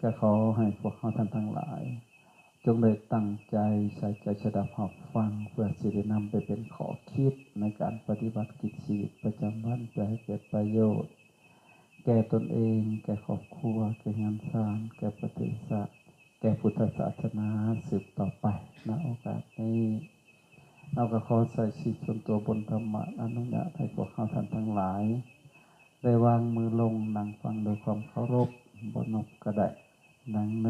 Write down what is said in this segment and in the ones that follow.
ກໍຂໍໃຫ້ພວກເຮົາທ່ານທັງຫຼາຍ ຈົ່ງໄດ້ຕັ້ງໃຈໃສ່ໃຈສະດັບຮັບຟັງ ເພື່ອຊິໄດ້ນຳໄປເປັນຂໍ້ຄິດໃນການປະຕິບັດກິດຊີວິດປະຈຳວັນ ເພື່ອໃຫ້ເກີດປະໂຫຍດແກ່ຕົນເອງ, ແກ່ຄອບຄົວ, ແກ່ເຮືອນຊານ, ແກ່ປະເທດຊາດ, ແກ່ພຸດທະສາສະໜາສືບຕໍ່ໄປ. ໃນໂອກາດນີ້ ເຮົາກໍຂໍໃຊ້ສິດສ່ວນຕົວບົນທຳມະ ອະນຸຍາດໃຫ້ພວກເຮົາທ່ານທັງຫຼາຍ ໄດ້ວາງມືລົງນັ່ງຟັງດ້ວຍຄວາມເຄົາລົບ, ບໍ່ນົບກໍໄດ້, ນັ່ງໃນ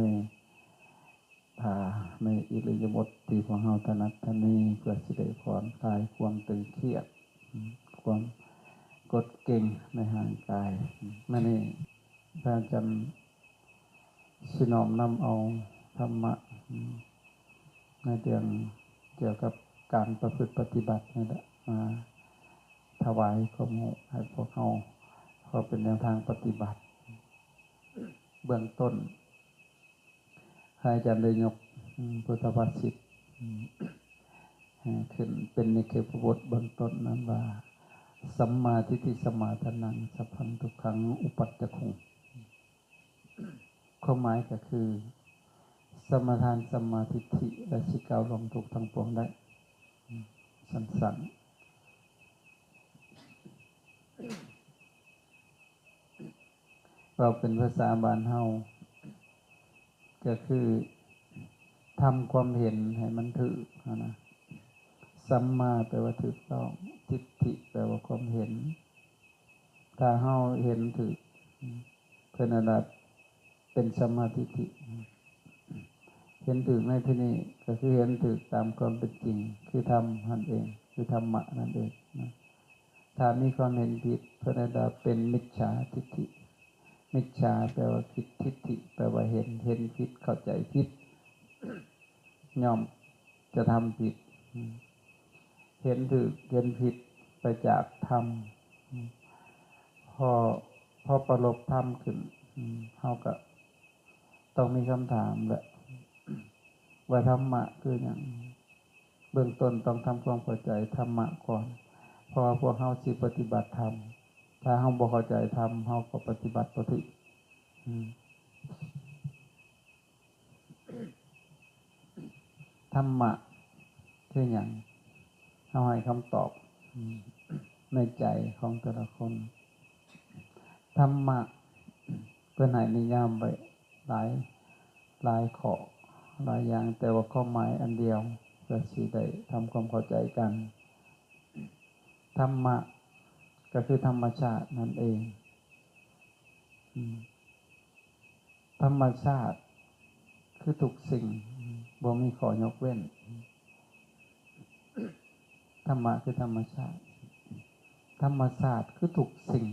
ທ່າໃນອິລິຍາບົດທີ່ພວກເຮົາຖະໜັດຖະນີ ເພື່ອຊິໄດ້ຜ່ອນຄາຍຄວາມຕຶງຄຽດ, ຄວາມກົດເກັງໃນຮ່າງກາຍ. ມື້ນີ້ພະອາຈານ ຊິນ້ອມນຳເອົາທຳມະ ໃນເລື່ອງກ່ຽວກັບການປະພຶດປະຕິບັດນີ້ແຫຼະ ມາຖວາຍຄວາມຮູ້ໃຫ້ພວກເຮົາ ເພື່ອເປັນແນວທາງປະຕິບັດ. ເບື້ອງຕົ້ນ ພະອາຈານໄດ້ຍົກ ອືມ ພຸດທະພາສິດ ອືມ ໃຫ້ຂຶ້ນເປັນນິເຄປະບົດເບື້ອງຕົ້ນນັ້ນວ່າ ສັມມາທິດຖິ ສຳມາທານັງ ສັບພັງ ທຸກຂັງ ອຸປັດຈະຄຸງ. ຄວາມໝາຍກໍຄື ສະມາທານ ສຳມາທິດຖິ ແລະ ຊິກ້າວລ່ວງທຸກທັງປວງໄດ້. ສັ້ນໆ ເວົ້າເປັນພາສາບ້ານເຮົາ ກໍຄືທຳຄວາມເຫັນໃຫ້ມັນຖືກຫັ້ນນະ. ສຳມາແປວ່າຖືກຕ້ອງ, ທິດຖິແປວ່າຄວາມເຫັນ. ຖ້າເຮົາເຫັນຖືກ ເພິ່ນເອີ້ນວ່າເປັນສຳມາທິດຖິ. ເຫັນຖືກໃນທີ່ນີ້ກໍຄືເຫັນຖືກຕາມຄວາມເປັນຈິງ ຄືທຳຫັ້ນເອງ ຄືທຳມະນັ້ນເອງນະ. ຖ້າມີຄວາມເຫັນຜິດ ເພິ່ນເອີ້ນວ່າເປັນມິດສາທິດຖິ. ມິດສາແປວ່າຜິດ, ທິດຖິແປວ່າເຫັນ, ເຫັນຜິດ, ເຂົ້າໃຈຜິດ, ຍ່ອມຈະທຳຜິດ. ເຫັນຖືກເຫັນຜິດໄປຈາກທຳ. ພໍ ພໍປະລົບທຳຂຶ້ນ ເຮົາກໍຕ້ອງມີຄຳຖາມແຫຼະ ວ່າທຳມະຄືຫຍັງ? ເບື້ອງຕົ້ນຕ້ອງທຳຄວາມເຂົ້າໃຈທຳມະກ່ອນ ເພາະວ່າພວກເຮົາຊິປະຕິບັດທຳ. ຖ້າເຮົາບໍ່ເຂົ້າໃຈທຳ ເຮົາກໍປະຕິບັດບໍ່ຖືກ. ທຳມະຄືຫຍັງ? ເຮົາໃຫ້ຄຳຕອບໃນໃຈຂອງແຕ່ລະຄົນ. ທຳມະ ເພິ່ນໃຫ້ນິຍາມໄວ້ຫຼາຍ ຫຼາຍຂໍ້ ຫຼາຍຢ່າງ, ແຕ່ວ່າຄວາມໝາຍອັນດຽວ ເພື່ອຊິໄດ້ທຳຄວາມເຂົ້າໃຈກັນ. ທຳມະ ກໍຄືທຳມະຊາດນັ້ນເອງ. ອືມ ທຳມະຊາດຄືທຸກສິ່ງ ບໍ່ມີຂໍ້ຍົກເວັ້ນ. ທຳມະຄືທຳມະຊາດ. ທຳມະຊາດຄືທຸກສິ່ງ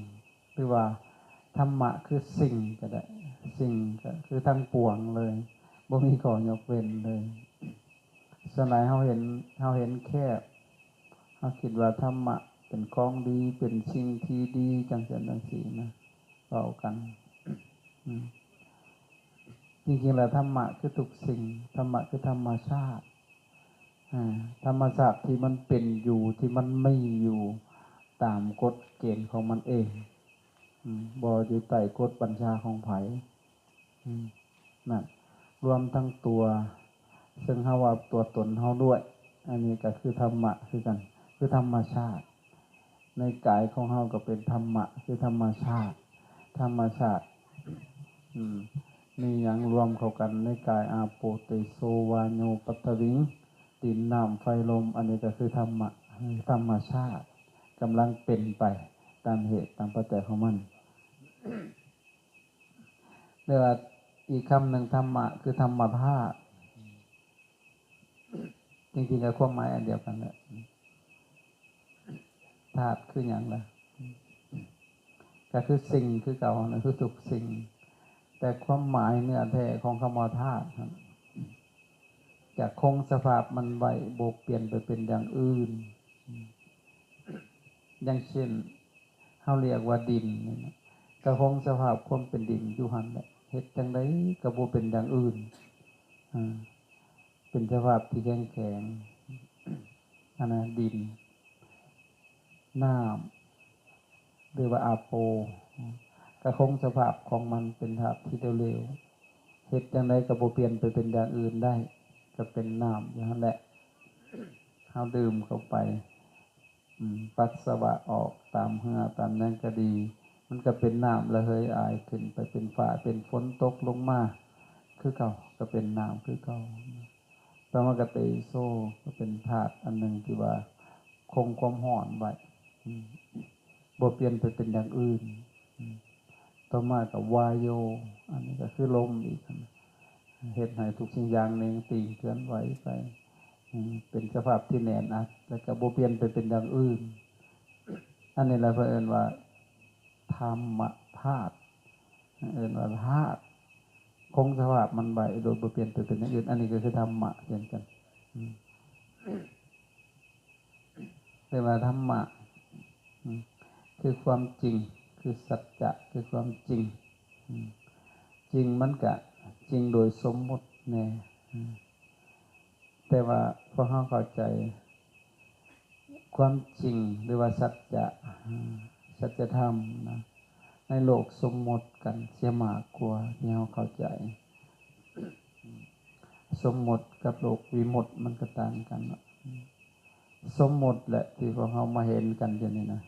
ຫຼືວ່າທຳມະຄືສິ່ງກໍໄດ້. ສິ່ງກໍຄືທັງປວງເລີຍ ບໍ່ມີຂໍ້ຍົກເວັ້ນເລີຍ. ສ່ວນຫຼາຍເຮົາເຫັນ ເຮົາເຫັນແຄບ ເຮົາຄິດວ່າທຳມະເປັນຂອງດີ ເປັນສິ່ງທີ່ດີ ຈັ່ງຊັ້ນຈັ່ງຊີ້ນະ ເວົ້າກັນ. ອືມ ຈິງໆແລ້ວທຳມະຄືທຸກສິ່ງ ທຳມະຄືທຳມະຊາດ ອາ ທຳມະຊາດທີ່ມັນເປັນຢູ່ ທີ່ມັນມີຢູ່ຕາມກົດເກນຂອງມັນເອງ ອືມ ບໍ່ຢູ່ໃຕ້ກົດບັນຊາຂອງໃຜ. ອືມ ນັ້ນ ລວມທັງຕົວ ເຊິ່ງເຮົາວ່າຕົວຕົນເຮົາດ້ວຍ ອັນນີ້ກໍຄືທຳມະຄືກັນ ຄືທຳມະຊາດ. ໃນກາຍຂອງເຮົາກໍເປັນທຳມະ ຄືທຳມະຊາດ ທຳມະຊາດ. ອືມ ມີຫຍັງລວມເຂົ້າກັນໃນກາຍ ອາໂປ ເຕໂຊ ວາໂຍ ປັດຖະວິງ ດິນ ນ້ຳ ໄຟ ລົມ ອັນນີ້ກໍຄືທຳມະ ທຳມະຊາດ ກຳລັງເປັນໄປຕາມເຫດຕາມປັດໄຈຂອງມັນ. ຫຼືວ່າອີກຄຳໜຶ່ງ ທຳມະ ຄືທຳມະທາດ. ຈິງໆ ກໍຄວາມໝາຍອັນດຽວກັນແຫຼະ. ທາດຄືຫຍັງລະ? ກໍຄືສິ່ງຄືເກົ່ານະ ຄືທຸກສິ່ງ. ແຕ່ຄວາມໝາຍເນື້ອແທ້ຂອງຄຳວ່າທາດຫັ້ນ ຈະຄົງສະພາບມັນໄວ້ ບໍ່ປ່ຽນໄປເປັນຢ່າງອື່ນ. ຢ່າງເຊັ່ນ ເຮົາລຽກວ່າດິນນີ້ນະ ກໍຄົງສະພາບຄວາມເປັນດິນຢູ່ຫັ້ນແຫຼະ ເຮັດຈັ່ງໃດກໍບໍ່ເປັນຢ່າງອື່ນ ເປັນສະພາບທີ່ແຂງໆ ອັນນະ ດິນ ນ້ຳ ຫຼືວ່າອາໂປ ກໍຄົງສະພາບຂອງມັນເປັນທາດທີ່ເຫຼວ ເຮັດຈັ່ງໃດກໍບໍ່ປ່ຽນໄປເປັນຢ່າງອື່ນໄດ້ ກໍເປັນນ້ຳຢູ່ຫັ້ນແຫຼະ. ເຮົາດື່ມເຂົ້າໄປ ອືມ ປັດສະວະອອກຕາມເຫື່ອຕາມຫຍັງກໍດີ ມັນກໍເປັນນ້ຳລະເຫີຍອາຍຂຶ້ນໄປເປັນຟ້າເປັນຝົນຕົກລົງມາຄືເກົ່າ ກໍເປັນນ້ຳຄືເກົ່າ. ປະມະກະເຕໂຊ ກໍເປັນທາດອັນໜຶ່ງທີ່ວ່າຄົງຄວາມຮ້ອນໄວ້ ອືມ ບໍ່ປ່ຽນໄປເປັນຢ່າງອື່ນ. ອືມ ຕໍ່ມາກໍວາໂຍ ອັນນີ້ກໍຄືລົມອີກ ເຮັດໃຫ້ທຸກສິ່ງຢ່າງໜຶ່ງຕີງເຄື່ອນໄຫວໄປ ອືມ ເປັນສະພາບທີ່ແໜ້ນອັດ ແລ້ວກໍບໍ່ປ່ຽນໄປເປັນຢ່າງອື່ນ. ອັນນີ້ລະເພິ່ນເອີ້ນວ່າທຳມະທາດ ເອີ້ນວ່າທາດ ຄົງສະພາບມັນໄວ້ໂດຍບໍ່ປ່ຽນໄປເປັນຢ່າງອື່ນ. ອັນນີ້ກໍຄືທຳມະເຊັ່ນກັນ ອືມ ແຕ່ວ່າທຳມະ ອືມ ຄືຄວາມຈິງ ຄືສັດຈະ ຄືຄວາມຈິງ ອືມ ຈິງມັນກະຈິງໂດຍສົມມຸດແດ່ ອືມ ແຕ່ວ່າພວກເຮົາເຂົ້າໃຈຄວາມຈິງ ຫຼືວ່າສັດຈະ ອືມ ສັດຈະທຳນະ ໃນໂລກສົມມຸດກັນເສຍມາກກວ່າທີ່ເຮົາເຂົ້າໃຈ. ສົມມຸດກັບໂລກວິມຸດມັນກໍຕ່າງກັນເນາະ. ສົມມຸດແຫຼະທີ່ພວກເຮົາມາເຫັນກັນຢູ່ນີ້ນະ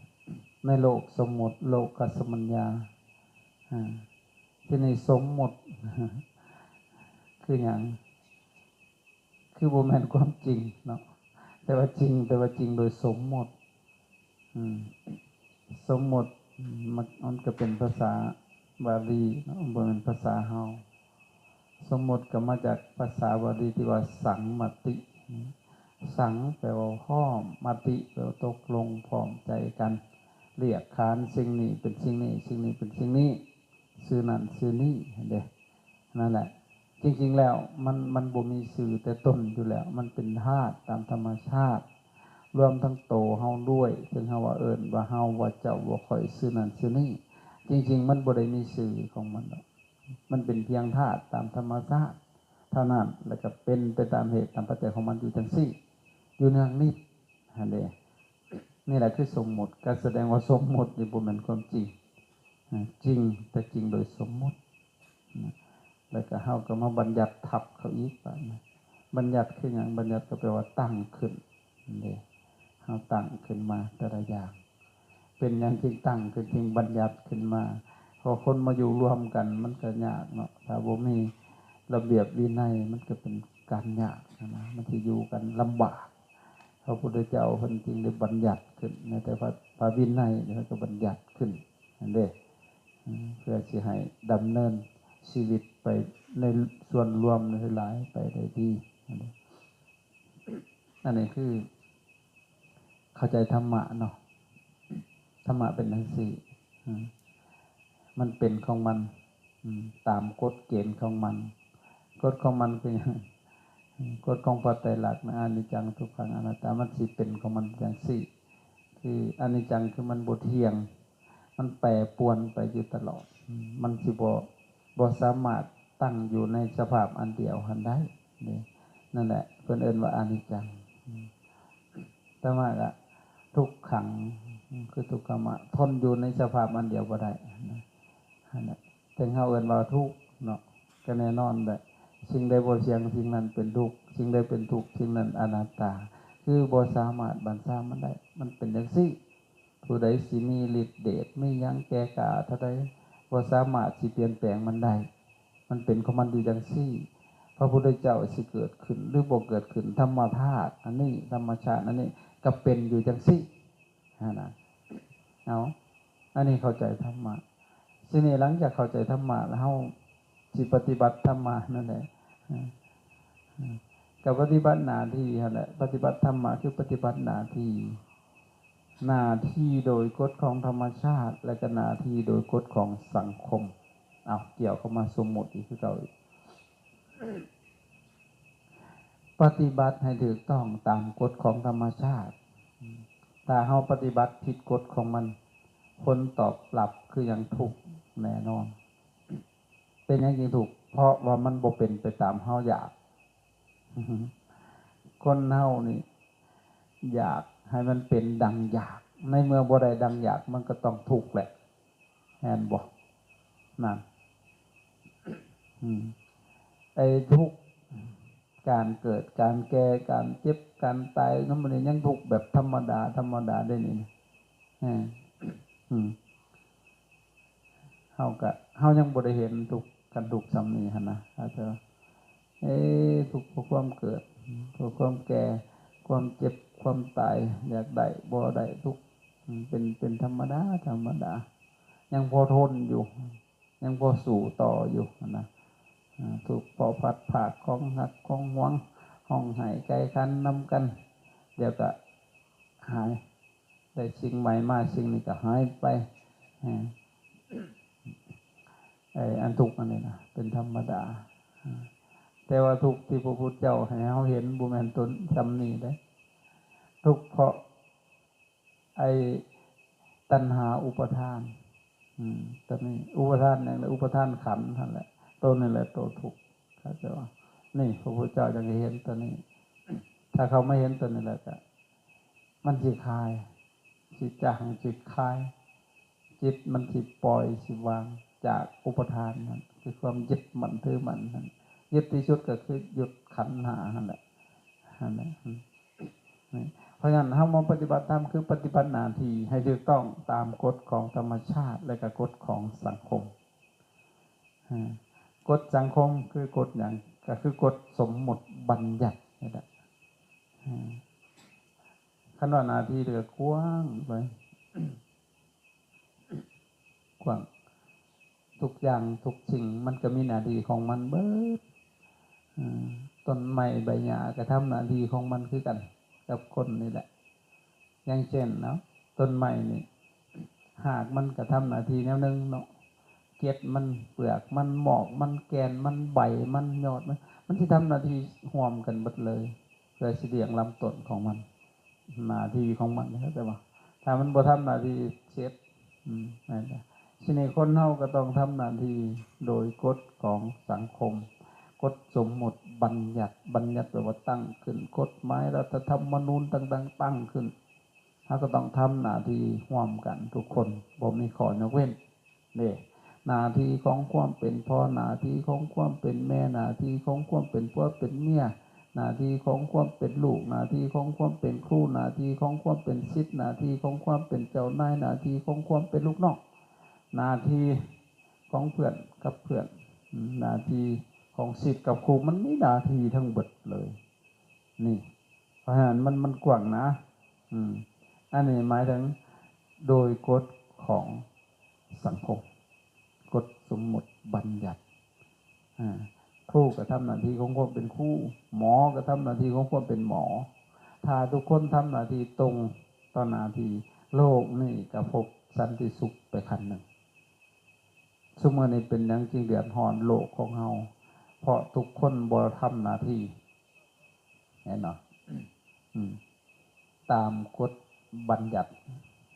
ໃນໂລກສົມມຸດ ໂລກະສະມັນຍາ ອາ ທີ່ນີ້ສົມມຸດ ຄືຫຍັງ? ຄືບໍ່ແມ່ນຄວາມຈິງເນາະ ແຕ່ວ່າຈິງ ແຕ່ວ່າຈິງໂດຍສົມມຸດ. ອືມ ສົມມຸດ ມັນ ມັນກໍເປັນພາສາບາລີເນາະ ບໍ່ແມ່ນພາສາເຮົາ. ສົມມຸດກໍມາຈາກພາສາບາລີທີ່ວ່າສັງມະຕິ ສັງແປວ່າພ້ອມ ມະຕິແປວ່າຕົກລົງພ້ອມໃຈກັນ ລຽກຂານສິ່ງນີ້ເປັນສິ່ງນີ້ ສິ່ງນີ້ເປັນສິ່ງນີ້ ຊື່ນັ້ນຊື່ນີ້ຫັ້ນເດ້. ນັ້ນແຫຼະ ຈິງໆແລ້ວມັນ ມັນບໍ່ມີຊື່ແຕ່ຕົ້ນຢູ່ແລ້ວ ມັນເປັນທາດຕາມທຳມະຊາດ ລວມທັງໂຕເຮົາດ້ວຍ ເຊິ່ງເຮົາວ່າເອີ້ນວ່າເຮົາ ວ່າເຈົ້າ ວ່າຂ້ອຍ ຊື່ນັ້ນຊື່ນີ້ ຈິງໆມັນບໍ່ໄດ້ມີຊື່ຂອງມັນດອກ ມັນເປັນພຽງທາດຕາມທຳມະຊາດເທົ່ານັ້ນ ແລ້ວກໍເປັນໄປຕາມເຫດຕາມປັດໄຈຂອງມັນຢູ່ຈັ່ງຊີ້ ຢູ່ເນືອງນິດຫັ້ນເດ້. ນີ້ແຫຼະຄືສົມມຸດ ກໍສະແດງວ່າສົມມຸດນີ້ບໍ່ແມ່ນຄວາມຈິງ ອາ ຈິງ ແຕ່ຈິງໂດຍສົມມຸດນະ ແລ້ວກໍເຮົາກໍມາບັນຍັດທັບເຂົາອີກບາດນີ້. ບັນຍັດຄືຫຍັງ? ບັນຍັດກໍແປວ່າຕັ້ງຂຶ້ນເດ້ ເຮົາຕັ້ງຂຶ້ນມາແຕ່ລະຢ່າງ ເປັນຫຍັງຈຶ່ງຕັ້ງຂຶ້ນ ຈຶ່ງບັນຍັດຂຶ້ນມາ? ເພາະຄົນມາຢູ່ລວມກັນມັນກໍຍາກເນາະ ຖ້າບໍ່ມີລະບຽບວິໄນມັນກໍເປັນການຍາກນະ ມັນຊິຢູ່ກັນລຳບາກ. ພະພຸດທະເຈົ້າເພິ່ນຈຶ່ງໄດ້ບັນຍັດຂຶ້ນ ແມ້ແຕ່ພະ ພະວິໄນເພິ່ນກໍບັນຍັດຂຶ້ນຫັ້ນເດ້ ເພື່ອຊິໃຫ້ດຳເນີນຊີວິດໄປໃນສ່ວນລວມໃຫ້ຫຼາຍໄປໄດ້ດີ. ອັນນີ້ຄືເຂົ້າໃຈທຳມະເນາະ ທຳມະເປັນຈັ່ງຊີ້ ມັນເປັນຂອງມັນ ອືມ ຕາມກົດເກນຂອງມັນ. ກົດຂອງມັນຄືຫຍັງ? ກົດຂອງພະໄຕລັກນະ ອະນິດຈັງ ທຸກຂັງ ອະນັດຕາ ມັນຊິເປັນຂອງມັນຈັ່ງຊີ້. ຄືອະນິດຈັງ ຄືມັນບໍ່ທ່ຽງ ມັນແປປວນໄປຢູ່ຕະຫຼອດ ອືມ ມັນຊິບໍ່ ບໍ່ສາມາດຕັ້ງຢູ່ໃນສະພາບອັນດຽວຫັ້ນໄດ້ເດ້. ນັ້ນແຫຼະ ເພິ່ນເອີ້ນວ່າອະນິດຈັງ ອືມ ຕະມະກະທຸກຂັງ ຄືທຸກຂະມະ ທົນຢູ່ໃນສະພາບອັນດຽວບໍ່ໄດ້ນະ ຫັ້ນແຫຼະ ເຖິງເຮົາເອີ້ນວ່າທຸກເນາະ ກໍແນ່ນອນແຫຼະ ສິ່ງໃດບໍ່ທ່ຽງ ສິ່ງນັ້ນເປັນທຸກ ສິ່ງໃດເປັນທຸກ ສິ່ງນັ້ນອະນັດຕາ ຄືບໍ່ສາມາດບັນຊາມັນໄດ້ ມັນເປັນຈັ່ງຊີ້. ຜູ້ໃດຊິມີລິດເດດ ມີຫຍັງແກ່ກ້າເທົ່າໃດ ບໍ່ສາມາດຊິປ່ຽນແປງມັນໄດ້ ມັນເປັນຂອງມັນຢູ່ຈັ່ງຊີ້. ພະພຸດທະເຈົ້າຊິເກີດຂຶ້ນ ຫຼື ບໍ່ເກີດຂຶ້ນ ທຳມະທາດອັນນີ້ ທຳມະຊາດອັນນີ້ ກໍເປັນຢູ່ຈັ່ງຊີ້ຫັ້ນນະ. ເອົາ ອັນນີ້ເຂົ້າໃຈທຳມະ. ທີນີ້ຫຼັງຈາກເຂົ້າໃຈທຳມະແລ້ວ ເຮົາຊິປະຕິບັດທຳມະນັ້ນແຫຼະ ເອີ ເອີ ກໍປະຕິບັດໜ້າທີ່ຫັ້ນແຫຼະ. ປະຕິບັດທຳມະຄືປະຕິບັດໜ້າທີ່ ໜ້າທີ່ໂດຍກົດຂອງທຳມະຊາດ ແລະ ກໍໜ້າທີ່ໂດຍກົດຂອງສັງຄົມ. ເອົາ ກ່ຽວເຂົ້າມາສົມມຸດອີກຄືເກົ່າອີກ. ປະຕິບັດໃຫ້ຖືກຕ້ອງຕາມກົດຂອງທຳມະຊາດ. ຖ້າເຮົາປະຕິບັດຜິດກົດຂອງມັນ ຜົນຕອບຮັບຄືຫຍັງ? ທຸກແນ່ນອນ. ເປັນຫຍັງຈຶ່ງທຸກ? ເພາະວ່າມັນບໍ່ເປັນໄປຕາມເຮົາຢາກ. ຄົນເຮົານີ້ຢາກໃຫ້ມັນເປັນດັ່ງຢາກ, ໃນເມື່ອບໍ່ໄດ້ດັ່ງຢາກ ມັນກໍຕ້ອງທຸກແຫຼະ. ແມ່ນບໍ່? ນັ້ນ ອືມ ໄອ້ທຸກການເກີດ ການແກ່ ການເຈັບ ການຕາຍ ນຳມັນນີ້ຍັງທຸກແບບທຳມະດາ ທຳມະດາເດ້ນີ້. ເອີ ອືມ ເຮົາກະ ເຮົາຍັງບໍ່ໄດ້ເຫັນທຸກ ຄັນທຸກສ່ຳນີ້ຫັ້ນນະ ອາດຈະ ເອີ ທຸກເພາະຄວາມເກີດ ເພາະຄວາມແກ່ ຄວາມເຈັບ ຄວາມຕາຍ ຢາກໄດ້ບໍ່ໄດ້ ທຸກ ເປັນ ເປັນທຳມະດາ ທຳມະດາ ຍັງພໍທົນຢູ່ ຍັງພໍສູ້ຕໍ່ຢູ່ຫັ້ນນະ. ອາ ທຸກເພາະພັດພາກຂອງຮັກຂອງຫວງ ຮ້ອງໄຫ້ໄກ່ຂັນນຳກັນ ດຽວກະຫາຍ ໄດ້ສິ່ງໃໝ່ມາ ສິ່ງນີ້ກໍຫາຍໄປ. ເອີ ເອີ ອັນທຸກອັນນີ້ນະ ເປັນທຳມະດາ. ເອີ ແຕ່ວ່າທຸກທີ່ພະພຸດທະເຈົ້າໃຫ້ເຮົາເຫັນ ບໍ່ແມ່ນຕົວສ່ຳນີ້ເດ້. ທຸກເພາະໄອ້ຕັນຫາອຸປະທານ. ອືມ ຕົວນີ້ ອຸປະທານຫຍັງລະ? ອຸປະທານຂັນຫັ້ນແຫຼະ. ຕົວນີ້ແຫຼະຕົວທຸກ ເຂົາເຈົ້າວ່າ. ນີ້ ພະພຸດທະເຈົ້າຈັ່ງໃຫ້ເຫັນຕົວນີ້. ຖ້າເຂົາມາເຫັນຕົວນີ້ແລ້ວກະ ມັນຊິຄາຍ ຊິຈາງ ຊິຄາຍ ຈິດມັນຊິປ່ອຍ ຊິວາງຈາກອຸປະທານນັ້ນ ຄືຄວາມຍຶດໝັ້ນຖືໝັ້ນນັ້ນ. ຍຶດທີ່ສຸດກໍຄືຍຶດຂັນຫ້າຫັ້ນແຫຼະ ຫັ້ນແຫຼະ. ເພາະສະນັ້ນ ເຮົາມາປະຕິບັດທຳ ຄືປະຕິບັດໜ້າທີ່ໃຫ້ຖືກຕ້ອງຕາມກົດຂອງທຳມະຊາດ ແລະ ກໍກົດຂອງສັງຄົມ. ກົດສັງຄົມຄືກົດຫຍັງ? ກໍຄືກົດສົມມຸດບັນຍັດນີ້ແຫຼະ. ຄັນວ່າໜ້າທີ່ເລີກກວ້າງໄປ ກວ້າງ ທຸກຢ່າງທຸກສິ່ງມັນກໍມີໜ້າທີ່ຂອງມັນເບີດ. ເອີ ຕົ້ນໄມ້ໃບຫຍ້າກໍທຳໜ້າທີ່ຂອງມັນຄືກັນກັບຄົນນີ້ແຫຼະ. ຢ່າງເຊັ່ນເນາະ ຕົ້ນໄມ້ນີ້ ຮາກມັນກໍທຳໜ້າທີ່ແນວໜຶ່ງເນາະ ເກັດມັນ ເປືອກມັນ ໝອກມັນ ແກ່ນມັນ ໃບມັນ ຍອດມັນ ມັນຊິທຳໜ້າທີ່ຮ່ວມກັນເບິດເລີຍ ເພື່ອຊິລ້ຽງລຳຕົ້ນຂອງມັນ. ໜ້າທີ່ຂອງມັນ ເຂົ້າໃຈບໍ່? ຖ້າມັນບໍ່ທຳໜ້າທີ່ເສັດ ອືມ ນັ້ນແຫຼະ. ທີນີ້ຄົນເຮົາກໍຕ້ອງທຳໜ້າທີ່ໂດຍກົດຂອງສັງຄົມ ກົດສົມມຸດບັນຍັດ. ບັນຍັດແປວ່າຕັ້ງຂຶ້ນ ກົດໝາຍ ລັດຖະທຳມະນູນຕ່າງໆຕັ້ງຂຶ້ນ. ເຮົາກໍຕ້ອງທຳໜ້າທີ່ຮ່ວມກັນທຸກຄົນ ບໍ່ມີຂໍ້ຍົກເວັ້ນເດ້. ໜ້າທີ່ຂອງຄວາມເປັນພໍ່ ໜ້າທີ່ຂອງຄວາມເປັນແມ່ ໜ້າທີ່ຂອງຄວາມເປັນຜົວເປັນເມຍ ໜ້າທີ່ຂອງຄວາມເປັນລູກ ໜ້າທີ່ຂອງຄວາມເປັນຄູ ໜ້າທີ່ຂອງຄວາມເປັນສິດ ໜ້າທີ່ຂອງຄວາມເປັນເຈົ້ານາຍ ໜ້າທີ່ຂອງຄວາມເປັນລູກນ້ອງ ໜ້າທີ່ຂອງເພື່ອນກັບເພື່ອນ ໜ້າທີ່ຂອງສິດກັບຄູ ມັນມີໜ້າທີ່ທັງເບິດເລີຍ. ນີ້ ເພາະສະນັ້ນມັນ ມັນກວ້າງນະ. ອືມ ອັນນີ້ໝາຍເຖິງໂດຍກົດຂອງສັງຄົມ ກົດສົມມຸດບັນຍັດ. ອາ ຄູກໍທຳໜ້າທີ່ຂອງຄວາມເປັນຄູ ໝໍກໍທຳໜ້າທີ່ຂອງຄວາມເປັນໝໍ. ຖ້າທຸກຄົນທຳໜ້າທີ່ຕົງຕໍ່ໜ້າທີ່ ໂລກນີ້ກໍພົບສັນຕິສຸກໄປຂັ້ນໜຶ່ງ. ຊຸມື້ນີ້ເປັນຫຍັງຈຶ່ງເດືອດຮ້ອນໂລກຂອງເຮົາ? ເພາະທຸກຄົນບໍ່ທຳໜ້າທີ່ ເຫັນບໍ່? ອືມ ຕາມກົດບັນຍັດ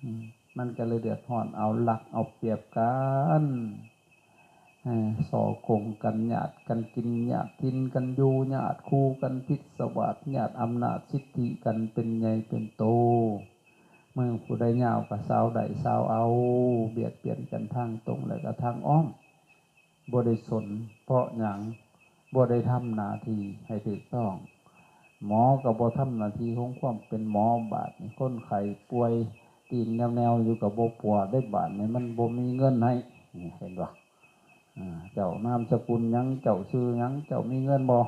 ອືມ ມັນກໍເລີຍເດືອດຮ້ອນ ເອົາລັດເອົາປຽບກັນ ເອີ ສໍ້ໂກງກັນ ຍາດກັນກິນ ຍາດຖິ່ນກັນຢູ່ ຍາດຄູ່ກັນພິດສະຫວາດ ຍາດອຳນາດສິດທິກັນເປັນໃຫຍ່ເປັນໂຕ. ມືຜູ້ໃດຍາວກໍຊາວໄດ້ຊາວເອົາ ບຽດບຽນກັນທາງຕົງ ແລະ ກໍທາງອ້ອມ. ບໍ່ໄດ້ສົນເພາະຫຍັງ ບໍ່ໄດ້ທຳໜ້າທີ່ໃຫ້ຖືກຕ້ອງ. ໝໍກໍບໍ່ທຳໜ້າທີ່ຂອງຄວາມເປັນໝໍ. ບາດນີ້ຄົນໄຂ້ປ່ວຍ ຕີນແນວໆຢູ່ກໍບໍ່ປົວໄດ້. ບາດນີ້ມັນບໍ່ມີເງິນໃຫ້ ນີ້ ເຫັນບໍ່? ອາ ເຈົ້ານາມສະກຸນຫຍັງ? ເຈົ້າຊື່ຫຍັງ? ເຈົ້າມີເງິນບໍ່? ອາ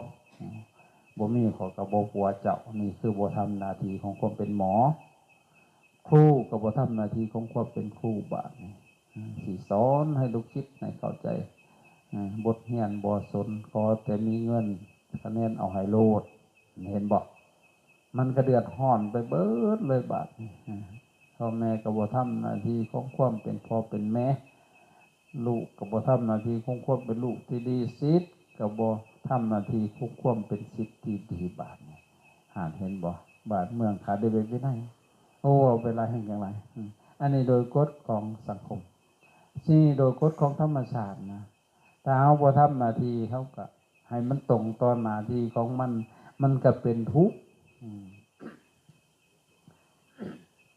ບໍ່ມີ ຂ້ອຍກໍບໍ່ປົວເຈົ້າ. ນີ້ຄືບໍ່ທຳໜ້າທີ່ຂອງຄວາມເປັນໝໍ. ຄູກໍບໍ່ທຳໜ້າທີ່ຂອງຄວາມເປັນຄູ. ບາດນີ້ ອາ ຊິສອນໃຫ້ລູກສິດໃຫ້ເຂົ້າໃຈ ອາ ບົດຮຽນບໍ່ສົນ ຂໍແຕ່ມີເງິນ ຄະແນນເອົາໃຫ້ໂລດ. ເຫັນບໍ່? ມັນກໍເດືອດຮ້ອນໄປເບິດເລີຍບາດນີ້. ອາ ພໍ່ແມ່ກໍບໍ່ທຳໜ້າທີ່ຂອງຄວາມເປັນພໍ່ເປັນແມ່. ລູກກໍບໍ່ທຳໜ້າທີ່ຂອງຄວາມເປັນລູກທີ່ດີ, ສິດກໍບໍ່ທຳໜ້າທີ່ຂອງຄວາມເປັນສິດທີ່ດີ. ບາດນີ້ ຫານເຫັນບໍ່? ບ້ານເມືອງຂາດລະບຽບວິໄນ. ໂອ້ ເວລາແຮ່ງຈັ່ງຫຼາຍ. ອືມ ອັນນີ້ໂດຍກົດຂອງສັງຄົມ. ສິ່ງນີ້ໂດຍກົດຂອງທຳມະຊາດນະ. ຖ້າເຮົາບໍ່ທຳໜ້າທີ່ ເຮົາກໍໃຫ້ມັນຕົງຕໍ່ໜ້າທີ່ຂອງມັນ, ມັນກໍເປັນທຸກ. ອືມ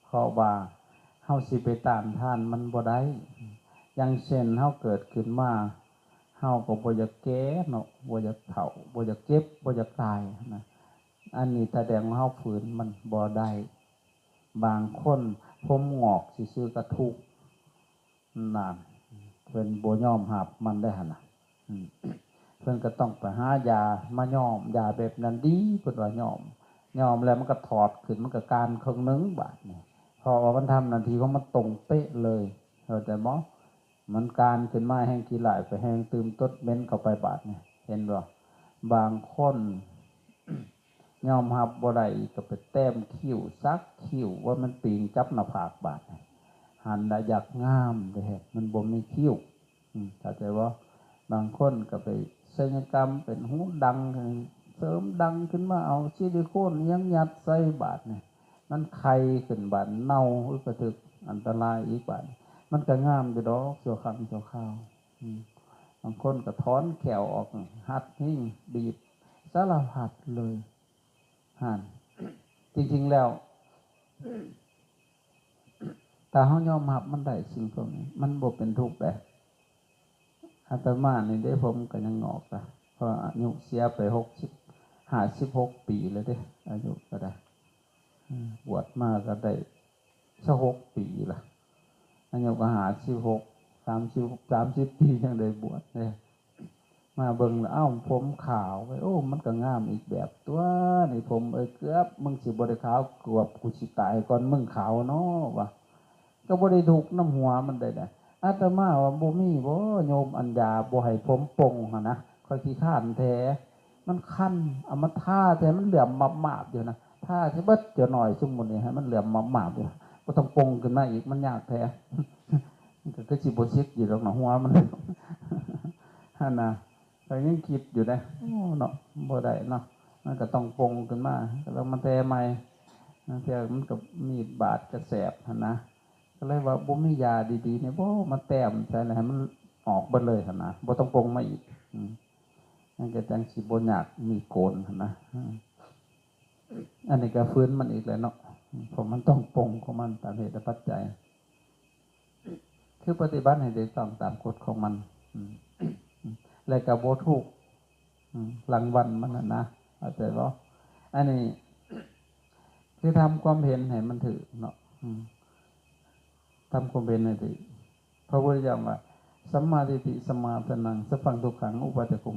ເພາະວ່າເຮົາຊິໄປຕ້ານທານມັນບໍ່ໄດ້. ຢ່າງເຊັ່ນ ເຮົາເກີດຂຶ້ນມາ ເຮົາກໍບໍ່ຢາກແກ່ເນາະ ບໍ່ຢາກເຖົ້າ ບໍ່ຢາກເຈັບ ບໍ່ຢາກຕາຍນະ. ອັນນີ້ສະແດງວ່າເຮົາຝືນມັນບໍ່ໄດ້. ບາງຄົນຜົມງອກຊື່ໆກໍທຸກ ນັ້ນ ເພິ່ນບໍ່ຍອມຮັບມັນໄດ້ຫັ້ນນະ. ອືມ ເພິ່ນກໍຕ້ອງໄປຫາຢາມາຍ້ອມ ຢາແບບນັ້ນດີ ເພິ່ນວ່າຍ້ອມ ຍ້ອມແລ້ວມັນກໍຖອດຂຶ້ນ ມັນກໍການເຄິ່ງໜຶ່ງບາດນີ້ ເພາະວ່າມັນທຳໜ້າທີ່ຂອງມັນຕົງເປະເລີຍ ເຂົ້າໃຈບໍ່? ມັນການຂຶ້ນມາແຮງຂີ້ຫຼ້າຍ ໄປແຮງຕື່ມຕົດເໝັນເຂົ້າໄປບາດນີ້ ເຫັນບໍ່? ບາງຄົນຍອມຮັບບໍ່ໄດ້ອີກ ກໍໄປແຕ້ມຄິ້ວ ສັກຄິ້ວ ວ່າມັນປີງຈັບໜ້າຜາກບາດນີ້ ຫັ້ນລະຢາກງາມແທ້ ມັນບໍ່ມີຄິ້ວ ອືມ ເຂົ້າໃຈບໍ່? ບາງຄົນກໍໄປສັນຍະກຳເປັນຫູດັງ ເສີມດັງຂຶ້ນມາ ເອົາຊິລິໂຄນຫຍັງຍັດໃສ່ບາດນີ້ ມັນໄຂ່ຂຶ້ນບາດເນົ່າ ອຶກກະທຶກ ອັນຕະລາຍອີກບາດ ມັນກະງາມຢູ່ດອກ ຊົ່ວຄັ້ງຊົ່ວຄາວ. ອືມ ບາງຄົນກະຖອນແຂ້ວອອກ ຫັດຫິ້ງ ບີບ ສາລະພັດເລີຍ ຫັ້ນ ຈິງໆແລ້ວ ຖ້າເຮົາຍອມຮັບມັນໄດ້ ສິ່ງພວກນີ້ມັນບໍ່ເປັນທຸກເດ້. ອາດຕະມານີ້ເດ້ ຜົມກໍຍັງງອກນະ ເພາະອາຍຸເສຍໄປຫົກສິບ ຫ້າສິບຫົກປີແລ້ວເດ້ ອາຍຸກໍໄດ້ ອືມ ບວດມາກໍໄດ້ຊາວຫົກປີລະ ອາຍຸກໍຫ້າສິບຫົກ ສາມສິບ ສາມສິບປີຍັງໄດ້ບວດເດ້. ມາເບິ່ງລະ ເອົ້າ ຜົມຂາວເວີຍ ໂອ້ ມັນກໍງາມອີກແບບຕົວະນີ້ ຜົມເອີຍ ເກືອບມຶງຊິບໍ່ໄດ້ຂາວ ເກືອບກູຊິຕາຍກ່ອນມຶງຂາວເນາະ ວ່າ ກໍບໍ່ໄດ້ທຸກນຳຫົວມັນໄດ້ນະ. ອາດຕະມາວ່າ ບໍ່ມີບໍ່ໂຍມ ອັນຢາບໍ່ໃຫ້ຜົມປົ່ງຫັ້ນນະ ຂ້ອຍຂີ້ຄ້ານແທ້ ມັນຄັນ ເອົາມາທາແທ້ ມັນເຫຼື້ອມມາບໆຢູ່ນະ ທາໃສ່ເບິດ ເຈົ້ານ້ອຍຊຸມມື້ນີ້ ໃຫ້ມັນເຫຼື້ອມມາບໆຢູ່ ບໍ່ຕ້ອງປົ່ງຂຶ້ນມາອີກ ມັນຍາກແທ້. ມັນກໍຄືຊິບໍ່ສິກຢູ່ດອກເນາະ ຫົວມັນ ຫັ້ນນະ ຂ້ອຍຍັງຄິດຢູ່ເດ້ ໂອ້ ເນາະ ບໍ່ໄດ້ເນາະ ມັນກໍຕ້ອງປົ່ງຂຶ້ນມາ ກໍຕ້ອງມາແຕ່ໃໝ່ ລາງເທື່ອມັນກໍມີດບາດກໍແສບຫັ້ນນະ ກໍເລີຍວ່າບໍ່ມີຢາດີໆນີ້ບໍ ມາແຕ້ມໃສ່ໃຫ້ມັນອອກເບິດເລີຍຫັ້ນນະ ບໍ່ຕ້ອງປົ່ງມາອີກ ອືມ ມັນກໍຈັ່ງຊິບໍ່ຍາກມີດໂກນຫັ້ນນະ ອືມ ອັນນີ້ກໍຝືນມັນອີກແຫຼະເນາະ ເພາະມັນຕ້ອງປົ່ງຂອງມັນຕາມເຫດແລະປັດໄຈ ຄືປະຕິບັດໃຫ້ຖືກຕ້ອງຕາມກົດຂອງມັນ ອືມ ແລະກໍບໍ່ທຸກ ອືມ ລາງວັນມັນຫັ້ນນະ ເຂົ້າໃຈບໍ່? ອັນນີ້ຄືທຳຄວາມເຫັນໃຫ້ມັນຖືກເນາະ ອືມ ທຳຄວາມເຫັນໃຫ້ຖືກ. ພະພຸດທະເຈົ້າວ່າ ສຳມາທິດຖິ ສຳມາທິດຖານັງ ສັບພັງທຸກຂັງ ອຸປາທາໂກ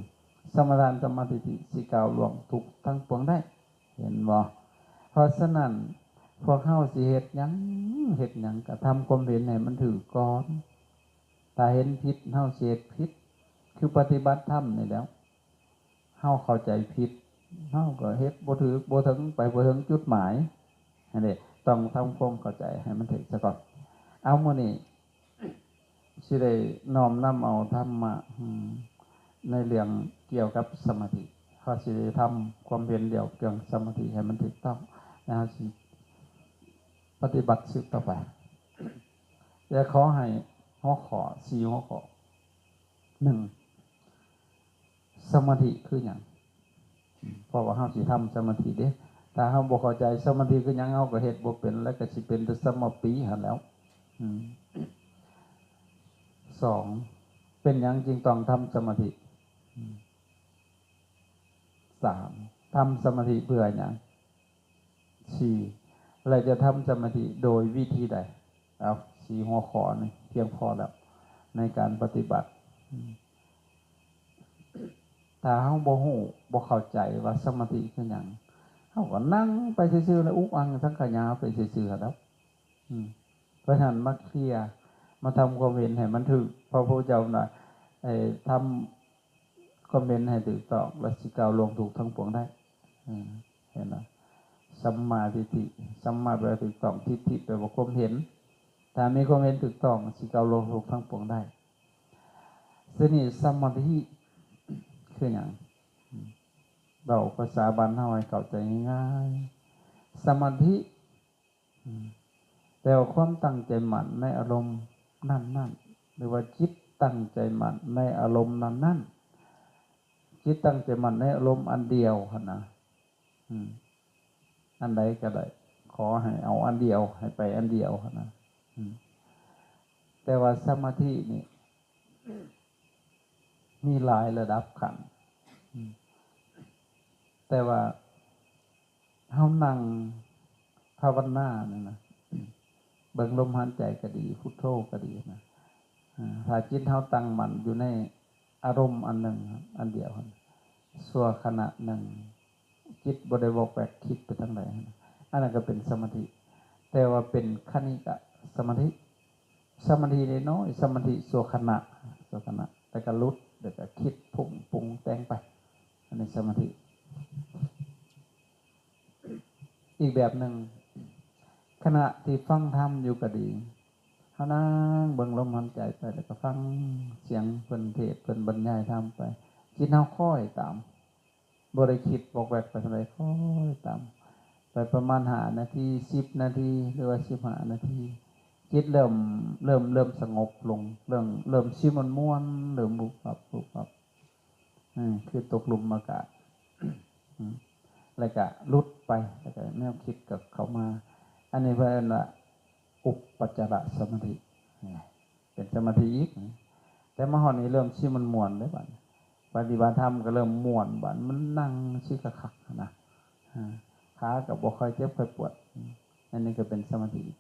ສະມາທານສຳມາທິດຖິ ຊິກ້າວລ່ວງທຸກທັງປວງໄດ້ ເຫັນບໍ່? ເພາະສະນັ້ນ ພວກເຮົາຊິເຮັດຫຍັງ ເຮັດຫຍັງກະທຳຄວາມເຫັນໃຫ້ມັນຖືກກ່ອນ ຖ້າເຫັນຜິດ ເຮົາຊິເຮັດຜິດ ຄືປະຕິບັດທຳນີ້ແຫຼ້ວ ເຮົາເຂົ້າໃຈຜິດ ເຮົາກໍເຮັດບໍ່ຖືກ ບໍ່ເຖິງ ໄປບໍ່ເຖິງຈຸດໝາຍ ຫັ້ນເດ ຕ້ອງທຳຄວາມເຂົ້າໃຈໃຫ້ມັນຖືກສະກ່ອນ. ເອົາ ມື້ນີ້ຊິໄດ້ນ້ອມນຳເອົາທຳມະ ອືມ ໃນເລື່ອງກ່ຽວກັບສະມາທິ ເຮົາຊິໄດ້ທຳຄວາມເຫັນດຽວເລື່ອງສະມາທິໃຫ້ມັນຖືກຕ້ອງ ແລ້ວເຮົາຊິປະຕິບັດສືບຕໍ່ໄປ ແລະ ຂໍໃຫ້ຫົວຂໍ້ ສີ່ຫົວຂໍ້ ໜຶ່ງ ສະມາທິຄືຫຍັງ? ເພາະວ່າເຮົາຊິທຳສະມາທິເດ້ ຖ້າເຮົາບໍ່ເຂົ້າໃຈສະມາທິຄືຫຍັງ ເຮົາກໍເຮັດບໍ່ເປັນ ແລ້ວກໍຊິເປັນແຕ່ສະມະປີຫັ້ນແລ້ວ. ອືມ ສອງ ເປັນຫຍັງຈຶ່ງຕ້ອງທຳສະມາທິ? ອືມ ສາມ ທຳສະມາທິເພື່ອຫຍັງ? ສີ່ ແລະ ຈະທຳສະມາທິໂດຍວິທີໃດ? ເອົາ ສີ່ຫົວຂໍ້ນີ້ພຽງພໍແລ້ວໃນການປະຕິບັດ. ອືມ ຖ້າເຮົາບໍ່ຮູ້ ບໍ່ເຂົ້າໃຈວ່າສະມາທິຄືຫຍັງ ເຮົາກໍນັ່ງໄປຊື່ໆ ແລ້ວອຸກອັ່ງສັງຂະຫຍາໄປຊື່ໆ ຫັ້ນແຫຼ້ວ. ອືມ ເພາະສະນັ້ນ ມາເຄລຍ ມາທຳຄວາມເຫັນໃຫ້ມັນຖືກ. ພະພຸດທະເຈົ້າວ່າ ເອີ ທຳ ຄວາມເຫັນໃຫ້ຖືກຕ້ອງ ແລ້ວຊິກ້າວລ່ວງທຸກທັງປວງໄດ້. ເອີ ເຫັນບໍ່? ສຳມາທິດຖິ ສຳມາແປວ່າຖືກຕ້ອງ ທິດຖິແປວ່າຄວາມເຫັນ. ຖ້າມີຄວາມເຫັນຖືກຕ້ອງ ຊິກ້າວລ່ວງທຸກທັງປວງໄດ້. ທີນີ້ ສະມາທິຄືຫຍັງ? ເວົ້າພາສາບ້ານເຮົາໃຫ້ເຂົ້າໃຈງ່າຍໆ ສະມາທິ ອືມ ແປວ່າຄວາມຕັ້ງໃຈໝັ້ນໃນອາລົມນັ້ນໆ ຫຼືວ່າຈິດຕັ້ງໃຈໝັ້ນໃນອາລົມນັ້ນໆ ຈິດຕັ້ງໃຈໝັ້ນໃນອາລົມອັນດຽວຫັ້ນນະ. ອືມ ອັນໃດກໍໄດ້ ຂໍໃຫ້ເອົາອັນດຽວ ໃຫ້ໄປອັນດຽວຫັ້ນນະ. ອືມ ແຕ່ວ່າສະມາທິນີ້ ມີຫຼາຍລະດັບຂັ້ນ ອືມ ແຕ່ວ່າເຮົານັ່ງພາວະນານີ້ນະ ເບິ່ງລົມຫາຍໃຈກໍດີ ພຸດໂທກໍດີນະ ອາ ຖ້າຈິດເຮົາຕັ້ງໝັ້ນຢູ່ໃນອາລົມອັນໜຶ່ງ ອັນດຽວຫັ້ນ ຊົ່ວຂະນະໜຶ່ງ ຈິດບໍ່ໄດ້ວອກແວກຄິດໄປທາງໃດຫັ້ນນະ ອັນນັ້ນກໍເປັນສະມາທິ ແຕ່ວ່າເປັນຄະນິກະສະມາທິ ສະມາທິນ້ອຍໆ ສະມາທິຊົ່ວຂະນະ ຊົ່ວຂະນະ ແລ້ວກໍຫຼຸດ ແລ້ວກໍຄິດປຸງປຸງແຕ່ງໄປ ອັນນີ້ສະມາທິ. ອີກແບບໜຶ່ງ ຂະນະທີ່ຟັງທຳຢູ່ກໍດີ ເຮົານັ່ງເບິ່ງລົມຫາຍໃຈໄປ ແລ້ວກໍຟັງສຽງເພິ່ນເທດ ເພິ່ນບັນຍາຍທຳໄປ ຈິດເຮົາຄ້ອຍຕາມ ບໍ່ໄດ້ຄິດວອກແວກໄປທາງໃດ ຄ່ອຍຕາມໄປປະມານຫ້ານາທີ ສິບນາທີ ຫຼືວ່າສິບຫ້ານາທີ ຈິດເລີ່ມ ເລີ່ມ ເລີ່ມສະຫງົບລົງ ເລີ່ມ ເລີ່ມຊິມ່ວນໆ ເລີ່ມວຸບວັບ ວຸບວັບ ເອີ ຄືຕົກລຸ່ມອາກາດ ອືມ ແລ້ວກະຫຼຸດໄປ ແລ້ວກະແນວຄິດກໍເຂົ້າມາ ອັນນີ້ເພິ່ນເອີ້ນວ່າ ອຸປະຈາລະສະມາທິ ເປັນສະມາທິອີກ ແຕ່ມາຮອດນີ້ເລີ່ມຊິມ່ວນໆເດ້ບາດນີ້ ປະຕິບັດທຳກໍເລີ່ມມ່ວນ ບາດມັນນັ່ງຊິຄັກໆຫັ້ນນະ ອາ ຂາກໍບໍ່ຄ່ອຍເຈັບຄ່ອຍປວດ ອັນນີ້ກໍເປັນສະມາທິອີກ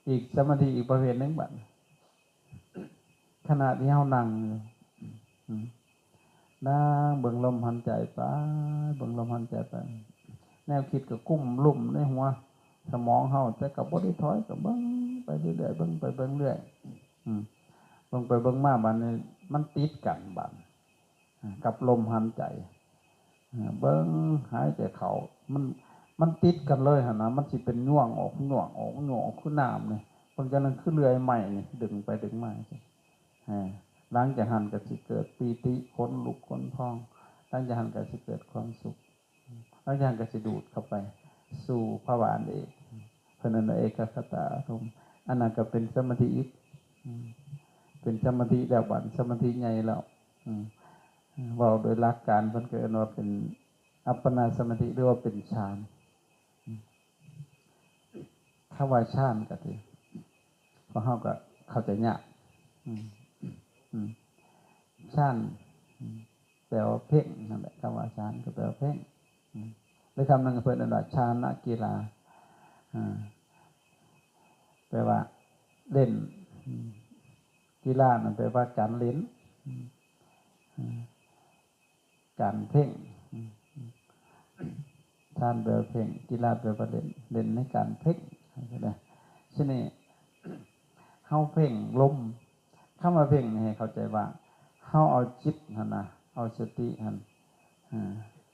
ອີກສະມາທິອີກປະເພດໜຶ່ງບາດ ຂະນະທີ່ເຮົານັ່ງຢູ່ ອືມ ນັ່ງເບິ່ງລົມຫາຍໃຈໄປ ເບິ່ງລົມຫາຍໃຈໄປ ແນວຄິດກໍກຸ້ມລຸມໃນຫົວສະໝອງເຮົາ ແຕ່ກໍບໍ່ໄດ້ຖອຍ ກໍເບິ່ງໄປເລື້ອຍໆ ເບິ່ງໄປເບິ່ງເລື້ອຍ ອືມ ເບິ່ງໄປເບິ່ງມາ ບາດນີ້ມັນຕິດກັນບາດ ອາ ກັບລົມຫາຍໃຈ ອາ ເບິ່ງຫາຍໃຈເຂົ້າ ມັນ ມັນຕິດກັນເລີຍຫັ້ນນະ ມັນຊິເປັນຍວງອອກ ຍວງອອກ ຍວງອອກ ຄືນ້ຳນີ້ ເບິ່ງຈັ່ງນັ້ນ ຄືເລື່ອຍໄມ້ນີ້ ດຶງໄປດຶງມາຈັ່ງຊີ້ ອາ ຫຼັງຈາກຫັ້ນກໍຊິເກີດປີຕິ ຂົນລຸກຂົນພອງ ຫຼັງຈາກຫັ້ນກໍຊິເກີດຄວາມສຸກ ຫຼັງຈາກນັ້ນກໍຊິດູດເຂົ້າໄປສູ່ພາວະອັນເອກ ເພິ່ນເອີ້ນວ່າເອກະຄະຕາອາລົມ ອັນນັ້ນກໍເປັນສະມາທິອີກ ອືມ ເປັນສະມາທິແລ້ວ ບາດສະມາທິໃຫຍ່ແລ້ວ ອືມ ເວົ້າໂດຍຫຼັກການເພິ່ນກໍເອີ້ນວ່າເປັນອັບປະນາສະມາທິ ຫຼືວ່າເປັນฌານ ອືມ ຄຳວ່າຊານກໍຖື ພວກເຮົາກໍເຂົ້າໃຈຍາກ ອືມ ອືມ ຊານ ອືມ ແປວ່າເພັ່ງນັ້ນແຫຼະ ຄຳວ່າຊານກໍແປວ່າເພັ່ງ ອືມ ຫຼືຄຳໜຶ່ງເພິ່ນເອີ້ນວ່າຊານະກິລາ ອາ ແປວ່າຫຼິ້ນ ອືມ ກິລານັ້ນແປວ່າການຫຼິ້ນ ອືມ ອືມ ການເພັ່ງ ອືມ ຊານແປວ່າເພັ່ງ ກິລາແປວ່າຫຼິ້ນ ຫຼິ້ນໃນການເພັ່ງ ຈັ່ງຊີ້ນະ ທີນີ້ເຮົາເພັ່ງລົມ ຄຳວ່າເພັ່ງນີ້ໃຫ້ເຂົ້າໃຈວ່າ ເຮົາເອົາຈິດຫັ້ນນະ ເອົາສະຕິຫັ້ນ ເອີ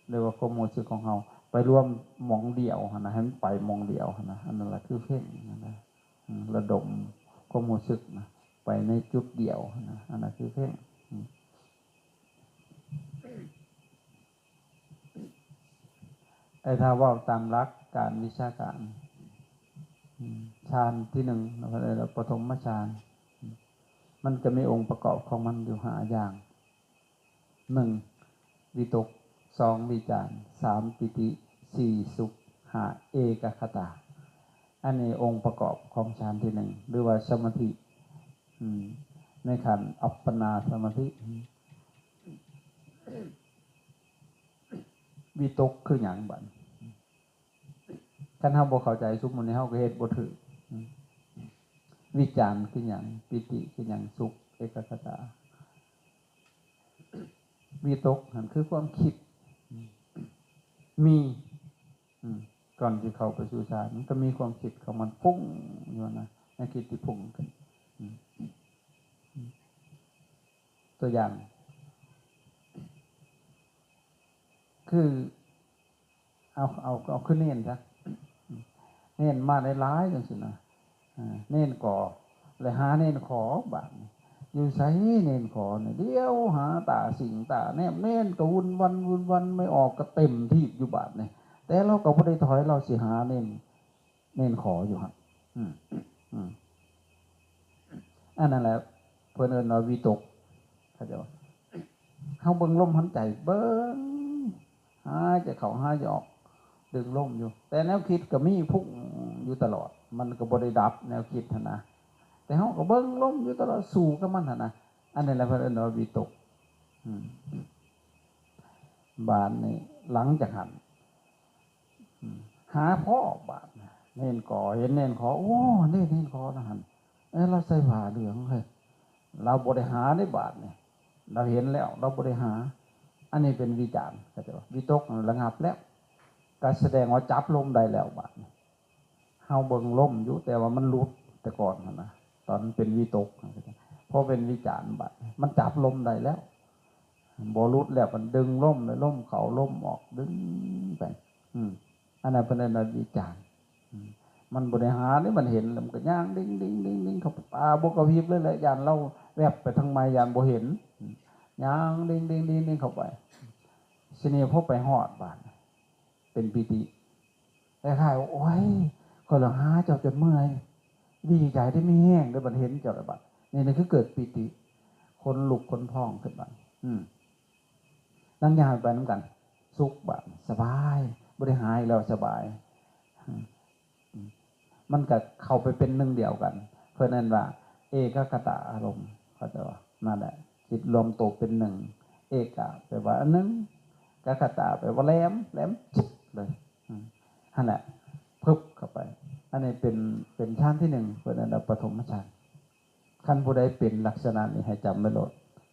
ຫຼືວ່າຄວາມຮູ້ສຶກຂອງເຮົາໄປລວມໝ່ອງດຽວຫັ້ນນະ ໃຫ້ມັນໄປໝ່ອງດຽວຫັ້ນນະ ອັນນັ້ນລະຄືເພັ່ງຫັ້ນນະ ອືມ ລະດົມຄວາມຮູ້ສຶກນະ ໄປໃນຈຸດດຽວຫັ້ນນະ ອັນນັ້ນຄືເພັ່ງ ອືມ ແຕ່ຖ້າເວົ້າຕາມຫຼັກການວິຊາການ ອືມ ຊານທີໜຶ່ງ ເຂົາເອີ້ນວ່າປະຖົມມະຊານ ມັນຈະມີອົງປະກອບຂອງມັນຢູ່ຫ້າຢ່າງ ໜຶ່ງ ວິຕົກ ສອງ ວິຈານ ສາມ ປີຕິ ສີ່ ສຸກ ຫ້າ ເອກະຄະຕາ ອັນນີ້ອົງປະກອບຂອງຊານທີໜຶ່ງ ຫຼືວ່າສະມາທິ ອືມ ໃນຂັ້ນອັບປະນາສະມາທິ ວິຕົກຄືຫຍັງບາດນີ້? ຄັນເຮົາບໍ່ເຂົ້າໃຈ ສົມມຸດນີ້ເຮົາກໍເຮັດບໍ່ຖືກ. ວິຈານຄືຫຍັງ? ປີຕິຄືຫຍັງ? ສຸກ ເອກະຄະຕາ. ວິຕົກຫັ້ນຄືຄວາມຄິດ ມີ ອືມ ກ່ອນຊິເຂົ້າໄປສູ່ຊານ ມັນກໍມີຄວາມຄິດຂອງມັນຟຸ້ງຢູ່ນະ ໃນຄິດທີ່ຟຸ້ງຂຶ້ນ ອືມ ຕົວຢ່າງ ຄື ເອົາ ເອົາ ເອົາຄືເນນຊະ ເນນມາຫຼາຍໆ ຈັ່ງຊີ້ນະ ເນນກໍ ແລະ ຫາເນນຂໍ ບາດນີ້ ຢູ່ໃສເນນຂໍນີ້? ຫຼຽວຫາຕາສິງຕາແນມ ເນນກໍວຸ່ນວັນວຸ່ນວັນ ໄມ້ອອກກໍເຕັມທີບຢູ່ບາດນີ້ ແຕ່ລາວກໍບໍ່ໄດ້ຖອຍ ລາວຊິຫາເນນ ເນນຂໍຢູ່ຫັ້ນ ອືມ ອືມ ອັນນັ້ນແຫຼະ ເພິ່ນເອີ້ນວ່າວິຕົກ ເຂົາເຈົ້າ ເຮົາເບິ່ງລົມຫາຍໃຈ ເບິ່ງ ຫາຍໃຈເຂົ້າ ຫາຍໃຈອອກ ດຶງລົມຢູ່ ແຕ່ແນວຄິດກໍມີພຸ້ງຢູ່ຕະຫຼອດ ມັນກໍບໍ່ໄດ້ດັບ ແນວຄິດຫັ້ນນະ ແຕ່ເຮົາກໍເບິ່ງລົມຢູ່ຕະຫຼອດ ສູ້ກັບມັນຫັ້ນນະ. ອັນນີ້ແຫຼະເພິ່ນເອີ້ນວ່າວິຕົກ. ອືມ ບາດນີ້ຫຼັງຈາກຫັ້ນ ອືມ ຫາພໍບາດ ເນນກໍເຫັນເນນຂໍ ໂອ້ ເນນ ເນນຂໍນະຫັ້ນ ເອີ ລາວໃສ່ຜ້າເຫຼືອງເຮີ້ຍ ລາວບໍ່ໄດ້ຫາເດ້ບາດນີ້ ລາວເຫັນແລ້ວ ລາວບໍ່ໄດ້ຫາ. ອັນນີ້ເປັນວິຈານ ເຂົາເຈົ້າວ່າ ວິຕົກລະງັບແລ້ວ ກໍສະແດງວ່າຈັບລົມໄດ້ແລ້ວບາດນີ້. ເຮົາເບິ່ງລົມຢູ່ ແຕ່ວ່າມັນຫຼຸດແຕ່ກ່ອນຫັ້ນນະ ຕອນເປັນວິຕົກ ພໍເປັນວິຈານບາດນີ້ ມັນຈັບລົມໄດ້ແລ້ວ ບໍ່ຫຼຸດແລ້ວ ມັນດຶງລົມ ລົມເຂົ້າລົມອອກ ດຶງໄປ. ອືມ ອັນນັ້ນເພິ່ນເອີ້ນວ່າວິຈານ. ອືມ ມັນບໍ່ໄດ້ຫາເດ້ ມັນເຫັນແລ້ວ ມັນກໍຍ່າງດິ້ງໆໆໆເຂົ້າໄປ ຕາບໍ່ກະພິບເລີຍແຫຼະ ຢ້ານລາວແວັບໄປທາງໃໝ່ ຢ້ານບໍ່ເຫັນ. ອືມ ຍ່າງດິ້ງໆໆໆເຂົ້າໄປ. ທີນີ້ພໍໄປຮອດບາດ ເປັນປີຕິ ຄ້າຍໆວ່າ ໂອ້ຍ ຂ້ອຍລະຫາເຈົ້າຈົນເມື່ອຍ ດີໃຈເດ້ ມີແຮງເດ້ ບັດເຫັນເຈົ້າລະບາດນີ້ ນີ້ຄືເກີດປີຕິ ຂົນລຸກຂົນພອງຂຶ້ນບາດ. ອືມ ຫຼັງຈາກນັ້ນໄປນຳກັນ ສຸກບາດ ສະບາຍ ບໍ່ໄດ້ຫາອີກແລ້ວ ສະບາຍ. ອືມ ມັນກໍເຂົ້າໄປເປັນໜຶ່ງດຽວກັນ ເພິ່ນເອີ້ນວ່າເອກະກະຕະອາລົມ ເຂົາເຈົ້າວ່າ ນັ້ນແຫຼະ ຈິດລວມໂຕເປັນໜຶ່ງ. ເອກະ ແປວ່າອັນໜຶ່ງ ກະກະຕະ ແປວ່າແຫຼມ ແຫຼມຈິບເລີຍ. ອືມ ຫັ້ນແຫຼະ ປຶບເຂົ້າໄປ. ອັນນີ້ເປັນ ເປັນຊານທີໜຶ່ງ ເພິ່ນເອີ້ນວ່າປະຖົມມະຊານ. ຄັນຜູ້ໃດເປັນລັກສະນະນີ້ໃຫ້ຈຳໄວ້ໂລດ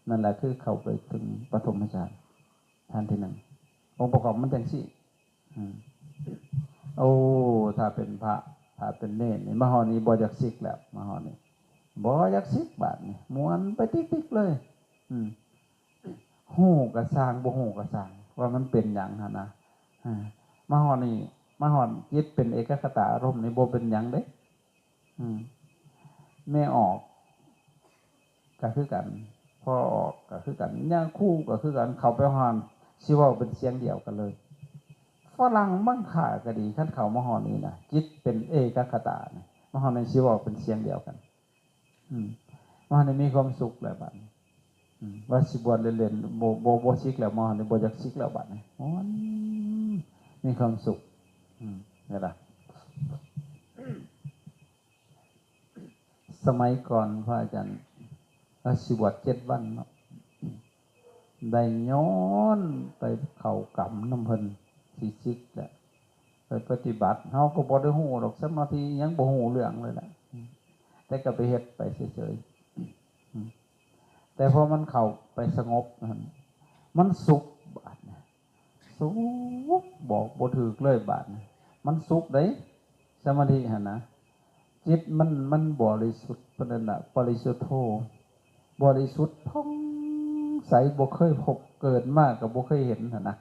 ນັ້ນແຫຼະຄືເຂົ້າໄປເຖິງປະຖົມມະຊານ ຊານທີໜຶ່ງ. ອົງປະກອບມັນຈັ່ງຊີ້. ອືມ ໂອ້ ຖ້າເປັນພະ ຖ້າເປັນເນນນີ້ ມາຮອດນີ້ບໍ່ຢາກສິກແລ້ວ ມາຮອດນີ້ບໍ່ຢາກສິກບາດນີ້ ມ່ວນໄປຕິກໆເລີຍ. ອືມ ຮູ້ກໍຊ່າງ ບໍ່ຮູ້ກໍຊ່າງ ວ່າມັນເປັນຫຍັງຫັ້ນນະ. ອາ ມາຮອດນີ້ ມາຮອດຈິດເປັນເອກະກະຕາອາລົມນີ້ ບໍ່ເປັນຫຍັງເດ້. ອືມ ແມ່ອອກກໍຄືກັນ ພໍ່ອອກກໍຄືກັນ ຍາຄູກໍຄືກັນ ເຂົ້າໄປຮອດຊິເວົ້າເປັນສຽງດຽວກັນເລີຍ. ຝຣັ່ງບັງຄາກໍດີ ຄັນເຂົ້າມາຮອດນີ້ນະ ຈິດເປັນເອກະກະຕານີ້ ມາຮອດນີ້ຊິເວົ້າເປັນສຽງດຽວກັນ. ອືມ ມາຮອດນີ້ມີຄວາມສຸກແລ້ວບາດນີ້. ອືມ ວ່າຊິບວດເລ່ນໆ ບໍ່ ບໍ່ ບໍ່ສິກແລ້ວ ມາຮອດນີ້ບໍ່ຢາກສິກແລ້ວບາດນີ້ ມ່ວນ ມີຄວາມສຸກ. ອືມ ເຫັນລະ ສະໄໝກ່ອນພະອາຈານ ລາວຊິບວດເຈັດວັນເນາະ ໄດ້ຍ້ອນໄປເຂົ້າກຳນຳເພິ່ນ ຊິສິກແຫຼະ ໄປປະຕິບັດ ເຮົາກໍບໍ່ໄດ້ຮູ້ດອກ ສະມາທິຫຍັງ ບໍ່ຮູ້ເລື່ອງເລີຍແຫຼະ ແຕ່ກໍໄປເຮັດໄປເສີຍໆ. ແຕ່ພໍມັນເຂົ້າໄປສະຫງົບຫັ້ນ ມັນສຸກບາດນີ້ ສຸກ ບອກບໍ່ຖືກເລີຍບາດນີ້ ມັນສຸກເດ້ ສະມາທິຫັ້ນນະ. ຈິດມັນ ມັນບໍລິສຸດ ເພິ່ນເອີ້ນວ່າປະລິສຸດໂທ ບໍລິສຸດຜ່ອງໃສ ບໍ່ເຄີຍພົບ ເກີດມາກໍບໍ່ເຄີຍເຫັນຫັ້ນນະ.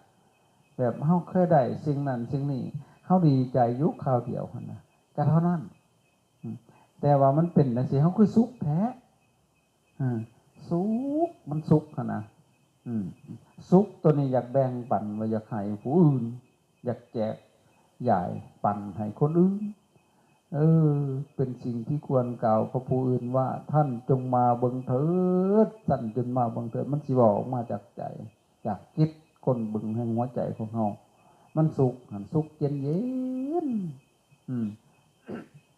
ແບບເຮົາເຄີຍໄດ້ສິ່ງນັ້ນສິ່ງນີ້ ເຮົາດີໃຈຢູ່ຄາວດຽວຫັ້ນນະ ກໍເທົ່ານັ້ນ. ອືມ ແຕ່ວ່າມັນເປັນຈັ່ງຊີ້ ເຮົາຄືສຸກແທ້. ເອີ ສຸກ ມັນສຸກຫັ້ນນະ. ອືມ ສຸກໂຕນີ້ຢາກແບ່ງປັນ ວ່າຢາກໃຫ້ຜູ້ອື່ນ ຢາກແຈກຢາຍປັນໃຫ້ຄົນອື່ນ. ເອີ ເປັນສິ່ງທີ່ຄວນກ່າວກັບຜູ້ອື່ນວ່າ ທ່ານຈົ່ງມາເບິ່ງເຖີດ ທ່ານຈົ່ງມາເບິ່ງເຖີດ. ມັນຊິເວົ້າອອກມາຈາກໃຈ ຈາກຈິດ ກົ້ນບຶງແຫ່ງຫົວໃຈຂອງເຮົາ. ມັນສຸກຫັ້ນ ສຸກເຢັນເຢັນ. ອືມ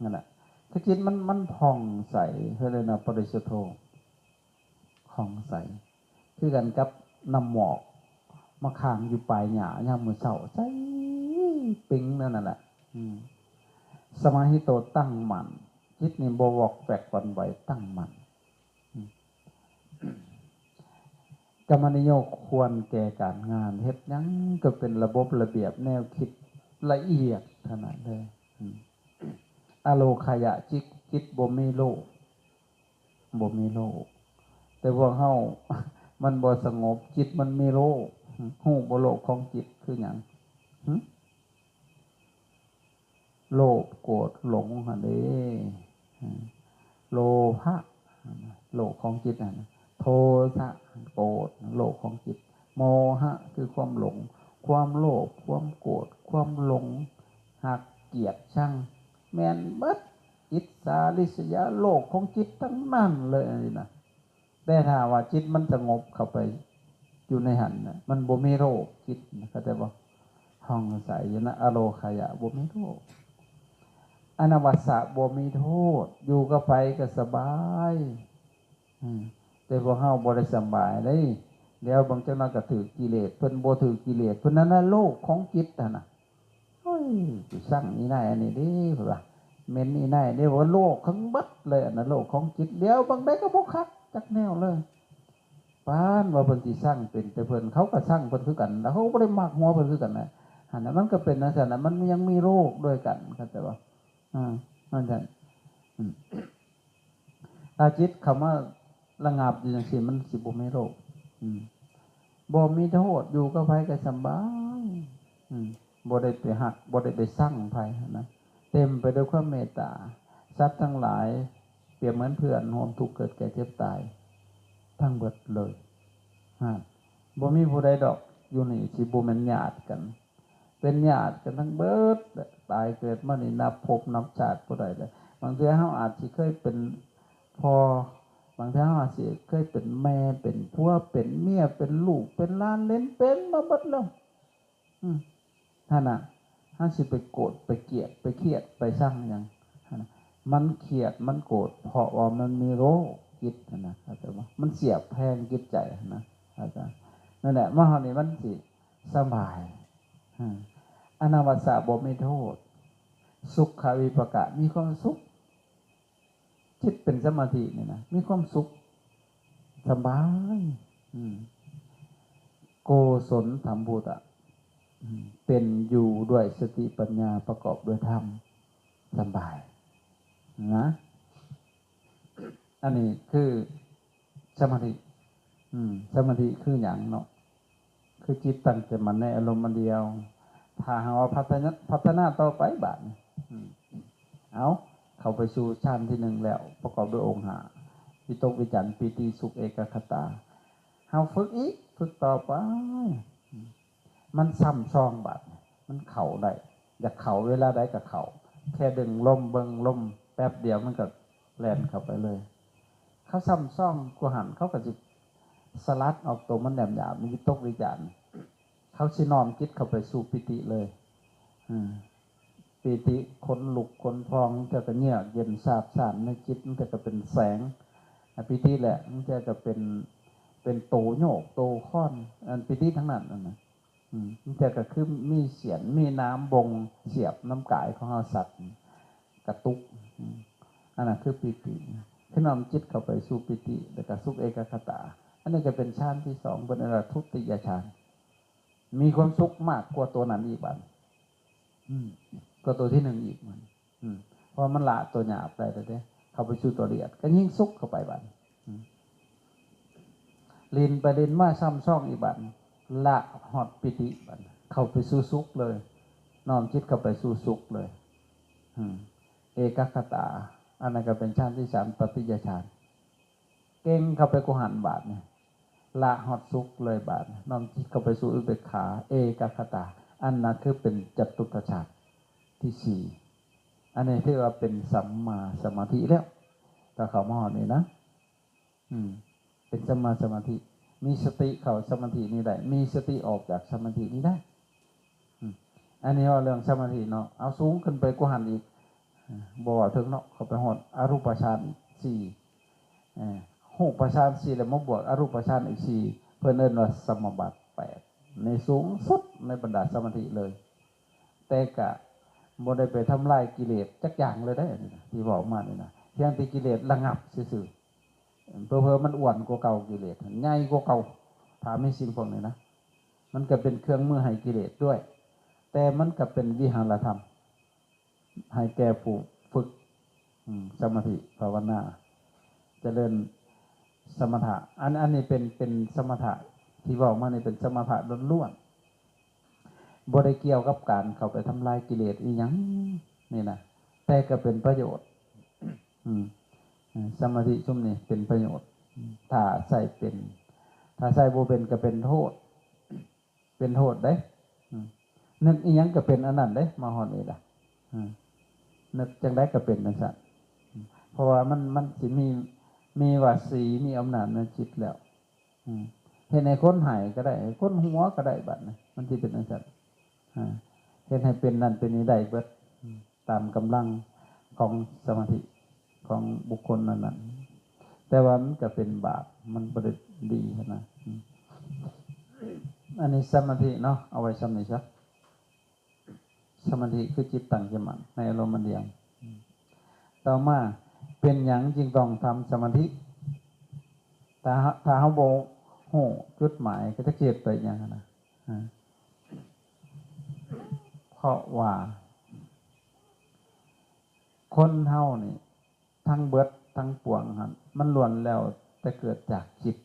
ນັ້ນແຫຼະ ຄືຈິດມັນ ມັນຜ່ອງໃສ ເອີ້ນວ່າປະລິສຸດໂທ ຜ່ອງໃສ ຄືກັນກັບນ້ຳໝອກມາຄ້າງຢູ່ປາຍຫຍ້າຍາມມື້ເຊົ້າ ໃສເປັງແນວນັ້ນແຫຼະ. ອືມ ສະມາຫິໂຕ ຕັ້ງໝັ້ນ ຈິດນີ້ບໍ່ວອກແວກຫວັ່ນໄຫວ ຕັ້ງໝັ້ນ. ກຳມະນິໂຍ ຄວນແກ່ການງານ ເຮັດຫຍັງກໍເປັນລະບົບລະບຽບ ແນວຄິດລະອຽດຂະໜາດເລີຍ. ອາໂລຄະຍະ ຈິດ ຈິດບໍ່ມີໂລບ ບໍ່ມີໂລບ. ແຕ່ພວກເຮົາມັນບໍ່ສະຫງົບ ຈິດມັນມີໂລບ. ຮູ້ບໍ່ໂລບຂອງຈິດຄືຫຍັງ? ໂລບ ໂກດ ຫຼົງຫັ້ນເດ້. ໂລພະ ໂລບຂອງຈິດຫັ້ນ. ໂທສະ ໂກດ ໂລບຂອງຈິດ. ໂມຫະ ຄືຄວາມຫຼົງ. ຄວາມໂລບ ຄວາມໂກດ ຄວາມຫຼົງ ຮັກ ກຽດ ຊັງ ແມ່ນເບິດ. ອິດສາ ລິດສະຍາ ໂລບຂອງຈິດທັງນັ້ນເລີຍອັນນີ້ນະ. ແຕ່ຖ້າວ່າຈິດມັນສະຫງົບເຂົ້າໄປຢູ່ໃນຫັ້ນນະ ມັນບໍ່ມີໂລບ ຈິດນະ ເຂົ້າໃຈບໍ່? ຜ່ອງໃສຢູ່ນະ ອາໂລຄະຍະ ບໍ່ມີໂລບ. ອະນາວາສະບໍ່ມີໂທດ ຢູ່ກັບໃຜກໍສະບາຍ. ອືມ ແຕ່ພວກເຮົາບໍ່ໄດ້ສະບາຍເດ້. ແລ້ວບາງຈັກໜ້ອຍກໍຖືກກິເລດ ເພິ່ນບໍ່ຖືກກິເລດ ເພິ່ນນັ້ນນະໂລກຂອງຈິດຫັ້ນນະ. ໂອ້ຍ ໄປຊັງອີ່ນາຍອັນນີ້ເດ້ ເພິ່ນວ່າ ເໝັນອີ່ນາຍເດ້ ວ່າໂລກທັງເບິດເລີຍ ອັນນັ້ນໂລກຂອງຈິດ. ແລ້ວບາງໃດກໍບໍ່ຄັກຈັກແນວເລີຍ. ປານວ່າເພິ່ນຊິຊັງເປັນແຕ່ເພິ່ນ ເຂົາກໍຊັງເພິ່ນຄືກັນ ແລ້ວເຂົາກໍບໍ່ໄດ້ມັກຫົວເພິ່ນຄືກັນນະ. ຫັ້ນນະ ມັນກໍເປັນຈັ່ງຊັ້ນນະ ມັນຍັງມີໂລກດ້ວຍກັນ ເຂົ້າໃຈບໍ່? ອາ ມັນຊັ້ນ ອືມ ຖ້າຈິດເຂົ້າມາລະງັບຢູ່ຈັ່ງຊີ້ ມັນຊິບໍ່ມີໂລກ ອືມ ບໍ່ມີໂທດ ຢູ່ກັບໃຜກໍສະບາຍ ອືມ ບໍ່ໄດ້ໄປຮັກ ບໍ່ໄດ້ໄປຊັງໃຜຫັ້ນນະ ເຕັມໄປດ້ວຍຄວາມເມດຕາ. ສັດທັງຫຼາຍປຽບເໝືອນເພື່ອນຮ່ວມທຸກເກີດແກ່ເຈັບຕາຍທັງເບິດເລີຍ. ຮະ ບໍ່ມີຜູ້ໃດດອກຢູ່ນີ້ຊິບໍ່ແມ່ນຍາດກັນ ເປັນຍາດກັນທັງເບິດແຫຼະ. ຕາຍເກີດມານີ້ນັບພົບນັບຊາດບໍ່ໄດ້ເລີຍ. ບາງເທື່ອເຮົາອາດຊິເຄີຍເປັນພໍ່ ບາງເທື່ອເຮົາອາດຊິເຄີຍເປັນແມ່ ເປັນຜົວ ເປັນເມຍ ເປັນລູກ ເປັນຫຼານເຫຼັນ ເປັນມາເບິດແລ້ວ. ອືມ ຫັ້ນນະ ເຮົາຊິໄປໂກດ ໄປກຽດ ໄປຄຽດ ໄປຊັງຫຍັງ? ຫັ້ນນະ ມັນຄຽດ ມັນໂກດ ເພາະວ່າມັນມີໂລກຈິດຫັ້ນນະ ເຂົ້າໃຈບໍ່? ມັນສຽບແທງຈິດໃຈຫັ້ນນະ ເຂົ້າໃຈ? ນັ້ນແຫຼະ ມາຮອດນີ້ມັນຊິສະບາຍ. ອາ ອະນາວາສະບໍ່ມີໂທດ ສຸຂະວິປາກະ ມີຄວາມສຸກ. ຈິດເປັນສະມາທິນີ້ນະ ມີຄວາມສຸກ ສະບາຍ ອືມ ໂກສົນທຳພຸດຕະ ອືມ ເປັນຢູ່ດ້ວຍສະຕິປັນຍາປະກອບດ້ວຍທຳ ສະບາຍນະ. ອັນນີ້ຄືສະມາທິ ອືມ ສະມາທິຄືຫຍັງເນາະ? ຄືຈິດຕັ້ງໃຈໝັ້ນໃນອາລົມອັນດຽວ. ຖ້າຫາກວ່າພັດທະນາ ພັດທະນາຕໍ່ໄປບາດນີ້ ອືມ ເອົາ ເຂົ້າໄປສູ່ຊານທີໜຶ່ງແລ້ວ ປະກອບດ້ວຍອົງຫ້າ ວິຕົກ ວິຈານ ປີຕິ ສຸກ ເອກະຄະຕາ. ເຮົາຝຶກອີກ ຝຶກຕໍ່ໄປ ອືມ ມັນຊ້ຳຊອງບາດນີ້ ມັນເຂົ້າໄດ້ ຢາກເຂົ້າເວລາໃດກໍເຂົ້າ ແຄ່ດຶງລົມ ເບິ່ງລົມແປັບດຽວ ມັນກໍແລ່ນເຂົ້າໄປເລີຍ. ເຂົາຊ້ຳຊອງກວ່າຫັ້ນ ເຂົາກໍຊິສະຫຼັດອອກໂຕມັນຫຍາບໆ ມີວິຕົກ ວິຈານ ເຂົາຊິນ້ອມຈິດເຂົ້າໄປສູ່ປີຕິເລີຍ. ອືມ ປີຕິ ຂົນລຸກ ຂົນພອງ ແລ້ວກໍເຍືອກເຢັນຊາບຊານໃນຈິດ ແລ້ວກໍເປັນແສງ ອາ ປີຕິແຫຼະ ແລ້ວກໍເປັນ ເປັນໂຕໂຍກ ໂຕຄອນ ອັນປີຕິທັງນັ້ນ ອັນນັ້ນ ອືມ ແຕ່ກໍຄືມີສຽນ ມີນ້ຳບົ່ງສຽບນຳກາຍຂອງເຮົາ ສັດກະຕຸກ ອືມ ອັນນັ້ນຄືປີຕິ ຄືນ້ອມຈິດເຂົ້າໄປສູ່ປີຕິ ແລ້ວກໍສຸກເອກະຄະຕາ. ອັນນີ້ກໍເປັນຊານທີສອງ ເພິ່ນເອີ້ນວ່າທຸຕິຍະຊານ ມີຄວາມສຸກມາກກວ່າຕົວນັ້ນອີກບາດ ອືມ ກວ່າຕົວທີໜຶ່ງອີກ ອືມ ເພາະວ່າມັນລະຕົວຫຍາບໄດ້ແລ້ວເດ້ ເຂົ້າໄປສູ່ຕົວລະອຽດ ກໍຍິ່ງສຸກເຂົ້າໄປບາດ ອືມ ຫຼິ້ນໄປຫຼິ້ນມາຊ້ຳຊອງອີກບາດ ລະຮອດປີຕິບາດ ເຂົ້າໄປສູ່ສຸກເລີຍ ນ້ອມຈິດເຂົ້າໄປສູ່ສຸກເລີຍ ອືມ ເອກະຄະຕາ ອັນນັ້ນກໍເປັນຊານທີສາມ ຕະຕິຍະຊານ ເກັ່ງເຂົ້າໄປກວ່າຫັ້ນບາດນີ້ ລະຮອດສຸກເລີຍບາດ ນ້ອມຈິດເຂົ້າໄປສູ່ອຸເບກຂາ ເອກະຄະຕາ ອັນນັ້ນຄືເປັນຈະຕຸດຕະຊານທີສີ່ ອັນນີ້ຖືວ່າເປັນສຳມາສະມາທິແລ້ວ ຖ້າເຂົ້າມາຮອດນີ້ນະ ອືມ ເປັນສຳມາສະມາທິ ມີສະຕິເຂົ້າສະມາທິນີ້ໄດ້ ມີສະຕິອອກຈາກສະມາທິນີ້ໄດ້ ອືມ ອັນນີ້ເວົ້າເລື່ອງສະມາທິເນາະ ເອົາສູງຂຶ້ນໄປກວ່າຫັ້ນອີກ ບໍ່ເວົ້າເຖິງເນາະ ເຂົ້າໄປຮອດອະຮູປະຊານອີກສີ່ ເອີ ຮູບປະຊານສີ່ ແລ້ວມາບວກອະຮູບປະຊານອີກສີ່ ເພິ່ນເອີ້ນວ່າສະມາບັດແປດ ໃນສູງສຸດໃນບັນດາສະມາທິເລີຍ ແຕ່ກະບໍ່ໄດ້ໄປທຳລາຍກິເລດຈັກຢ່າງເລີຍເດ້ ອັນນີ້ນະ ທີ່ເວົ້າມານີ້ນະ ພຽງແຕ່ກິເລດລະງັບຊື່ໆ ເຜີໆມັນອ້ວນກວ່າເກົ່າ ກິເລດໃຫຍ່ກວ່າເກົ່າ ຖ້າມີສິ່ງພວກນີ້ນະ ມັນກໍເປັນເຄື່ອງມືໃຫ້ກິເລດດ້ວຍ ແຕ່ມັນກໍເປັນວິຫາລະທຳ ໃຫ້ແກ່ຜູ້ຝຶກ ອືມ ສະມາທິພາວະນາ ຈະເລີນສະມະຖະ ອັນ ອັນນີ້ເປັນ ເປັນສະມະຖະ ທີ່ເວົ້າມານີ້ເປັນສະມະຖະລ້ວນໆ ບໍ່ໄດ້ກ່ຽວກັບການເຂົ້າໄປທຳລາຍກິເລດອີ່ຫຍັງນີ້ນະ ແຕ່ກໍເປັນປະໂຫຍດ ອືມ ເອີ ສະມາທິຊຸມນີ້ເປັນປະໂຫຍດ ຖ້າໃຊ້ເປັນ ຖ້າໃຊ້ບໍ່ເປັນກໍເປັນໂທດ ເປັນໂທດເດ້ ອືມ ນຶກອີ່ຫຍັງກໍເປັນອັນນັ້ນເດ້ ມາຮອດນີ້ລະ ອືມ ນຶກຈັ່ງໃດກໍເປັນຈັ່ງຊັ້ນ ເພາະວ່າມັນ ມັນຊິມີ ມີວາສີ ມີອຳນາດໃນຈິດແລ້ວ ອືມ ເຮັດໃຫ້ຄົນໄຫ້ກໍໄດ້ ໃຫ້ຄົນຫົວກໍໄດ້ ບາດນີ້ມັນຊິເປັນຈັ່ງຊັ້ນ ອາ ເຮັດໃຫ້ເປັນນັ້ນເປັນນີ້ໄດ້ເບິດ ອືມ ຕາມກຳລັງ ຂອງສະມາທິຂອງບຸກຄົນນັ້ນໆ ແຕ່ວ່າມັນກໍເປັນບາບ ມັນບໍ່ໄດ້ດີຫັ້ນນະ. ອັນນີ້ສະມາທິເນາະ ເອົາໄວ້ຊ່ຳນີ້ຊະ. ສະມາທິຄືຈິດຕັ້ງຈະໝັ້ນໃນອາລົມອັນດຽວ. ຕໍ່ມາ ເປັນຫຍັງຈຶ່ງຕ້ອງທຳສະມາທິ? ຖ້າ ຖ້າເຮົາບໍ່ຮູ້ຈຸດໝາຍ ກໍຈັກຊິເຮັດໄປຫຍັງຫັ້ນນະ. ເພາະວ່າຄົນເຮົານີ້ ທັງເບິດທັງປວງຫັ້ນ ມັນລ້ວນແລ້ວແຕ່ເກີດຈາກຈິດ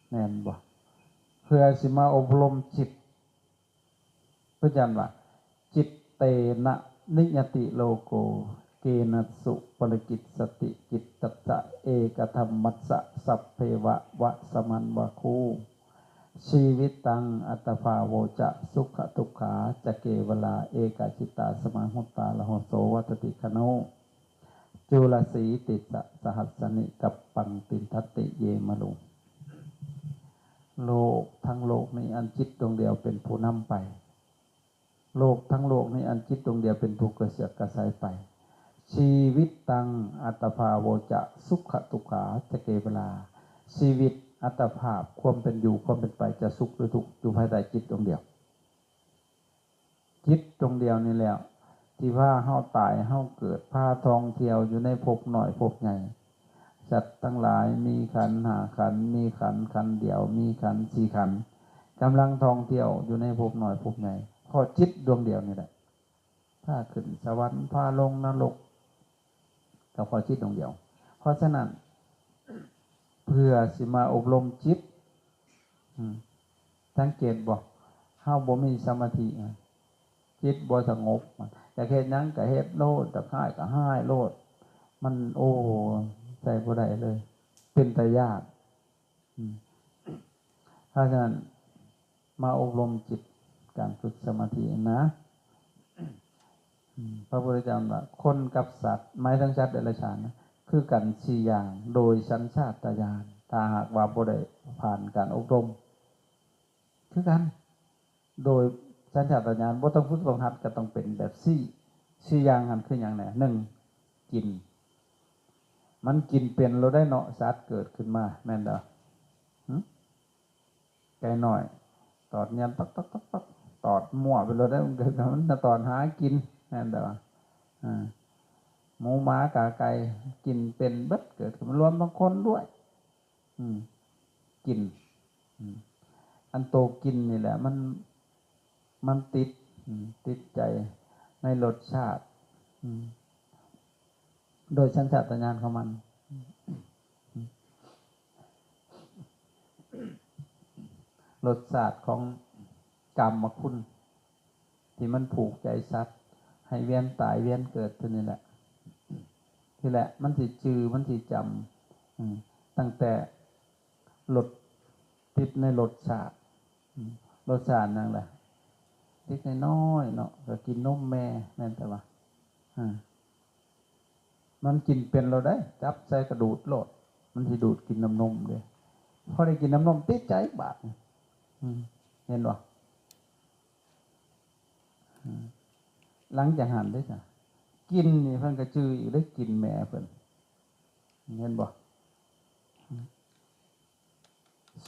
ແມ່ນບໍ່? ເພື່ອຊິມາອົບຮົມຈິດ ເພິ່ນຢ້ຳວ່າ ຈິດເຕນະນິຍະຕິໂລໂກ ເກນະສຸປະລິກິດສະຕິ ຈິດຕັດສະເອກະທຳມັດສະ ສັບເພວະວະສະມັນວາຄູ ຊີວິຕັງອັດຕະພາໂວຈະ ສຸຂະທຸກຂາຈະເກວະລາ ເອກະຈິດຕາສະມາຫຸດຕາ ລະໂຫໂສວັດຕະຕິຄະໂນ ຈຸລະສີຕິສະສະຫັດສະນິກັບປັງ ຕິນທັດຕິເຍມະລຸງ. ໂລກທັງໂລກນີ້ ອັນຈິດດວງດຽວເປັນຜູ້ນຳໄປ. ໂລກທັງໂລກນີ້ ອັນຈິດດວງດຽວເປັນຜູ້ກະເຊືອກກະສາຍໄປ. ຊີວິດຕັງອັດຕະພາໂວຈະ ສຸຂະທຸກຂາຈະເກວະລາ. ຊີວິດ ອັດຕະພາບ ຄວາມເປັນຢູ່ ຄວາມເປັນໄປ ຈະສຸກຫຼືທຸກ ຢູ່ພາຍໃຕ້ຈິດດວງດຽວ. ຈິດດວງດຽວນີ້ແຫຼະ ທີ່ພາເຮົາຕາຍເຮົາເກີດ ພາທ່ອງທ່ຽວຢູ່ໃນພົບນ້ອຍພົບໃຫຍ່. ສັດທັງຫຼາຍມີຂັນຫ້າຂັນ ມີຂັນຂັນດຽວ ມີຂັນສີ່ຂັນ ກຳລັງທ່ອງທ່ຽວຢູ່ໃນພົບນ້ອຍພົບໃຫຍ່ ເພາະຈິດດວງດຽວນີ້ແຫຼະ ພາຂຶ້ນສະຫວັນ ພາລົງນະລົກ ກໍເພາະຈິດດວງດຽວ. ເພາະສະນັ້ນ ເພື່ອຊິມາອົບຮົມຈິດ ອືມ ສັງເກດບໍ່? ເຮົາບໍ່ມີສະມາທິ ອາ ຈິດບໍ່ສະຫງົບ ອາ ຢາກເຮັດຫຍັງກໍເຮັດໂລດ ຢາກຮ້າຍກໍຮ້າຍໂລດ ມັນ ໂອ້ ໃຊ້ບໍ່ໄດ້ເລີຍ ເປັນຕາຢ້ານ. ອືມ ເພາະສະນັ້ນ ມາອົບຮົມຈິດ ການຝຶກສະມາທິນະ. ອືມ ພະພຸດທະເຈົ້າວ່າ ຄົນກັບສັດ ໝາຍເຖິງສັດເດຍລະສານນະ ຄືກັນສີ່ຢ່າງໂດຍສັນຊາດຕະຍານ. ຖ້າຫາກວ່າບໍ່ໄດ້ຜ່ານການອົບຮົມ ຄືກັນ ໂດຍສັນຊາດຕະຍານ ບໍ່ຕ້ອງຝຶກຕ້ອງຫັດ ກໍຕ້ອງເປັນແບບຊີ້. ສີ່ຢ່າງຫັ້ນຄືຫຍັງແດ່? ໜຶ່ງ ກິນ. ມັນກິນເປັນໂລດໄດ໋ເນາະ ສັດເກີດຂຶ້ນມາ ແມ່ນບໍ່? ຫຶ? ໄກ່ນ້ອຍ ຕອດຍາມຕອກໆໆ ຕອດມົ້ວໄປໂລດໄດ໋ ມັນເກີດ ມັນຕອດຫາກິນ ແມ່ນບໍ່? ອາ ໝູໝາກາໄກ່ ກິນເປັນເບິດ ເກີດຂຶ້ນມາ ລວມທັງຄົນດ້ວຍ. ອືມ ກິນ ອືມ ອັນໂຕກິນນີ້ແຫຼະ ມັນ ມັນຕິດ ອືມ ຕິດໃຈໃນລົດຊາດ ອືມ ໂດຍສັນຊາດຕະຍານຂອງມັນ ອືມ ລົດຊາດຂອງກາມມະຄຸນ ທີ່ມັນຜູກໃຈສັດໃຫ້ວຽນຕາຍວຽນເກີດເທົ່ານີ້ແຫຼະ. ທີ່ແຫຼະ ມັນຊິຈື່ ມັນຊິຈຳ ອືມ ຕັ້ງແຕ່ລົດ ຕິດໃນລົດຊາດ ອືມ ລົດຊາດຫຍັງລະ? ເດັກນ້ອຍໆເນາະ ກໍກິນນົມແມ່ ແມ່ນແຕ່ວ່າ ອາ ມັນກິນເປັນໂລດໄດ໋ ຈັບໃສ່ກະດູດໂລດ ມັນຊິດູດກິນນ້ຳນົມເດ້. ພໍໄດ້ກິນນ້ຳນົມ ຕິດໃຈບາດນີ້ ອືມ ເຫັນບໍ່? ອືມ ຫຼັງຈາກຫັ້ນເດ້ຊະ ກິ່ນນີ້ເພິ່ນກໍຈື່ອີກເດ້ ກິ່ນແມ່ເພິ່ນ ເຫັນບໍ່?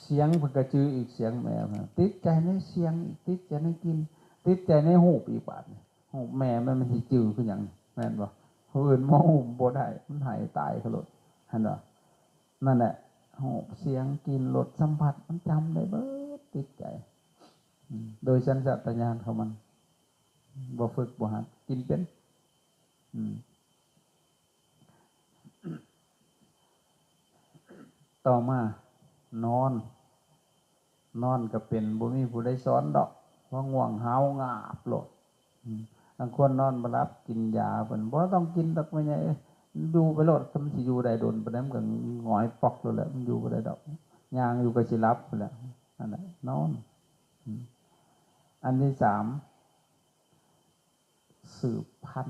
ສຽງເພິ່ນກໍຈື່ອີກ ສຽງແມ່ເພິ່ນ ຕິດໃຈໃນສຽງອີກ ຕິດໃຈໃນກິ່ນ ຕິດໃຈໃນຮູບອີກບາດນີ້. ຮູບແມ່ມັນ ມັນຊິຈື່ຄືຫຍັງ ແມ່ນບໍ່? ຜູ້ອື່ນມາຮູບບໍ່ໄດ້ ມັນໃຫ້ຕາຍໂລດ ຫັ້ນວ່າ ນັ້ນແຫຼະ ຮູບ ສຽງ ກິ່ນ ລົດ ສຳຜັດ ມັນຈຳໄດ້ເບິດ ຕິດໃຈ ອືມ ໂດຍສັນຊາດຕະຍານຂອງມັນ ບໍ່ຝຶກບໍ່ຫັດ ກິນເປັນ ອືມ. ຕໍ່ມາ ນອນ ນອນກໍເປັນ ບໍ່ມີຜູ້ໃດສອນດອກ ພະງ່ວງຫາວງາບໂລດ ອືມ ບາງຄົນນອນບໍ່ຫຼັບ ກິນຢາເພິ່ນ ບໍ່ຕ້ອງກິນດອກ ແມ່ໃຫຍ່ເອີຍ ຢູ່ໄປໂລດ ມັນຊິຢູ່ໄດ້ດົນປານໃດ ມັນກໍຫງອຍປອກໂລດແຫຼະ ມັນຢູ່ບໍ່ໄດ້ດອກ ຍ່າງຢູ່ກໍຊິຫຼັບພຸ້ນແຫຼະ ນັ້ນແຫຼະ ນອນ ອືມ ອັນທີສາມ ສືບພັນ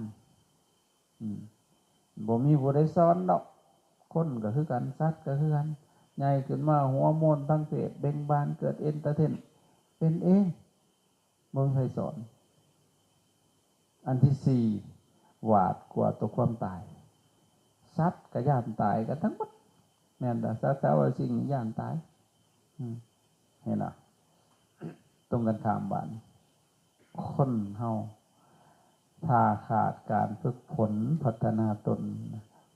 ອືມ ບໍ່ມີຜູ້ໃດສອນດອກ ຄົນກໍຄືກັນ ສັດກໍຄືກັນ ໃຫຍ່ຂຶ້ນມາຫົວໂມນທາງເພດ ເບັ່ງບານ ເກີດເອັນເຕີເທນ ເປັນເອງ ບໍ່ມີໃຜສອນ. ອັນທີສີ່ ຫວາດກົວຕໍ່ຄວາມຕາຍ. ສັດກໍຢ້ານຕາຍກັນທັງໝົດ ແມ່ນລະ ສັດສາວະສິ່ງຢ້ານຕາຍ. ອືມ ເຫັນລະ ຕົງກັນຂ້າມບາດນີ້ ຄົນເຮົາ ຖ້າຂາດການຝຶກຝົນພັດທະນາຕົນ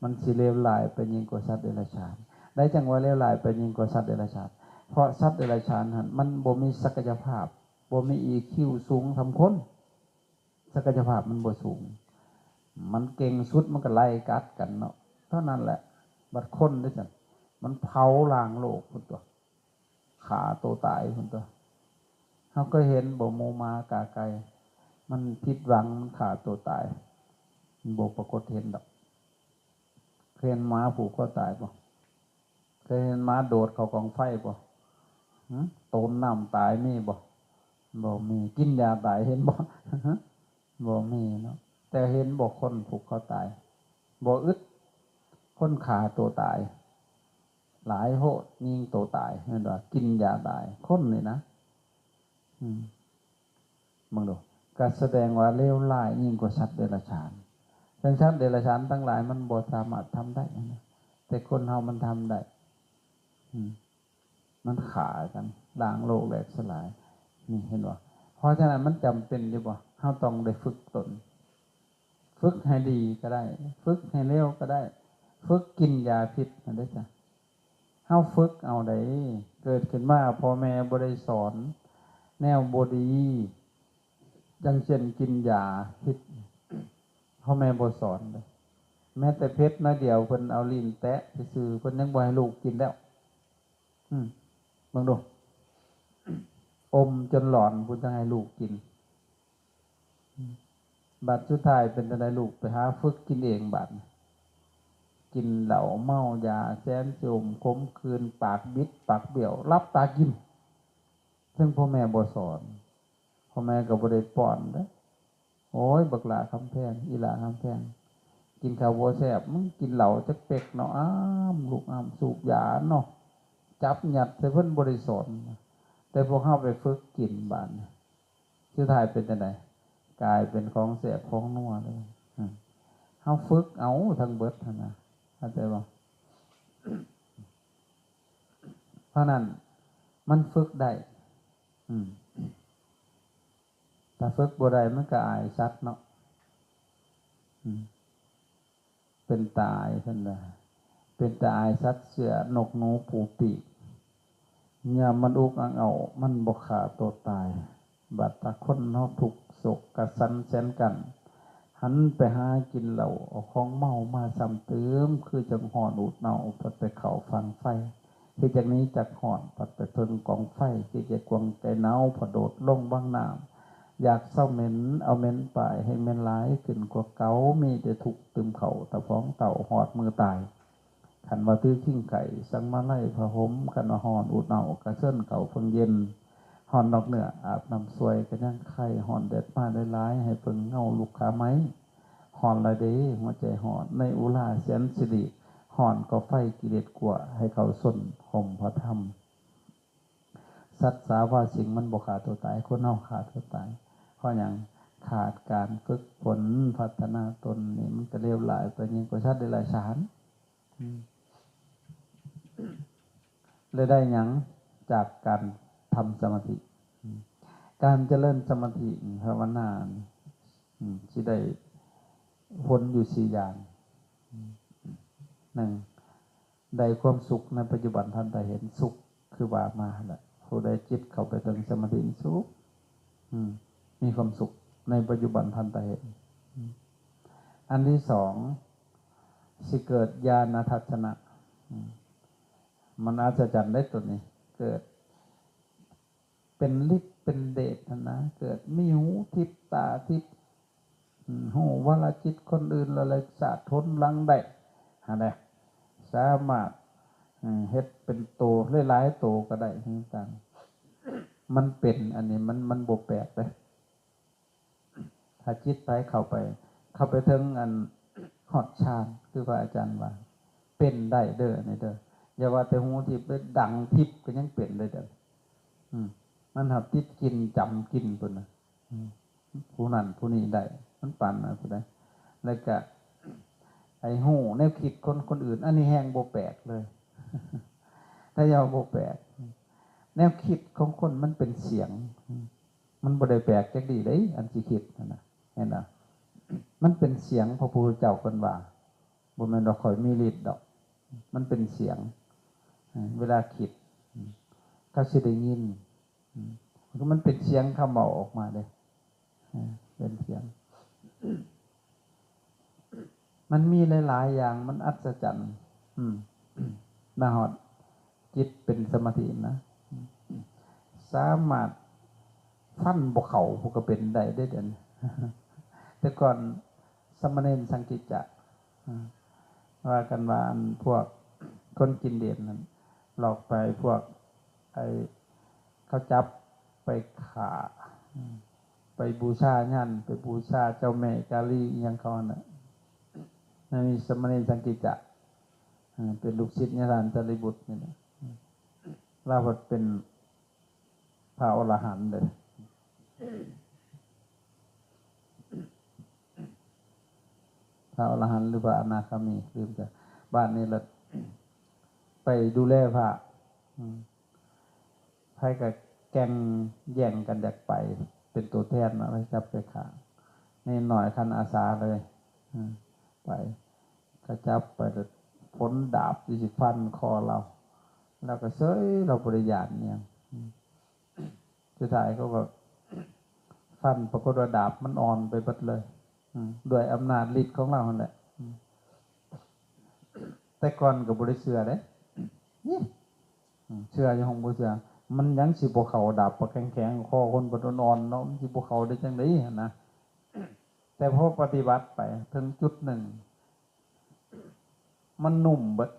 ມັນຊິເລວຮ້າຍໄປຍິ່ງກວ່າສັດເດຍລະສານ. ໄດ້ຈັ່ງວ່າເລວຮ້າຍໄປຍິ່ງກວ່າສັດເດຍລະສານ ເພາະສັດເດຍລະສານຫັ້ນ ມັນບໍ່ມີສັກກະຍະພາບ ບໍ່ມີອີຄິວສູງສ່ຳຄົນ. ສັກກະຍະພາບມັນບໍ່ສູງ ມັນເກັ່ງສຸດມັນກໍໄລ່ກັດກັນເນາະ ເທົ່ານັ້ນແຫຼະ. ບັດຄົນເດ້ຊັ້ນ ມັນເຜົາລ້າງໂລກພຸ້ນຕົວະ ຂ້າໂຕຕາຍພຸ້ນຕົວະ. ເຮົາເຄີຍເຫັນບໍ່ ໝູໝາກາໄກ່ ມັນຜິດຫວັງ ມັນຂ້າໂຕຕາຍ? ມັນບໍ່ປາກົດເຫັນດອກ. ເຄີຍເຫັນໝາຜູກຄໍຕາຍບໍ່? ເຄີຍເຫັນໝາໂດດເຂົ້າກອງໄຟບໍ່? ຫຶ? ໂຕນນ້ຳຕາຍມີບໍ່? ບໍ່ມີ. ກິນຢາຕາຍເຫັນບໍ່? ບໍ່ມີເນາະ. ແຕ່ເຫັນບໍ່ຄົນຜູກຄໍຕາຍ? ບໍ່ອຶດ. ຄົນຂ້າໂຕຕາຍຫຼາຍໂພດ ຍິງໂຕຕາຍ ແມ່ນວ່າກິນຢາຕາຍ ຄົນນີ້ນະ. ອືມ ເບິ່ງດູ ກໍສະແດງວ່າເລວຮ້າຍຍິ່ງກວ່າສັດເດຍລະສານ. ເຊິ່ງສັດເດຍລະສານທັງຫຼາຍມັນບໍ່ສາມາດທຳໄດ້ນະ ແຕ່ຄົນເຮົາມັນທຳໄດ້. ອືມ ມັນຂ້າກັນ ລ້າງໂລກແຫຼກສະຫຼາຍ ນີ້ເຫັນບໍ່? ເພາະສະນັ້ນມັນຈຳເປັນຢູ່ບໍ່? ເຮົາຕ້ອງໄດ້ຝຶກຕົນ ຝຶກໃຫ້ດີກໍໄດ້ ຝຶກໃຫ້ເລວກໍໄດ້ ຝຶກກິນຢາພິດຫັ້ນເດ້ຈ້ະ. ເຮົາຝຶກເອົາໃດ໋ ເກີດຂຶ້ນມາພໍ່ແມ່ບໍ່ໄດ້ສອນແນວບໍ່ດີ ຢ່າງເຊັ່ນກິນຢາພິດ ພໍ່ແມ່ບໍ່ສອນເດ້. ແມ້ແຕ່ເຜັດໜ້ອຍດຽວ ເພິ່ນເອົາລີ້ນແຕະຊື່ໆ ເພິ່ນຍັງບໍ່ໃຫ້ລູກກິນແລ້ວ. ອືມ ເບິ່ງດູ ອົມຈົນຫຼອນພຸ້ນຈັ່ງໃຫ້ລູກກິນ. ອືມ ບັດສຸດທ້າຍເປັນຈັ່ງໃດ? ລູກໄປຫາຝຶກກິນເອງບາດນີ້ ກິນເຫຼົ້າເມົາຢາ ແສນຊິອົມຂົມຂືນ ປາກບິດປາກບ້ຽວ ຫຼັບຕາກິນ ເຊິ່ງພໍ່ແມ່ບໍ່ສອນ ພໍ່ແມ່ກໍບໍ່ໄດ້ປ້ອນເດ້. ໂອ້ຍ ບັກຫຼ້າຄຳແພງ ອີຫຼ້າຄຳແພງ ກິນເຂົ້າບໍ່ແຊບ ມຶງກິນເຫຼົ້າຈັກເປັກເນາະ ອ້າມ ລູກອ້າມ ສູບຢາເນາະ ຈັບຍັດໃສ່ເພິ່ນ ບໍ່ໄດ້ສອນ. ແຕ່ພວກເຮົາໄປຝຶກກິນບາດນີ້ ສຸດທ້າຍເປັນຈັ່ງໃດ? ກາຍເປັນຂອງແຊບຂອງນົວເລີຍ. ເຮົາຝຶກເອົາທັງເບິດຫັ້ນນະ ເຂົ້າໃຈບໍ່? ເພາະນັ້ນມັນຝຶກໄດ້. ອືມ ຖ້າຝຶກບໍ່ໄດ້ມັນກໍອາຍສັດເນາະ. ອືມ ເປັນຕາອາຍເພິ່ນວ່າ ເປັນຕາອາຍສັດເສືອ ນົກໜູ ປູປີກ ຍາມມັນອຸກອັ່ງເອົ້າ ມັນບໍ່ຂ້າຕົວຕາຍ. ບັດຕາຄົນເຮົາທຸກໂສກກະສັນແສນກັນ ຫັນໄປຫາກິນເຫຼົ້າ ເອົາຂອງເມົາມາຊ້ຳຕື່ມ ຄືຈັ່ງຮ້ອນອຸດເນົ່າ ພັດໄປເຂົ້າຝັ່ງໄຟ. ເຮັດຈັ່ງນີ້ຈັກຮ້ອນ ພັດໄປເພິ່ງກອງໄຟ ຄືຈະກວງໃຈໜາວ ພະໂດດລົງວັງນ້ຳ. ຢາກເຊົາເໝັນ ເອົາເໝັນປາຍ ແຮ່ງເໝັນຫຼາຍຂຶ້ນກວ່າເກົ່າ ມີແຕ່ທຸກຕື່ມເຂົ້າ ຕາຟອງເຕົ້າ ຮອດມື້ຕາຍ. ຄັນວ່າຖືຄີງໄຂ້ ສັງມາໄລຜ້າຫົ່ມ ຄັນວ່າຮ້ອນອຸດເນົ່າ ກະເຊີນເຂົ້າເພິ່ງເຢັນ. ຮ້ອນນອກເນື້ອ ອາບນ້ຳຊ່ວຍ ກະຍັງໄຄ ຮ້ອນແດດມາຫຼາຍໆ ໃຫ້ເພິ່ງເງົາລຸກຂາໄມ້. ຮ້ອນລະເດ ຫົວໃຈຮ້ອນ ໃນອຸລາແສນສິລິ ຮ້ອນກໍໄຟກິເລດກົວ ໃຫ້ເຂົ້າຊົນຫົ່ມພະທຳ. ສັດສາວາສິ່ງມັນບໍ່ຂ້າຕົວຕາຍ ຄົນເຮົາຂ້າຕົວຕາຍ. ເພາະຫຍັງ? ຂາດການຝຶກຝົນພັດທະນາຕົນນີ້ ມັນກະເລວຮ້າຍໄປຍິ່ງກວ່າສັດເດຍລະສານ. ອືມ ແລະ ໄດ້ຫຍັງຈາກການທຳສະມາທິ? ອືມ ການຈະເລີນສະມາທິ ພາວະນານີ້ ອືມ ຊິໄດ້ຜົນຢູ່ສີ່ຢ່າງ. ອືມ ໜຶ່ງ ໄດ້ຄວາມສຸກໃນປັດຈຸບັນທັນຕາເຫັນ ສຸກຄືວ່າມາຫັ້ນແຫຼະ. ຜູ້ໃດຈິດເຂົ້າໄປເຖິງສະມາທິສຸກ ອືມ ມີຄວາມສຸກໃນປັດຈຸບັນທັນຕາເຫັນ. ອືມ ອັນທີສອງ ຊິເກີດຍານະທັດສະນະ. ອືມ ມັນອັດສະຈັນເດ້ໂຕນີ້ ເກີດ ເປັນລິດເປັນເດດຫັ້ນນະ ເກີດມີຫູທິບຕາທິບ ອືມ ຮູ້ວາລະຈິດຄົນອື່ນ ລະລຶກຊາດຫົນຫຼັງໄດ້ຫັ້ນແຫຼະ ສາມາດ ເຮັດເປັນໂຕຫຼາຍໆໂຕກໍໄດ້ຄືກັນ. ມັນເປັນ ອັນນີ້ມັນ ມັນບໍ່ແປກເດ້. ຖ້າຈິດໃຜເຂົ້າໄປ ເຂົ້າໄປເຖິງອັນຮອດຊານ ຄືພະອາຈານວ່າ ເປັນໄດ້ເດີ ອັນນີ້ເດີ. ຢ່າວ່າແຕ່ຫູທິບເດີ ດັງທິບກໍຍັງເປັນໄດ້ເດີ. ອືມ ມັນຫາກຕິດກິນ ຈຳກິນພຸ້ນນະ. ອືມ ຜູ້ນັ້ນຜູ້ນີ້ໄດ້ ມັນປານນັ້ນພຸ້ນໃດ. ແລ້ວກະໄອ້ຮູ້ແນວຄິດຄົນຄົນອື່ນ ອັນນີ້ແຮງບໍ່ແປກເລີຍ ຖ້າເວົ້າບໍ່ແປກ ແນວຄິດຂອງຄົນມັນເປັນສຽງ ມັນບໍ່ໄດ້ແປກຈັກດີ້ເດ້ ອັນຊິຄິດຫັ້ນນະ ເຫັນບໍ່? ມັນເປັນສຽງ ພະພຸດທະເຈົ້າເພິ່ນວ່າ ບໍ່ແມ່ນວ່າຂ້ອຍມີລິດດອກ ມັນເປັນສຽງ ເອີ ເວລາຄິດ ເຂົາຊິໄດ້ຍິນ ເອີ ມັນເປັນສຽງຄຳເວົ້າອອກມາເດ້ ເອີ ເປັນສຽງ ມັນມີຫຼາຍໆຢ່າງ ມັນອັດສະຈັນ ອືມ ມາຮອດ ຈິດເປັນສະມາທິນະ ສາມາດຟັນບໍ່ເຂົ້າ ຜູ້ກໍເປັນໄດ້ເດ້ ດຽວນີ້ ແຕ່ກ່ອນສາມະເນນສັງກິດຈະ ວ່າກັນວ່າ ອັນພວກຄົນຈີນເດນນັ້ນ ຫຼອກໄປພວກ ໄອ້ ເຂົາຈັບໄປຂ້າ ໄປບູຊາຍັນ ໄປບູຊາເຈົ້າແມ່ກາລີອີ່ຫຍັງເຂົາຫັ້ນນະ ນັ້ນມີສາມະເນນສັງກິດຈະ ເປັນລູກສິດຍາທ່ານສາລີບຸດນີ້ແຫຼະ ລາວພັດເປັນພະອໍລະຫັນເດ້ ພະອໍລະຫັນ ຫຼື ພະອະນາຄາມີ ລືມຈະ ບາດນີ້ລະໄປດູແລພະ ອືມ ໃຜກໍແກ່ງແຍ່ງກັນຢາກໄປເປັນຕົວແທນເນາະ ໄປຈັບໄປຂ້າ ເນນນ້ອຍຄັນອາສາເລີຍ ເອີ ໄປ ເຂົາຈັບໄປແລ້ວພົນດາບທີ່ຊິຟັນຄໍລາວ ລາວກໍເຊີຍ ລາວບໍ່ໄດ້ຢ້ານອີ່ຫຍັງ ອືມ ສຸດທ້າຍເຂົາກໍຟັນ ປາກົດວ່າດາບມັນອ່ອນໄປເບິດເລີຍ ອືມ ດ້ວຍອຳນາດລິດຂອງລາວຫັ້ນແຫຼະ ອືມ ແຕ່ກ່ອນກໍບໍ່ໄດ້ເຊື່ອເດ້ ນີ້ ອືມ ເຊື່ອຢູ່ ບໍ່ເຊື່ອ ມັນຫຍັງຊິບໍ່ເຂົ້າ ດາບປາກແຂງໆ ຄໍຄົນປາດອ່ອນໆເນາະ ມັນຊິບໍ່ເຂົ້າໄດ້ຈັ່ງໃດຫັ້ນນະ ແຕ່ພໍປະຕິບັດໄປເຖິງຈຸດໜຶ່ງ ມັນນຸ້ມເບິດ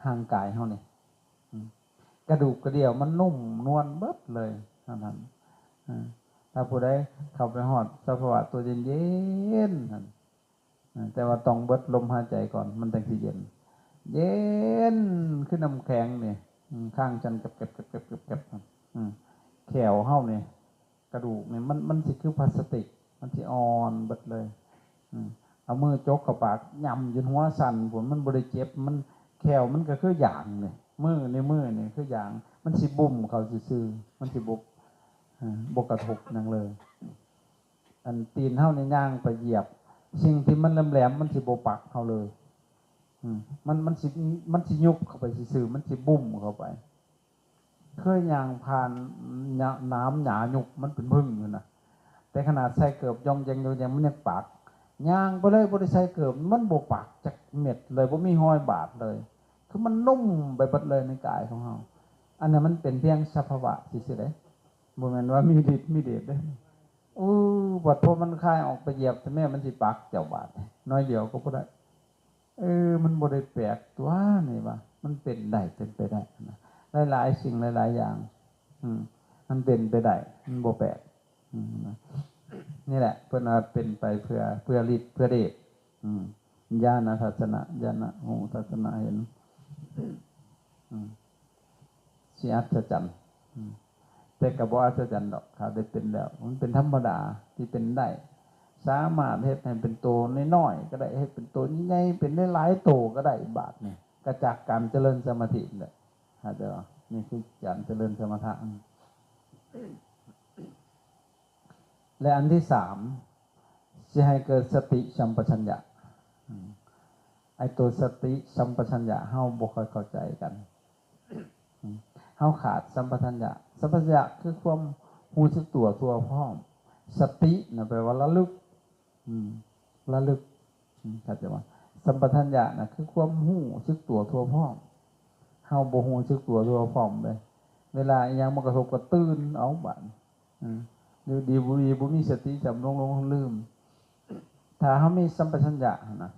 ຮ່າງກາຍເຮົານີ້ ອືມ ກະດູກກະດ່ຽວມັນນຸ້ມນວນເບິດເລີຍ ເທົ່ານັ້ນ ເອີ ຖ້າຜູ້ໃດເຂົ້າໄປຮອດສະພາວະຕົວເຢັນໆ ນັ້ນ ເອີ ແຕ່ວ່າຕ້ອງເບິດລົມຫາຍໃຈກ່ອນ ມັນຈັ່ງຊິເຢັນ ເຢັນຄືນ້ຳແຂງນີ້ ອືມ ຄາງສັ່ນແກັບໆໆໆໆ ອືມ ແຂ້ວເຮົານີ້ ກະດູກນີ້ ມັນ ມັນຊິຄືພລາສຕິກ ມັນຊິອ່ອນເບິດເລີຍ ອືມ ເອົາມືຈົກເຂົ້າປາກ ຫຍ້ຳຈົນຫົວສັ່ນພຸ້ນ ມັນບໍ່ໄດ້ເຈັບ ມັນ ແຂ້ວມັນກໍຄືຢາງນີ້ ມື ນິ້ວມືນີ້ຄືຢາງ ມັນຊິບຸ້ມເຂົ້າຊື່ໆ ມັນຊິບໍ່ ເອີ ບໍ່ກະທົບຫຍັງເລີຍ ອັນຕີນເຮົານີ້ຍ່າງໄປຢຽບ ສິ່ງທີ່ມັນແຫຼມໆ ມັນຊິບໍ່ປັກເຮົາເລີຍ ອືມ ມັນ ມັນຊິ ມັນຊິຍຸບເຂົ້າໄປຊື່ໆ ມັນຊິບຸ້ມເຂົ້າໄປ ເຄີຍຍ່າງຜ່ານ ໜາມຫຍ້າຍຸບ ມັນເປັນພຶ້ງຢູ່ນະ ແຕ່ຂະໜາດໃສ່ເກີບຢ່ອງແຢງ ຢ່ອງແຢງ ມັນຍັງປັກ ຍ່າງໄປເລີຍ ບໍ່ໄດ້ໃສ່ເກີບ ມັນບໍ່ປັກຈັກເມັດເລີຍ ບໍ່ມີຮອຍບາດເລີຍ ຄືມັນນຸ້ມໄປເບິດເລີຍໃນກາຍຂອງເຮົາ ອັນນັ້ນມັນເປັນພຽງສະພາວະຊື່ໆເດ້ ບໍ່ແມ່ນວ່າມີລິດມີເດດເດ້ ເອີ ບັດພໍມັນຄາຍອອກໄປຢຽບ ແມ່ນມັນຊິປັກເຈົ້າບາດ ໜ້ອຍດຽວກໍບໍ່ໄດ້ ເອີ ມັນບໍ່ໄດ້ແປກຕົວນີ້ວ່າ ມັນເປັນໄດ້ ເປັນໄປໄດ້ນະ ຫຼາຍໆສິ່ງຫຼາຍໆຢ່າງ ອືມ ມັນເປັນໄປໄດ້ ມັນບໍ່ແປກ ອືມ ນີ້ແຫຼະ ເພິ່ນວ່າເປັນໄປເພື່ອ ເພື່ອລິດ ເພື່ອເດດ ອືມ ຍານະທັດສະນະ ຍານະຮູ້ທັດສະນະເຫັນ ອືມ ຊິອັດສະຈັນ ອືມ ແຕ່ກໍບໍ່ອັດສະຈັນດອກ ຖ້າໄດ້ເປັນແລ້ວ ມັນເປັນທຳມະດາທີ່ເປັນໄດ້ ສາມາດເຮັດໃຫ້ເປັນໂຕນ້ອຍໆກໍໄດ້ ເຮັດເປັນໂຕໃຫຍ່ໆ ເປັນຫຼາຍໆໂຕກໍໄດ້ ບາດນີ້ ກໍຈາກການຈະເລີນສະມາທິນີ້ແຫຼະ ເຂົ້າໃຈບໍ່? ນີ້ຄືການຈະເລີນສະມະຖະ ແລະ ອັນທີສາມ ຊິໃຫ້ເກີດສະຕິສຳປະຊັນຍະ ອືມ ໄອ້ໂຕສະຕິສຳປະຊັນຍະເຮົາບໍ່ຄ່ອຍເຂົ້າໃຈກັນ ອືມ ເຮົາຂາດສຳປະຊັນຍະ ສຳປະຊັນຍະຄືຄວາມຮູ້ສຶກຕົວທົ່ວພ້ອມ ສະຕິນະແປວ່າລະລຶກ ອືມ ລະລຶກ ອືມ ເຂົ້າໃຈບໍ່? ສຳປະທັນຍະນະ ຄືຄວາມຮູ້ສຶກຕົວທົ່ວພ້ອມ ເຮົາບໍ່ຮູ້ສຶກຕົວທົ່ວພ້ອມເດ້ ເວລາອີ່ຫຍັງມາກະທົບກໍຕື່ນເອົາບາດ ອືມ ຢູ່ດີບໍ່ດີບໍ່ມີສະຕິ ຈຳຫຼົງໆລືມ ຖ້າເຮົາມີສຳປະທັນຍະຫັ້ນນະ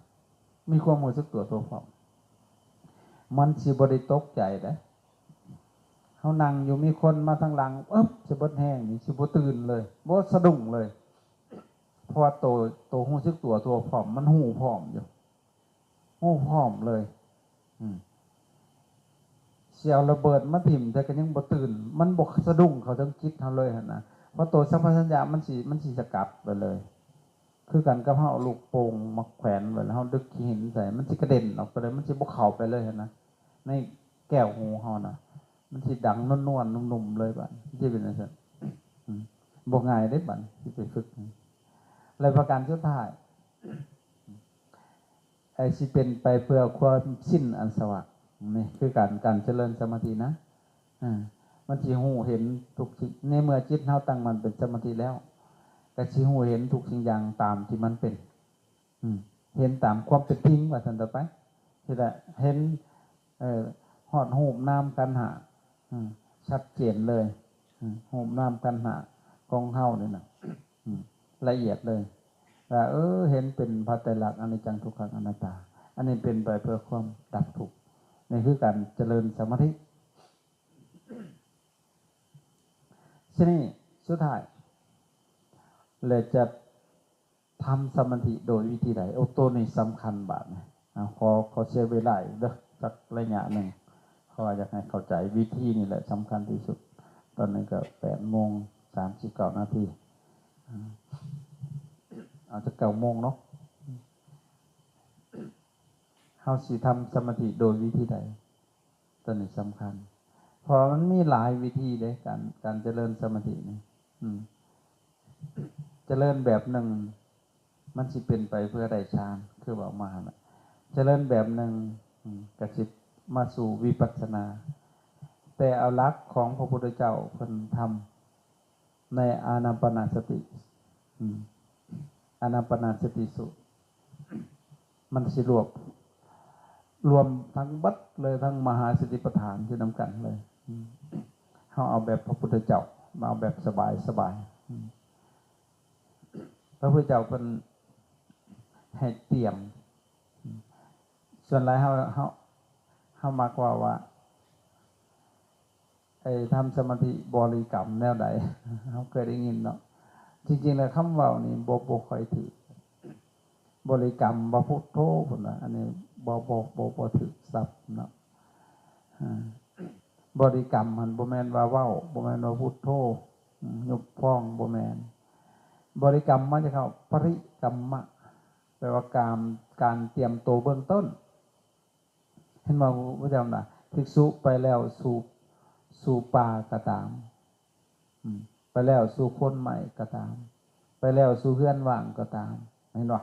ມີຄວາມຮູ້ສຶກຕົວທົ່ວພ້ອມ ມັນຊິບໍ່ໄດ້ຕົກໃຈເດ້ ເຮົານັ່ງຢູ່ ມີຄົນມາທາງຫຼັງ ອຶບ ຊິເບິດແຮງນີ້ ຊິບໍ່ຕື່ນເລີຍ ບໍ່ສະດຸ້ງເລີຍ ເພາະວ່າໂຕ ໂຕຮູ້ສຶກຕົວທົ່ວພ້ອມ ມັນຮູ້ພ້ອມຢູ່ ຮູ້ພ້ອມເລີຍ ອືມ ຊິເອົາລະເບີດມາຖິ້ມໃສ່ກໍຍັງບໍ່ຕື່ນ ມັນບໍ່ສະດຸ້ງເຂົ້າເຖິງຈິດເຮົາເລີຍຫັ້ນນະ ເພາະໂຕສຳປະທັນຍະມັນຊິ ມັນຊິສະກັດໄປເລີຍ ຄືກັນກັບເຮົາເອົາລູກໂປ່ງມາແຂວນໄວ້ ແລ້ວເຮົາດຶກຂີ້ຫີນໃສ່ ມັນຊິກະເດັນອອກໄປເລີຍ ມັນຊິບໍ່ເຂົ້າໄປເລີຍຫັ້ນນະ ໃນແກ້ວຫູເຮົານະ ມັນຊິດັງນວນໆ ນຸ່ມໆ ເລີຍບາດ ມັນຊິເປັນຈັ່ງຊັ້ນ. ອືມ ບໍ່ງ່າຍເດ້ບາດ ຊິໄປຝຶກ. ແລະປະການສຸດທ້າຍ ໄອ້ຊິເປັນໄປເພື່ອຄວາມສິ້ນອາສະວະ ນີ້ຄືການ ການຈະເລີນສະມາທິນະ. ອາ ມັນຊິຮູ້ເຫັນທຸກສິ່ງ ໃນເມື່ອຈິດເຮົາຕັ້ງໝັ້ນເປັນສະມາທິແລ້ວ ກໍຊິຮູ້ເຫັນທຸກສິ່ງຢ່າງຕາມທີ່ມັນເປັນ ອືມ ເຫັນຕາມຄວາມເປັນຈິງ ວ່າຊັ້ນຕໍ່ໄປ ເຫັນ ເຫັນ ເອີ ຮອດຮູບນາມຂັນຫ້າ ອືມ ຊັດເຈນເລີຍ ອືມ ຮູບນາມຂັນຫ້າຂອງເຮົານີ້ນະ ອືມ ລະອຽດເລີຍ ວ່າ ເອີ ເຫັນເປັນພະໄຕລັກ ອະນິດຈັງ ທຸກຂັງ ອະນັດຕາ ອັນນີ້ເປັນໄປເພື່ອຄວາມດັບທຸກ ນີ້ຄືການຈະເລີນສະມາທິ. ທີນີ້ສຸດທ້າຍ ແລະຈະ ທຳສະມາທິໂດຍວິທີໃດ? ໂອ້ ໂຕນີ້ສຳຄັນບາດນີ້. ເອົາ ຂໍ ຂໍເສຍເວລາອີກເດີ້ ຈັກໄລຍະໜຶ່ງ ເພາະວ່າຢາກໃຫ້ເຂົ້າໃຈ ວິທີນີ້ແຫຼະສຳຄັນທີ່ສຸດ. ຕອນນີ້ກໍແປດໂມງສາມສິບເກົ້ານາທີ ເອົາຈັກເກົ້າໂມງເນາະ. ເຮົາຊິທຳສະມາທິໂດຍວິທີໃດ? ຕົວນີ້ສຳຄັນ ເພາະວ່າມັນມີຫຼາຍວິທີເດ້ ການ ການຈະເລີນສະມາທິນີ້ ອືມ ຈະເລີນແບບໜຶ່ງ ມັນຊິເປັນໄປເພື່ອໄດ້ฌານ ຄືເວົ້າມາຫັ້ນລະ ຈະເລີນແບບໜຶ່ງ ອືມ ກໍຊິມາສູ່ວິປັດສະນາ. ແຕ່ເອົາຫຼັກຂອງພະພຸດທະເຈົ້າເພິ່ນທຳ ໃນອານາປານະສະຕິ ອືມ ອານາປານະສະຕິສູດ ມັນຊິລວບ ລວມທັງເບິດເລີຍ ທັງມະຫາສະຕິປະທານຢູ່ນຳກັນເລີຍ ອືມ ເຮົາເອົາແບບພະພຸດທະເຈົ້າ ມາເອົາແບບສະບາຍໆ ອືມ ພະພຸດທະເຈົ້າເພິ່ນໃຫ້ຕຽມ ອືມ ສ່ວນຫຼາຍເຮົາ ເຮົາ ເຮົາມັກເວົ້າວ່າ ໄອ້ທຳສະມາທິບໍລິກຳແນວໃດ ເຮົາເຄີຍໄດ້ຍິນເນາະ. ຈິງໆແລ້ວຄຳເວົ້ານີ້ບໍ່ ບໍ່ຄ່ອຍຖືກ ບໍລິກຳວ່າພຸດໂທ ພຸ້ນນະ ອັນນີ້ບໍ່ ບໍ່ ບໍ່ ບໍ່ຖືກສັບເນາະ. ອາ ບໍລິກຳຫັ້ນບໍ່ແມ່ນວ່າເວົ້າ ບໍ່ແມ່ນວ່າພຸດໂທ ອືມ ຍຸບພອງ ບໍ່ແມ່ນ. ບໍລິກຳມາຈາກຄຳວ່າປະລິກຳມະ ແປວ່າການ ການຕຽມໂຕເບື້ອງຕົ້ນ. ເຫັນບໍ່ ພະເຈົ້ານະ ພິກສຸໄປແລ້ວສູ່ ສູ່ປ່າກໍຕາມ ອືມ ໄປແລ້ວສູ່ໂຄນໄມ້ກໍຕາມ ໄປແລ້ວສູ່ເຮືອນວ່າງກໍຕາມ ເຫັນບໍ່?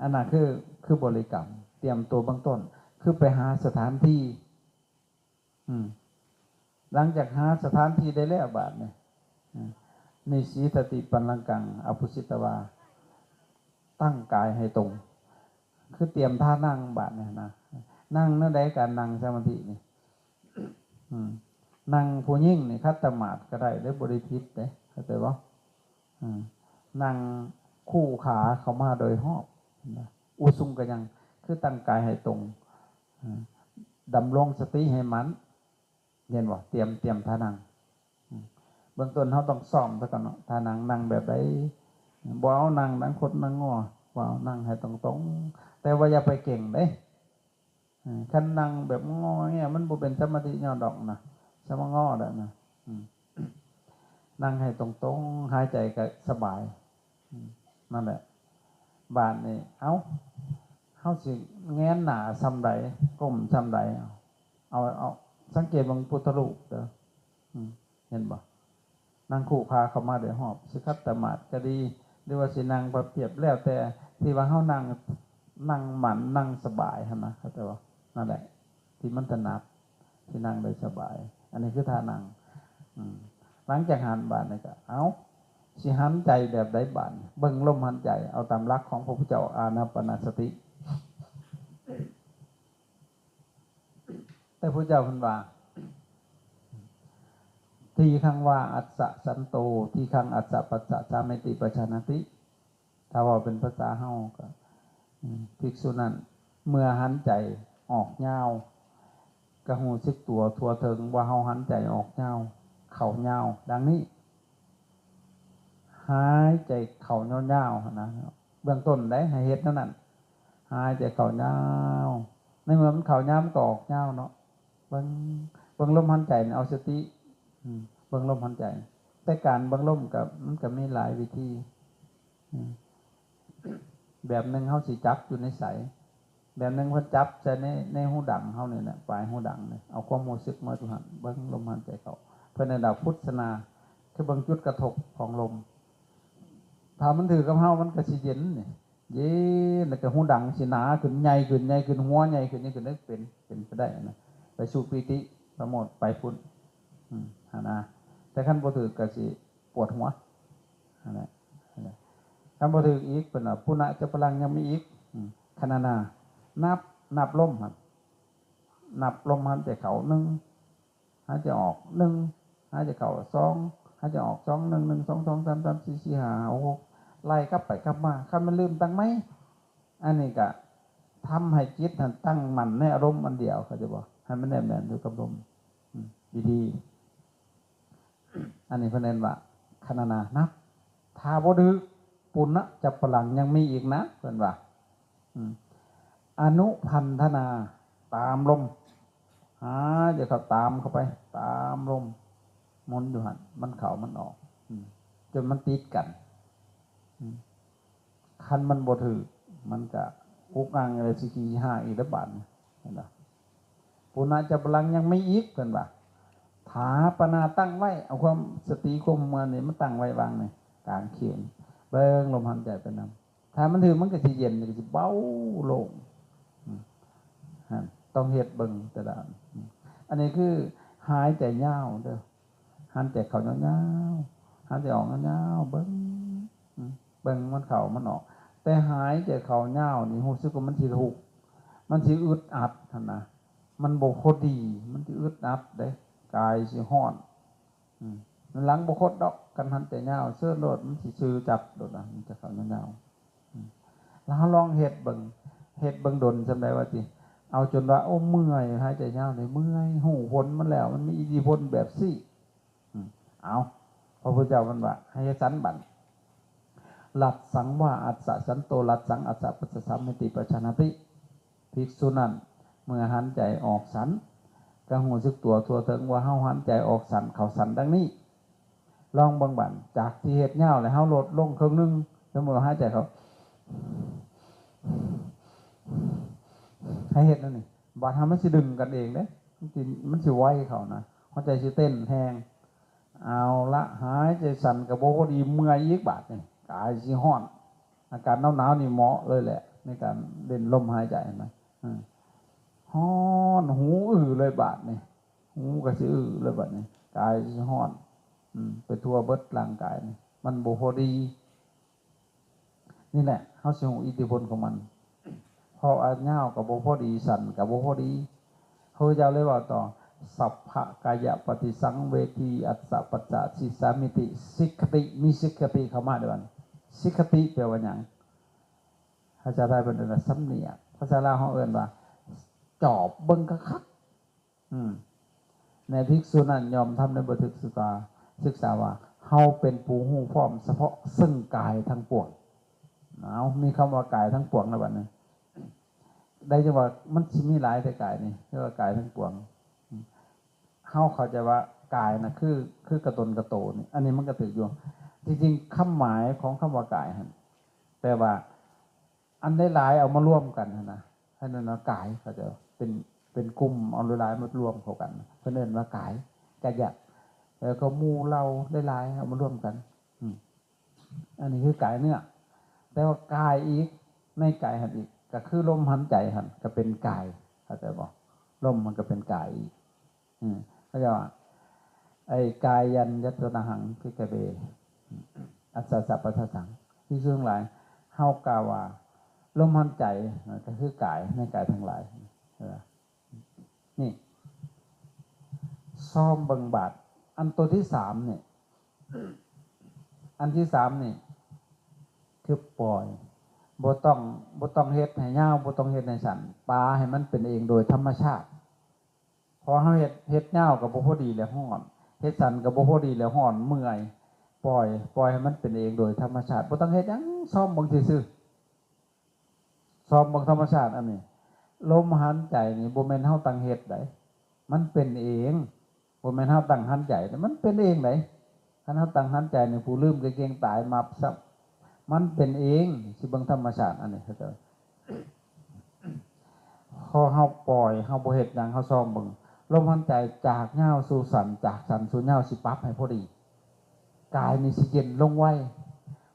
ອັນນັ້ນຄື ຄືບໍລິກຳ ຕຽມໂຕເບື້ອງຕົ້ນ ຄືໄປຫາສະຖານທີ່ ອືມ ຫຼັງຈາກຫາສະຖານທີ່ໄດ້ແລ້ວບາດນີ້ ອາ ນິສີດາຕິປັນລັງກັງອະປຸຊິດຕະວາ ຕັ້ງກາຍໃຫ້ຕົງ ຄືຕຽມທ່ານັ່ງບາດນີ້ນະ. ນັ່ງແນວໃດ? ການນັ່ງສະມາທິນີ້ ອືມ ນັ່ງຜູ້ຍິງນີ້ ຂັດຕະໝາດກໍໄດ້ເດ້ ບໍ່ໄດ້ຜິດເດ້ ເຂົ້າໃຈບໍ່? ອືມ ນັ່ງຄູ່ຂາເຂົ້າມາໂດຍຮອບ ອຸຊຸງກະຍັງ ຄືຕັ້ງກາຍໃຫ້ຕົງ ອືມ ດຳລົງສະຕິໃຫ້ໝັ້ນ ເຫັນບໍ່? ຕຽມ ຕຽມທ່ານັ່ງ ອືມ ເບື້ອງຕົ້ນເຮົາຕ້ອງຊ້ອມຊະກ່ອນເນາະ ທ່ານັ່ງ ນັ່ງແບບໃດ? ບໍ່ເອົານັ່ງດັງຄົດນັ່ງງໍ ບໍ່ເອົາ ນັ່ງໃຫ້ຕົງໆ ແຕ່ວ່າຢ່າໄປເກັງເດ້. ເອີ ຄັນນັ່ງແບບງໍແງ ມັນບໍ່ເປັນສະມາທິຍ້ອນດອກນະ ສະມາງໍແລ້ວນະ ອືມ ນັ່ງໃຫ້ຕົງໆ ຫາຍໃຈກໍສະບາຍ ອືມ ນັ້ນແຫຼະ. ບາດນີ້ ເອົ້າ ເຮົາຊິແງນໜ້າສ່ຳໃດ ກົ້ມສ່ຳໃດ? ເອົາ ເອົາ ເອົາ ສັງເກດເບິ່ງພຸດທະຮູບເດີ ອືມ ເຫັນບໍ່? ນັ່ງຄູ່ຂາເຂົ້າມາໂດຍຮອບ ຊິຂັດຕະໝາດກໍດີ ຫຼືວ່າຊິນັ່ງພັບທຽບ ແລ້ວແຕ່ທີ່ວ່າເຮົານັ່ງ ນັ່ງໝັ້ນ ນັ່ງສະບາຍຫັ້ນນະ ເຂົ້າໃຈບໍ່? ນັ້ນແຫຼະ ທີ່ມັນຖະໜັດ ທີ່ນັ່ງໄດ້ສະບາຍ ອັນນີ້ຄືທ່ານັ່ງ ອືມ ຫຼັງຈາກຫັ້ນບາດນີ້ກໍ ເອົ້າ ຊິຫັນໃຈແບບໃດບາດ? ເບິ່ງລົມຫັນໃຈ ເອົາຕາມຫຼັກຂອງພະພຸດທະເຈົ້າ ອານາປານະສະຕິ. ແຕ່ພະເຈົ້າເພິ່ນວ່າ ທີຄັງວາອັດສະສັນໂຕ ທີຄັງອັດສະປັດສະສາເມຕິປະຊານາຕິ ຖ້າເວົ້າເປັນພາສາເຮົາກໍ ອືມ ພິກສຸນັ້ນ ເມື່ອຫັນໃຈອອກຍາວ ກໍຮູ້ສຶກຕົວທົ່ວເຖິງວ່າເຮົາຫັນໃຈອອກຍາວ ເຂົ້າຍາວ ດັ່ງນີ້ ຫາຍໃຈເຂົ້າຍາວໆຫັ້ນນະ ເບື້ອງຕົ້ນໃດ ໃຫ້ເຮັດແນວນັ້ນ ຫາຍໃຈເຂົ້າຍາວ ໃນເມື່ອມັນເຂົ້າຍາວ ມັນກໍອອກຍາວເນາະ ເບິ່ງ ເບິ່ງລົມຫາຍໃຈ ເອົາສະຕິ ອືມ ເບິ່ງລົມຫາຍໃຈ ແຕ່ການເບິ່ງລົມກໍ ມັນກໍມີຫຼາຍວິທີ ອືມ ແບບໜຶ່ງເຮົາຊິຈັບຢູ່ໃນໃສ ແບບໜຶ່ງເພິ່ນຈັບໃສ່ໃນ ໃນຫູດັງເຮົານີ້ແຫຼະ ປາຍຫູດັງນີ້ ເອົາຄວາມຮູ້ສຶກມາຢູ່ຫັ້ນ ເບິ່ງລົມຫາຍໃຈເຂົ້າ ເພິ່ນເອີ້ນວ່າພຸດສະນາ ຄືເບິ່ງຈຸດກະທົບຂອງລົມ ຖ້າມັນຖືກກັບເຮົາ ມັນກໍຊິເຢັນນີ້ ເຢັນ ແລ້ວກໍຫູດັງຊິໜາຂຶ້ນ ໃຫຍ່ຂຶ້ນ ໃຫຍ່ຂຶ້ນ ຫົວໃຫຍ່ຂຶ້ນ ໃຫຍ່ຂຶ້ນ ເປັນ ເປັນໄປໄດ້ນະ ໄປສູ່ປີຕິປະໂມດ ໄປພຸ້ນ ອືມ ຫັ້ນນະ ແຕ່ຄັນບໍ່ຖືກກໍຊິປວດຫົວ ຫັ້ນແຫຼະ ຫັ້ນແຫຼະ ຄັນບໍ່ຖືກອີກ ເພິ່ນວ່າ ປຸນະຈະປະລັງ ຍັງມີອີກ ອືມ ຄະນະນາ ນັບ ນັບລົມຫັ້ນ ນັບລົມຫາຍໃຈເຂົ້າ ໜຶ່ງ ຫາຍໃຈອອກ ໜຶ່ງ ຫາຍໃຈເຂົ້າ ສອງ ຫາຍໃຈອອກ ສອງ ໜຶ່ງ ໜຶ່ງ ສອງ ສອງ ສາມ ສາມ ສີ່ ສີ່ ຫ້າ ຫົກ ໄລ່ກັບໄປກັບມາ ຄັນມັນລືມຕັ້ງໃໝ່ ອັນນີ້ກະທຳໃຫ້ຈິດຫັ້ນຕັ້ງໝັ້ນໃນອາລົມອັນດຽວ ເຂົ້າໃຈບໍ່? ໃຫ້ມັນແນບແໜ້ນຢູ່ກັບລົມ ອືມ ດີໆ ອັນນີ້ເພິ່ນເອີ້ນວ່າຄະນະນານັບ ຖ້າບໍ່ຖືກ ປຸນະຈະປະລັງ ຍັງມີອີກນະ ເພິ່ນວ່າ ອືມ ອະນຸພັນທະນາ ຕາມລົມ ຫາຍໃຈເຂົ້າ ຕາມເຂົ້າໄປ ຕາມລົມ ໝູນຢູ່ຫັ້ນ ມັນເຂົ້າມັນອອກ ອືມ ຈົນມັນຕິດກັນ ອືມ ຄັນມັນບໍ່ຖືກ ມັນກະອຸກອັ່ງ ແລ້ວຊິຂີ້ຮ້ານອີກແລ້ວບາດນີ້ ເຫັນບໍ່? ປຸນະຈະປະລັງ ຍັງມີອີກ ເພິ່ນວ່າ ຖາປະນາ ຕັ້ງໄວ້ ເອົາຄວາມສະຕິຄວາມຮູ້ເມືອນີ້ມາຕັ້ງໄວ້ວາງໃນກາງເຂນ ເບິ່ງລົມຫາຍໃຈໄປນຳ ຖ້າມັນຖືກ ມັນກໍຊິເຢັນ ກໍຊິເບົາໂລ່ງ ອືມ ຫັ້ນ ຕ້ອງເຮັດເບິ່ງແຕ່ລະອັນ ອືມ ອັນນີ້ຄືຫາຍໃຈຍາວເດີ້ ຫາຍໃຈເຂົ້າຍາວໆ ຫາຍໃຈອອກຍາວໆ ເບິ່ງ ອືມ ເບິ່ງມັນເຂົ້າມັນອອກ ແຕ່ຫາຍໃຈເຂົ້າຍາວນີ້ ຮູ້ສຶກວ່າມັນຊິທຸກ ມັນຊິອຶດອັດຫັ້ນນະ ມັນບໍ່ພໍດີ ມັນຊິອຶດອັດເດ້ ກາຍຊິຮ້ອນ ອືມ ມັນຫຼັງບໍ່ຄົດດອກ ຄັນຫັນແຕ່ຍາວເສີດໂລດ ມັນຊິຊື່ຈັບໂລດນະ ມັນຈະເຂົ້າຍາວໆ ອືມ ແລ້ວເຮົາລອງເຮັດເບິ່ງ ເຮັດເບິ່ງດົນສ່ຳໃດວ່າຕິ ເອົາຈົນວ່າ ໂອ້ ເມື່ອຍ ຫາຍໃຈຍາວນີ້ເມື່ອຍ ຮູ້ຜົນມັນແລ້ວ ມັນມີອິດທິພົນແບບຊີ້ ອືມ ເອົາ ພະພຸດທະເຈົ້າເພິ່ນວ່າ ໃຫ້ເຮັດສັນບັດ ລັດສັງວາອັດສະສັນໂຕ ລັດສັງອັດສະປັດສະສາມິຕິປະຈານາຕິ ພິກສຸນັ້ນ ເມື່ອຫັນໃຈອອກສັນ ກໍຮູ້ສຶກຕົວທົ່ວເຖິງວ່າເຮົາຫັນໃຈອອກສັນ ເຂົ້າສັນດັ່ງນີ້ ລອງເບິ່ງບາດ ຈາກທີ່ເຮັດຍາວແລ້ວ ເຮົາລົດລົງເຄິ່ງໜຶ່ງ ສົມມຸດວ່າຫາຍໃຈເຂົ້າ ໃຫ້ເຮັດແນວນີ້ ບາດຫາມັນຊິດຶງກັນເອງເດ້ ມັນຊິ ມັນຊິໄວເຂົ້ານະ ຫົວໃຈຊິເຕັ້ນແຮງ ເອົາລະ ຫາຍໃຈສັ້ນກໍບໍ່ພໍດີ ເມື່ອຍອີກບາດນີ້ ກາຍຊິຮ້ອນ ອາກາດໜາວໆນີ້ເໝາະເລີຍແຫຼະ ໃນການເຫຼັ້ນລົມຫາຍໃຈນະ ອືມ ຮ້ອນຫູອື້ເລີຍບາດນີ້ ຫູກໍຊິອື້ເລີຍບາດນີ້ ກາຍຊິຮ້ອນ ອືມ ໄປທົ່ວເບິດຮ່າງກາຍນີ້ ມັນບໍ່ພໍດີ. ນີ້ແຫຼະ ເຮົາຊິຮູ້ອິດທິພົນຂອງມັນ ເພາະວ່າຍາວກໍບໍ່ພໍດີ ສັ້ນກໍບໍ່ພໍດີ ພະພຸດທະເຈົ້າເລີຍເວົ້າຕໍ່ ສັບພະກາຍະປະຕິສັງເວທີອັດສະປັດສະສິສາມິຕິ ສິກຂະຕິ ມີສິກຂະຕິເຂົ້າມາເດ້ ສິກຂະຕິແປວ່າຫຍັງ? ພາສາໄທເພິ່ນເອີ້ນວ່າສຳນຽກ ພາສາລາວເຮົາເອີ້ນວ່າຈອບເບິ່ງຄັກໆ ອືມ ໃນພິກສຸນັ້ນຍອມທຳໃນບັນທຶກສຶກສາ ສຶກສາວ່າ ເຮົາເປັນຜູ້ຮູ້ພ້ອມສະເພາະເຊິ່ງກາຍທັງປວງ ເອົາ ມີຄຳວ່າກາຍທັງປວງແລ້ວບັດນີ້ ໄດ້ຈັ່ງວ່າມັນຊິມີຫຼາຍແທ້ກາຍນີ້ ເອີ້ນວ່າກາຍທັງປວງ ເຮົາເຂົ້າໃຈວ່າກາຍນະ ຄື ຄືກະຕົນກະໂຕນີ້ ອັນນີ້ມັນກໍຖືກຢູ່ ທີ່ຈິງຄຳໝາຍຂອງຄຳວ່າກາຍຫັ້ນ ແປວ່າ ອັນຫຼາຍໆເອົາມາລວມກັນຫັ້ນນະ ອັນນັ້ນນະກາຍ ເຂົາເຈົ້າເປັນ ເປັນກຸ່ມເອົາຫຼາຍໆມາລວມເຂົ້າກັນ ເພິ່ນເອີ້ນວ່າກາຍ ກາຍະ ແລ້ວກໍໝູ່ເຫຼົ່າຫຼາຍໆເອົາມາລວມກັນ ອືມ ອັນນີ້ຄືກາຍເນື້ອ ແຕ່ວ່າກາຍອີກ ໃນກາຍຫັ້ນອີກ ກໍຄືລົມຫາຍໃຈຫັ້ນກໍເປັນກາຍ ເຂົ້າໃຈບໍ່? ລົມມັນກໍເປັນກາຍອີກ ອືມ ເຂົາເຈົ້າວ່າ ໄອ້ກາຍັນຍະຕະນະຫັງ ພິກຂະເວ ອັດສະສະປັດສະສັງ ພິກສຸທັງຫຼາຍ ເຮົາກ່າວວ່າ ລົມຫາຍໃຈ ກໍຄືກາຍ ໃນກາຍທັງຫຼາຍ ເຫັນບໍ່? ນີ້ ຊອມເບິ່ງບາດ ອັນໂຕທີສາມນີ້ ອັນທີສາມນີ້ ຄືປ່ອຍ ບໍ່ຕ້ອງ ບໍ່ຕ້ອງເຮັດໃຫ້ຍາວ ບໍ່ຕ້ອງເຮັດໃຫ້ສັ້ນ ປາໃຫ້ມັນເປັນເອງໂດຍທຳມະຊາດ ເພາະເຮົາເຮັດ ເຮັດຍາວກໍບໍ່ພໍດີແລ້ວຮ້ອນ ເຮັດສັ້ນກໍບໍ່ພໍດີແລ້ວຮ້ອນ ເມື່ອຍ ປ່ອຍ ປ່ອຍໃຫ້ມັນເປັນເອງໂດຍທຳມະຊາດ ບໍ່ຕ້ອງເຮັດຫຍັງ ຊອມເບິ່ງຊື່ໆ ຊອມເບິ່ງທຳມະຊາດອັນນີ້ ລົມຫາຍໃຈນີ້ບໍ່ແມ່ນເຮົາຕັ້ງເຮັດໃດ ມັນເປັນເອງ ບໍ່ແມ່ນເຮົາຕັ້ງຫັນໃຈເດ້ ມັນເປັນເອງໃດ ຄັນເຮົາຕັ້ງຫັນໃຈນີ້ ຜູ້ລືມກາງເກງຕາຍມັບຊ້ຳ ມັນເປັນເອງ ຊິເບິ່ງທຳມະຊາດອັນນີ້ ເຂົາເຈົ້າ ພໍເຮົາປ່ອຍ ເຮົາບໍ່ເຮັດຫຍັງ ເຮົາຊອມເບິ່ງ ລົມຫາຍໃຈຈາກຍາວສູ່ສັ້ນ ຈາກສັ້ນສູ່ຍາວ ຊິປັບໃຫ້ພໍດີ ກາຍນີ້ຊິເຢັນລົງໄວ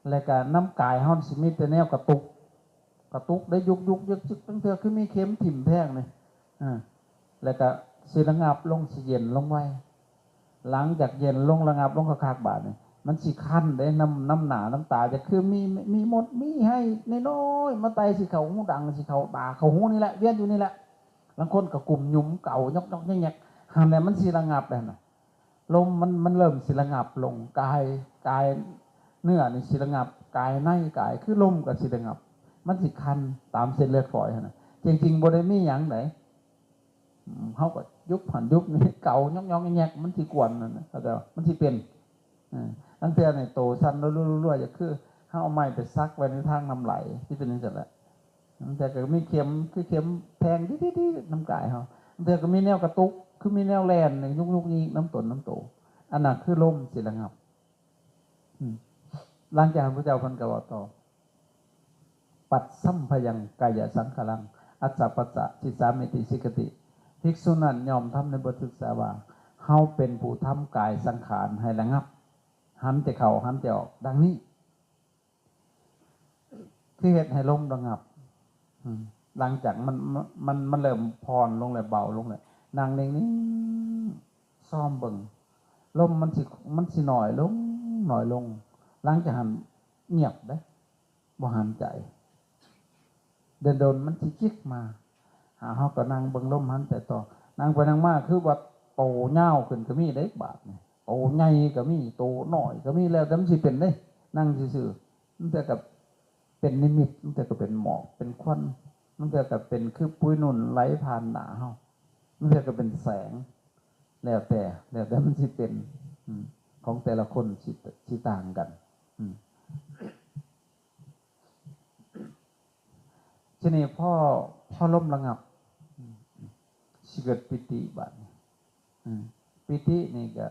ແລະກະນຳກາຍເຮົານີ້ຊິມີແຕ່ແນວກະຕຸກ ກະຕຸກໄດ້ ຍຸກໆ ຍຶກໆ ບາງເທື່ອຄືມີເຂັມຖິ້ມແທງນີ້ ເອີ ແລ້ວກະຊິລະງັບລົງ ຊິເຢັນລົງໄວ. ຫຼັງຈາກເຢັນລົງ ລະງັບລົງຄັກໆ ບາດນີ້ ມັນຊິຄັນເດ້ ນ້ຳ ນ້ຳໜ້ານ້ຳຕາ ຈະຄືມີ ມີມົດ ມີໄຮນ້ອຍໆ ມາໄຕ່ ຊິເຂົ້າຫູດັງ ຊິເຂົ້າຕາ ເຂົ້າຫູນີ້ແຫຼະ ວຽນຢູ່ນີ້ແຫຼະ. ລາງຄົນກະກຸ້ມຫຍຸມເກົາ ຍອກໆ ແຍກໆ ຫັ້ນແຫຼະ ມັນຊິລະງັບໄດ້ຫັ້ນນະ. ລົມມັນ ມັນເລີ່ມຊິລະງັບລົງ ກາຍ ກາຍເນື້ອນີ້ຊິລະງັບ ກາຍໃນ ກາຍຄືລົມກໍຊິລະງັບ ມັນຊິຄັນຕາມເສັ້ນເລືອດຝອຍຫັ້ນນະ. ຈິງໆ ບໍ່ໄດ້ມີຫຍັງໃດ ເຮົາກໍຍຸບຫັ້ນຍຸບນີ້ ເກົາຍອກໆແຍກໆ ມັນຊິກວນຫັ້ນນະ ເຂົາເຈົ້າ ມັນຊິເປັນ. ເອີ ລາງເທື່ອນີ້ໂຕສັ່ນລົວໆ ກໍຄືເຮົາເອົາໄມ້ໄປສັກໄວ້ໃນທາງນ້ຳໄຫຼ ຊິເປັນຈັ່ງຊັ້ນແຫຼະ. ບາງເທື່ອກໍມີເຂັມ ຄືເຂັມແທງດິໆໆ ນຳກາຍເຮົາ ບາງເທື່ອກໍມີແນວກະຕຸກ ຄືມີແນວແລ່ນຍຸກໆຍິກໆ ນຳຕົນນຳໂຕ ອັນນັ້ນຄືລົມຊິລະງັບ. ອືມ ຫຼັງຈາກນັ້ນພະເຈົ້າເພິ່ນກໍເວົ້າຕໍ່ ປັດສຳພະຍັງກາຍະສັງຂາລັງ ອັດສະປັດສະ ສິສາມິຕິ ສິກຂະຕິ. ພິກສຸນັ້ນຍ່ອມທຳໃນບົດສຶກສາວ່າ ເຮົາເປັນຜູ້ທຳກາຍສັງຂານໃຫ້ລະງັບ ຫັນແຕ່ເຂົ້າ ຫັນແຕ່ອອກ ດັ່ງນີ້. ຄືເຮັດໃຫ້ລົມລະງັບ ອືມ ຫຼັງຈາກມັນ ມັນ ມັນເລີ່ມຜ່ອນລົງແລ້ວ ເບົາລົງແລ້ວ ນັ່ງນິ່ງໆ ຊອມເບິ່ງ ລົມມັນຊິ ມັນຊິໜ້ອຍລົງ ໜ້ອຍລົງ. ຫຼັງຈາກຫັ້ນງຽບເດ້ ບໍ່ຫັນໃຈ ດົນໆ ມັນຊິຈິກມາຫາເຮົາ ກໍນັ່ງເບິ່ງລົມ ຫັນໃຈຕໍ່. ນັ່ງໄປນັ່ງມາ ຄືວ່າໂຕຍາວຂຶ້ນກໍມີເດ້ ບາດນີ້ ໂຕໃຫຍ່ກໍມີ ໂຕນ້ອຍກໍມີ ແລ້ວແຕ່ມັນຊິເປັນເດ້. ນັ່ງຊື່ໆ ບາງເທື່ອກໍເປັນນິມິດ ບາງເທື່ອກໍເປັນໝອກ ເປັນຄວັນ ບາງເທື່ອກໍເປັນຄືປຸຍນຸ່ນໄຫຼຜ່ານໜ້າເຮົາ ບາງເທື່ອກໍເປັນແສງ ແລ້ວແຕ່ ແລ້ວແຕ່ມັນຊິເປັນ ອືມ ຂອງແຕ່ລະຄົນຊິ ຊິຕ່າງກັນ. ອືມ ທີນີ້ພໍ ພໍລົມລະງັບ ອືມ ຊິເກີດປີຕິບາດນີ້. ອືມ ປີຕິນີ້ກໍ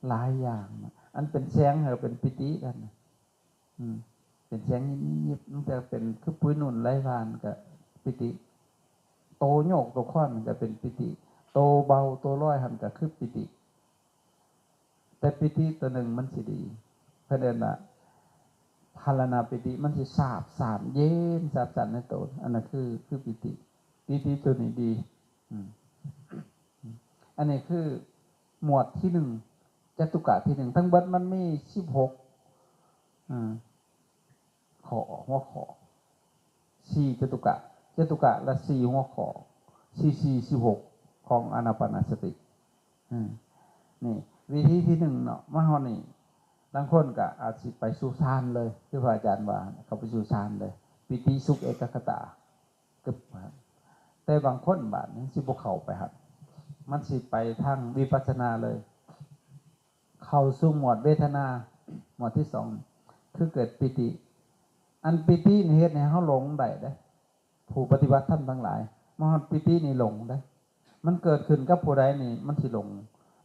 ຫຼາຍຢ່າງນະ ອັນເປັນແສງກໍເປັນປີຕິກັນນະ. ອືມ ເປັນແສງຍິບໆ ມັນຈະເປັນຄືປຸຍນຸ່ນໄຫຼຜ່ານກໍປີຕິ ໂຕໂຍກໂຕຄວານກໍເປັນປີຕິ ໂຕເບົາໂຕລອຍຫັ້ນກໍຄືປີຕິ. ແຕ່ປີຕິຕົວໜຶ່ງມັນຊິດີ ເພິ່ນເອີ້ນວ່າພາລະນາປີຕິ ມັນຊິຊາບຊານ ເຢັນຊາບຊານໃນໂຕ ອັນນັ້ນຄື ຄືປີຕິ ປີຕິຕົວນີ້ດີ. ອືມ ອັນນີ້ຄືໝວດທີໜຶ່ງ ຈະຕຸກະທີໜຶ່ງ ທັງເບິດມັນມີສິບຫົກ ອືມ ຂໍ້ ຫົວຂໍ້ ສີ່ຈະຕຸກະ ຈະຕຸກະລະສີ່ຫົວຂໍ້ ສີ່ສີ່ສິບຫົກ ຂອງອານາປານະສະຕິ. ອືມ ນີ້ວິທີທີໜຶ່ງເນາະ ມາຮອດນີ້ ລາງຄົນກໍອາດຊິໄປສູ່ຊານເລີຍ ຄືພະອາຈານວ່າ ເຂົ້າໄປສູ່ຊານເລີຍ ປີຕິສຸກເອກະຄະຕາ ກຶບ ແຕ່ບາງຄົນບາດນີ້ຊິບໍ່ເຂົ້າໄປຫັ້ນ ມັນຊິໄປທາງວິປັດສະນາເລີຍ ເຂົ້າສູ່ໝວດເວທະນາ ໝວດທີສອງ ຄືເກີດປີຕິ. ອັນປີຕິນີ້ເຮັດໃຫ້ເຮົາຫຼົງໄດ້ເດ້ ຜູ້ປະຕິບັດທຳທັງຫຼາຍ ມາຮອດປີຕິນີ້ຫຼົງເດ້ ມັນເກີດຂຶ້ນກັບຜູ້ໃດນີ້ມັນຊິຫຼົງ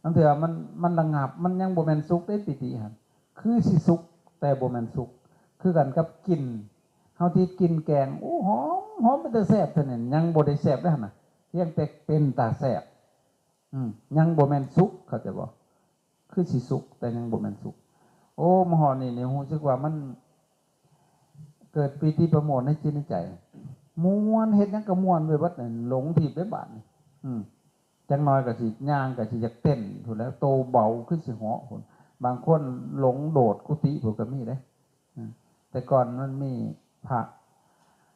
ລາງເທື່ອມັນ ມັນລະງັບ ມັນຍັງບໍ່ແມ່ນສຸກເດ້ ປີຕິຫັ້ນ ຄືຊິສຸກແຕ່ບໍ່ແມ່ນສຸກ ຄືກັນກັບກິ່ນ ເຮົາຕິດກິ່ນແກງ ໂອ້ ຫອມ ຫອມ ເປັນຕາແຊບ ເທົ່ານັ້ນຍັງບໍ່ໄດ້ແຊບເດ້ຫັ້ນນະ ພຽງແຕ່ເປັນຕາແຊບ ອືມ ຍັງບໍ່ແມ່ນສຸກ ເຂົ້າໃຈບໍ່? ຄືຊິສຸກ ແຕ່ຍັງບໍ່ແມ່ນສຸກ. ໂອ້ ມາຮອດນີ້ນີ້ຮູ້ສຶກວ່າມັນເກີດປີຕິປະໂມດໃນຈິດໃນໃຈ ມ່ວນ ເຮັດຫຍັງກໍມ່ວນໄປເບິດ ຫຼົງທິບໄປບາດນີ້. ອືມ ຈັກໜ້ອຍກໍຊິ ຍ່າງກໍຊິຢາກເຕັ້ນພຸ້ນແຫຼະ ໂຕເບົາຄືຊິເຫາະພຸ້ນ ບາງຄົນຫຼົງໂດດກຸຕິພຸ້ນກໍມີເດ້. ອືມ ແຕ່ກ່ອນມັນມີພະ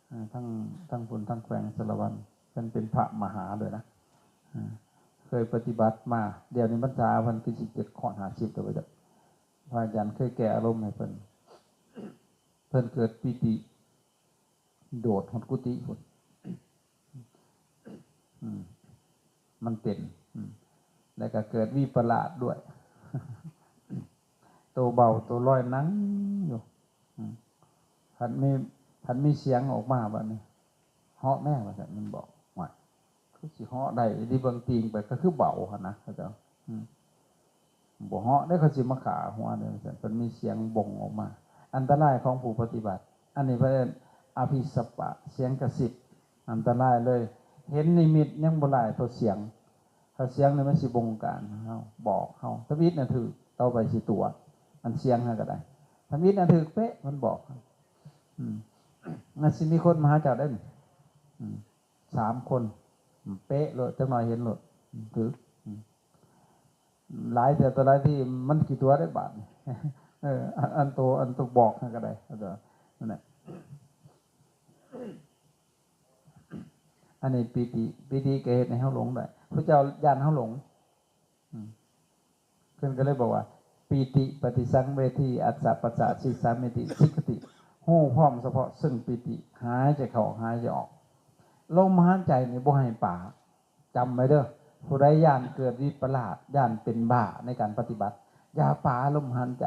ເອີ ທັງ ທັງພຸ້ນ ທັງແຂວງສາລະວັນ ເພິ່ນເປັນພະມະຫາດ້ວຍນະ ເອີ ເຄີຍປະຕິບັດມາ ດຽວນີ້ພັນສາເພິ່ນຄືຊິເຈັດຮອດຫ້າສິບແລ້ວບໍ່ຈັກ ພະອາຈານເຄີຍແກ້ອາລົມໃຫ້ເພິ່ນ ເພິ່ນເກີດປີຕິ ໂດດຮອດກຸຕິພຸ້ນ ອືມ ມັນເປັນ ອືມ ແລ້ວກໍເກີດວິປະລາດດ້ວຍ ໂຕເບົາໂຕລອຍນັ່ງຢູ່ ອືມ ພັດມີ ພັດມີສຽງອອກມາບາດນີ້ ເຫາະແມ້ ວ່າຊັ້ນ ມັນບອກ ຫ້ວຍ ຄືຊິເຫາະໄດ້ ໄດ້ເບິ່ງຕີງໄປ ກໍຄືເບົາຫັ້ນນະ ເຂົາເຈົ້າ ອືມ ບໍ່ເຫາະເດ້ ເຂົາຊິມາຂ້າຫົວເດ້ ວ່າຊັ້ນ ເພິ່ນມີສຽງບົ່ງອອກມາ ອັນຕະລາຍຂອງຜູ້ປະຕິບັດ ອັນນີ້ເພິ່ນເອີ້ນອະພິສະປະ ສຽງກະຊິບ ອັນຕະລາຍເລີຍ. ເຫັນນິມິດຍັງບໍ່ຫຼາຍເທົ່າສຽງ ຖ້າສຽງນີ້ມັນຊິບົງການເຮົາ ບອກເຮົາ ທຳອິດນະຖືກ ຕໍ່ໄປຊິຕົວະ ອັນສຽງຫັ້ນກໍໄດ້ ທຳອິດນະຖືກເປະ ມັນບອກ ອືມ ມັນຊິມີຄົນມາຫາເຈົ້າໄດ້ນີ້ ອືມ ສາມຄົນ ເປະໂລດ ຈັກໜ້ອຍເຫັນໂລດ ຖືກ ອືມ ຫຼາຍເທື່ອຕໍ່ຫຼາຍທີມັນຂີ້ຕົວະໄດ້ບາດນີ້ ເອີ ອັນ ອັນໂຕ ອັນໂຕບອກຫັ້ນກໍໄດ້ ອັນນັ້ນແຫຼະ. ອັນນີ້ປີຕິ ປີຕິກໍເຮັດໃຫ້ເຮົາຫຼົງໄດ້ ພະເຈົ້າຢ້ານເຮົາຫຼົງ ອືມ ເພິ່ນກໍເລີຍບອກວ່າ ປີຕິປະຕິສັງເວທີ ອັດສະປັດສະສິສາມິຕິ ສິກຂະຕິ ຮູ້ພ້ອມສະເພາະເຊິ່ງປີຕິ ຫາຍໃຈເຂົ້າ ຫາຍໃຈອອກ ລົມຫາຍໃຈນີ້ບໍ່ໃຫ້ປາ ຈຳໄວ້ເດີ້ ຜູ້ໃດຢ້ານເກີດວິປະລາດ ຢ້ານເປັນບ້າໃນການປະຕິບັດ ຢ່າປາລົມຫາຍໃຈ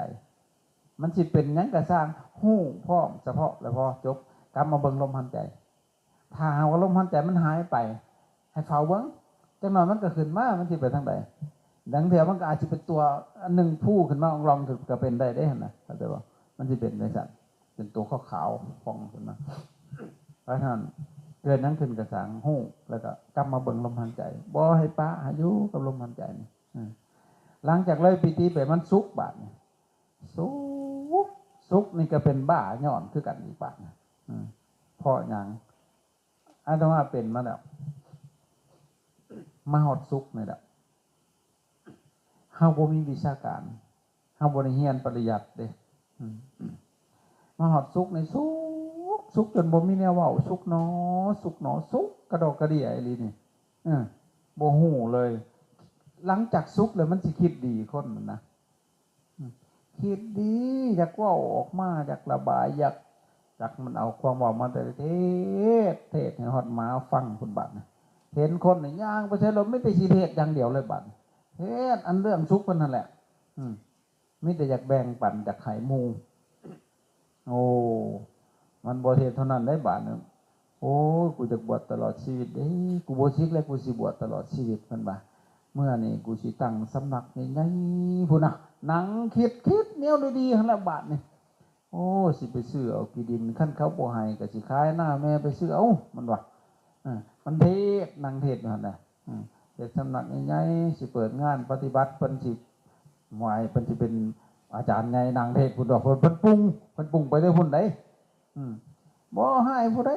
ມັນຊິເປັນຫຍັງກໍຊ່າງ ຮູ້ພ້ອມສະເພາະແລ້ວພໍ ຈົບ ກັບມາເບິ່ງລົມຫາຍໃຈ. ຖ້າຫາກວ່າລົມຫາຍໃຈມັນຫາຍໄປ ໃຫ້ເຝົ້າເບິ່ງ ຈັກໜ້ອຍມັນກໍຂຶ້ນມາ ມັນຊິໄປທາງໃດ? ລາງເທື່ອມັນກໍອາດຊິເປັນຕົວອັນໜຶ່ງຟູຂຶ້ນມາອອງລອງ ກໍເປັນໄດ້ເດ້ຫັ້ນນະ ເຂົ້າໃຈບໍ່? ມັນຊິເປັນຈັ່ງຊັ້ນ ເປັນຕົວຂາວໆ ຟອງຂຶ້ນມາ. ເພາະສະນັ້ນ ເກີດຫຍັງຂຶ້ນກໍຊ່າງ ຮູ້ ແລ້ວກໍກັບມາເບິ່ງລົມຫາຍໃຈ ບໍ່ໃຫ້ປະ ໃຫ້ຢູ່ກັບລົມຫາຍໃຈນີ້. ເອີ ຫຼັງຈາກເລີຍປີຕິໄປ ມັນສຸກບາດນີ້ ສຸກ ສຸກນີ້ກໍເປັນບ້າຍ້ອນຄືກັນອີກບາດນີ້. ເອີ ເພາະຫຍັງ? ອາດຕະມາເປັນມາແລ້ວ ມາຮອດສຸກນີ້ແຫຼະ ເຮົາບໍ່ມີວິຊາການ ເຮົາບໍ່ໄດ້ຮຽນປະລິຍັດເດ້ ອືມ ມາຮອດສຸກນີ້ ສຸກ ສຸກຈົນບໍ່ມີແນວເວົ້າ ສຸກໜໍ ສຸກໜໍ ສຸກກະດອກກະເດຍອີ່ຫຼີນີ້ ເອີ ບໍ່ຮູ້ເລີຍ. ຫຼັງຈາກສຸກແລ້ວມັນຊິຄິດດີຄົນນັ້ນນະ ອືມ ຄິດດີ ຢາກເວົ້າອອກມາ ຢາກລະບາຍ ຢາກ ຈັກມັນເອົາຄວາມເວົ້າມາແຕ່ເທດ ເທດໃຫ້ຮອດໝາຟັງພຸ້ນບາດນີ້. ເຫັນຄົນນີ້ຍ່າງໄປໃສລະ ມີແຕ່ຊິເທດຢ່າງດຽວເລີຍບາດນີ້ ເທດອັນເລື່ອງສຸກເພິ່ນຫັ້ນແຫຼະ ອືມ ມີແຕ່ຢາກແບ່ງປັນ ຢາກໃຫ້ໝູ່. ໂອ້ ມັນບໍ່ເທດເທົ່ານັ້ນເດ້ບາດນີ້ ໂອ້ຍ ກູຢາກບວດຕະຫຼອດຊີວິດເດ້ ກູບໍ່ສິກແລ້ວ ກູຊິບວດຕະຫຼອດຊີວິດ ເພິ່ນວ່າ ເມື່ອນີ້ກູຊິຕັ້ງສຳນັກໃຫຍ່ໆ ພຸ້ນນະ ນັ່ງຄິດ ຄິດແນວດີໆ ຫັ້ນແຫຼະບາດນີ້. ໂອ້ ຊິໄປຊື້ເອົາທີ່ດິນ ຄັນເຂົາບໍ່ໃຫ້ກໍຊິຂາຍນາແມ່ໄປຊື້ເອົາ ມັນວ່າ ເອີ ມັນເທດ ນັ່ງເທດຢູ່ຫັ້ນນະ ເຮັດສຳນັກໃຫຍ່ໆ ຊິເປີດງານປະຕິບັດ ເພິ່ນຊິ ຫວຍ ເພິ່ນຊິເປັນອາຈານໃຫຍ່ ນັ່ງເທດພຸ້ນດອກ ເພິ່ນ ເພິ່ນປຸງ ເພິ່ນປຸງໄປແຕ່ພຸ້ນໃດ໋ ອືມ ບໍ່ໃຫ້ຜູ້ໃດ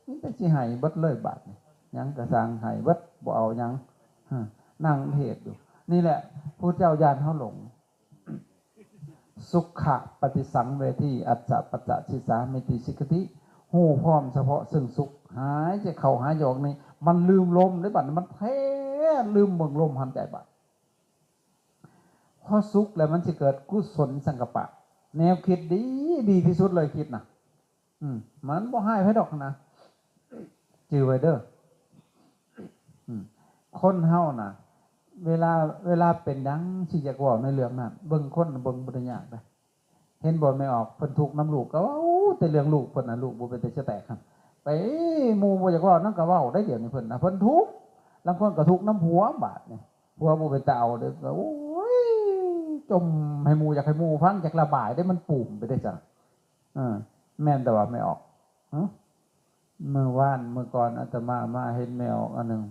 ມີແຕ່ຊິໃຫ້ເບິດເລີຍບາດນີ້ ຫຍັງກໍຊ່າງໃຫ້ເບິດ ບໍ່ເອົາຫຍັງ ອືມ ນັ່ງເທດຢູ່ ນີ້ແຫຼະ ຜູ້ເຈົ້າຢ້ານເຮົາຫຼົງ. ສຸຂະປະຕິສັງເວທີ ອັດສະປັດສະສິສາມິຕິ ສິກຂະຕິ ຮູ້ພ້ອມສະເພາະເຊິ່ງສຸກ ຫາຍໃຈເຂົ້າຫາຍໃຈອອກນີ້ ມັນລືມລົມເດ້ບາດນີ້ ມັນແຜ່ນລືມເບິ່ງລົມຫາຍໃຈບາດ. ພໍສຸກແລ້ວມັນຊິເກີດກຸສົນສັງກັບປະ ແນວຄິດດີ ດີທີ່ສຸດເລີຍ ຄິດນະ ອືມ ມັນບໍ່ຮ້າຍໃຜດອກນະ ຈື່ໄວ້ເດີ້ ອືມ ຄົນເຮົານະ ເວລາ ເວລາເປັນຫຍັງຊິຢາກເວົ້າໃນເລື່ອງນັ້ນ ເບິ່ງຄົນເບິ່ງບໍ່ໄດ້ຍາກເດ້. ເຫັນບໍ່ແມ່ອອກ ເພິ່ນທຸກນຳລູກກໍເວົ້າແຕ່ເລື່ອງລູກເພິ່ນນະ ລູກບໍ່ເປັນຕາຊິແຕກຫັ້ນ ໄປ ໝູ່ບໍ່ຢາກເວົ້ານຳກໍເວົ້າໄດ້ ດຽວນີ້ເພິ່ນນະ ເພິ່ນທຸກ ລາງຄົນກໍທຸກນຳຜົວບາດນີ້ ຜົວບໍ່ເປັນຕາເອົາເດ້ ໂອ້ຍ ຈົ່ມໃຫ້ໝູ່ ຢາກໃຫ້ໝູ່ຟັງ ຢາກລະບາຍເດ້ ມັນປູມໄປເດ້ຊັ້ນ ເອີ ແມ່ນແຕ່ວ່າແມ່ອອກ ຫຶ ມື້ວານມື້ກ່ອນອາດຕະມາມາເຫັນແມວອັນໜຶ່ງ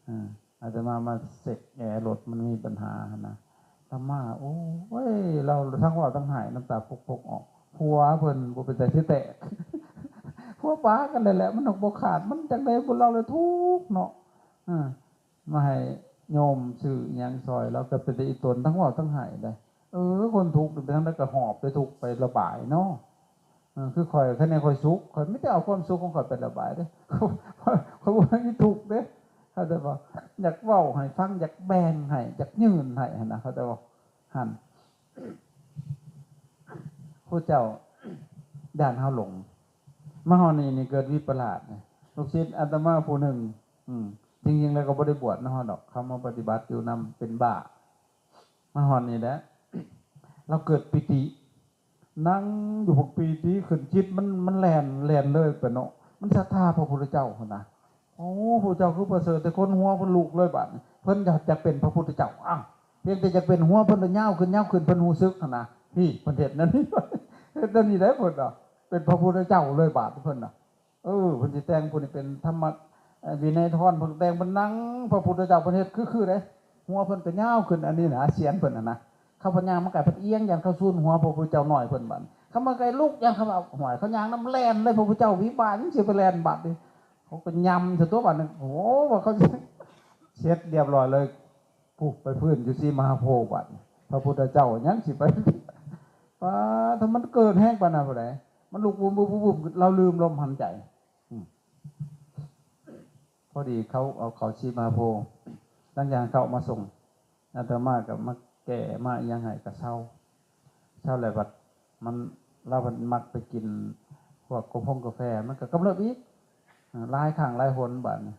ອາ ອາດຕະມາມາເຊັກແອລົດ ມັນມີບັນຫາຫັ້ນນະ ອາດຕະມາ ໂອ້ຍ ລາວທັງເວົ້າທັງໄຫ້ ນ້ຳຕາປົກໆອອກ ຜົວເພິ່ນບໍ່ເປັນຕາຊິແຕກ ຜົວປາກັນແຫຼະ ມັນອອກບໍ່ຂາດ ມັນຈັ່ງໃດ ພວກລາວລະທຸກເນາະ ເອີ ມາໃຫ້ໂຍມຊື້ອີ່ຫຍັງຊ່ອຍ ລາວກໍເປັນຕາອີ່ຕົນ ທັງເວົ້າທັງໄຫ້ໄດ໋ ເອີ ຄົນທຸກເປັນຈັ່ງໃດກໍຫອບໄປທຸກໄປລະບາຍເນາະ ເອີ ຄືຂ້ອຍ ຄັນແມ່ນຂ້ອຍສຸກ ຂ້ອຍມີແຕ່ເອົາຄວາມສຸກຂອງຂ້ອຍໄປລະບາຍເດ້ ຂ້ອຍບໍ່ມີທຸກເດ້ ເຂົ້າໃຈບໍ່ ຢາກເວົ້າໃຫ້ຟັງ ຢາກແບ່ງໃຫ້ ຢາກຍື່ນໃຫ້ຫັ້ນນະ ເຂົ້າໃຈບໍ່ ຫັ້ນ ຜູ້ເຈົ້າຢ້ານເຮົາຫຼົງ ມາຮອດນີ້ນີ້ເກີດວິປະລາດ ລູກສິດອາດຕະມາຜູ້ໜຶ່ງ ອືມ ຈິງໆແລ້ວກໍບໍ່ໄດ້ບວດນຳເຮົາດອກ ເຂົ້າມາປະຕິບັດຢູ່ນຳ ເປັນບ້າ ມາຮອດນີ້ແຫຼະ ລາວເກີດປີຕິ ນັ່ງຢູ່ພວກປີຕິຂຶ້ນ ຈິດມັນ ມັນແລ່ນ ແລ່ນເລີຍໄປເນາະ ມັນສັດທາພະພຸດທະເຈົ້າຫັ້ນນະ ໂອ້ ພະເຈົ້າຄືປະເສີດແທ້ ຄົນຫົວເພິ່ນລຸກເລີຍບາດນີ້ ເພິ່ນຢາກ ຢາກເປັນພະພຸດທະເຈົ້າ ອ້າວ ພຽງແຕ່ຢາກເປັນຫົວເພິ່ນລະຍາວຂຶ້ນ ຍາວຂຶ້ນ ເພິ່ນຮູ້ສຶກຫັ້ນນະ ພີ້ ເພິ່ນເຮັດແນວນີ້ ເຮັດແນວນີ້ໄດ້ເພິ່ນນະ ເປັນພະພຸດທະເຈົ້າເລີຍບາດເພິ່ນນະ. ເອີ ເພິ່ນຊິແຕ່ງຜູ້ນີ້ເປັນທຳມະ ເອີ ວິໄນທອນ ເພິ່ນແຕ່ງເພິ່ນນັ່ງ ພະພຸດທະເຈົ້າເພິ່ນເຮັດຄືໆເດ້. ຫົວເພິ່ນກໍຍາວຂຶ້ນອັນນີ້ນະ ສຽນເພິ່ນຫັ້ນນະ. ເຂົາພັດຍ່າງມາໃກ້ເພິ່ນອຽງ ຢ້ານເຂົາສູນຫົວພະພຸດທະເຈົ້ານ້ອຍເພິ່ນບາດ. ເຂົາມາໃກ້ລຸກ ຢ້ານເຂົາວ່າ ໂອ້ຍ ເຂົາຍ່າງນຳແລ່ນເລີຍ ພະພຸດທະເຈົ້າວິບາດ ຊິໄປແລ່ນບາດນີ້. ເຂົາກໍຍຳຊະຕົວະບາດນີ້. ໂອ້ ວ່າເຂົາເສັດລຽບຮ້ອຍເລີຍ. ຜູ້ໄປຟື້ນຢູ່ສີມະຫາໂພບາດນີ້ ພະພຸດທະເຈົ້າຍັງຊິໄປ ປາດ ຖ້າມັນເກີດແຮງປານນັ້ນຜູ້ໃດ ມັນລຸກວຸບໆ ລາວລືມລົມຫາຍໃຈ. ອືມ ພໍດີເຂົາເອົາເຂົ້າສີມະຫາໂພ ຫຼັງຈາກເຂົາເອົາມາສົ່ງ ອາດຕະມາກໍມາແກ້ມາອີ່ຫຍັງໃຫ້ກໍເຊົາ ເຊົາແລ້ວບັດມັນ ລາວມັນມັກໄປກິນພວກກົບໂຮງກາແຟ ມັນກໍກຳເລິບອີກ ຫຼາຍຄັ້ງຫຼາຍຫົນບາດນີ້.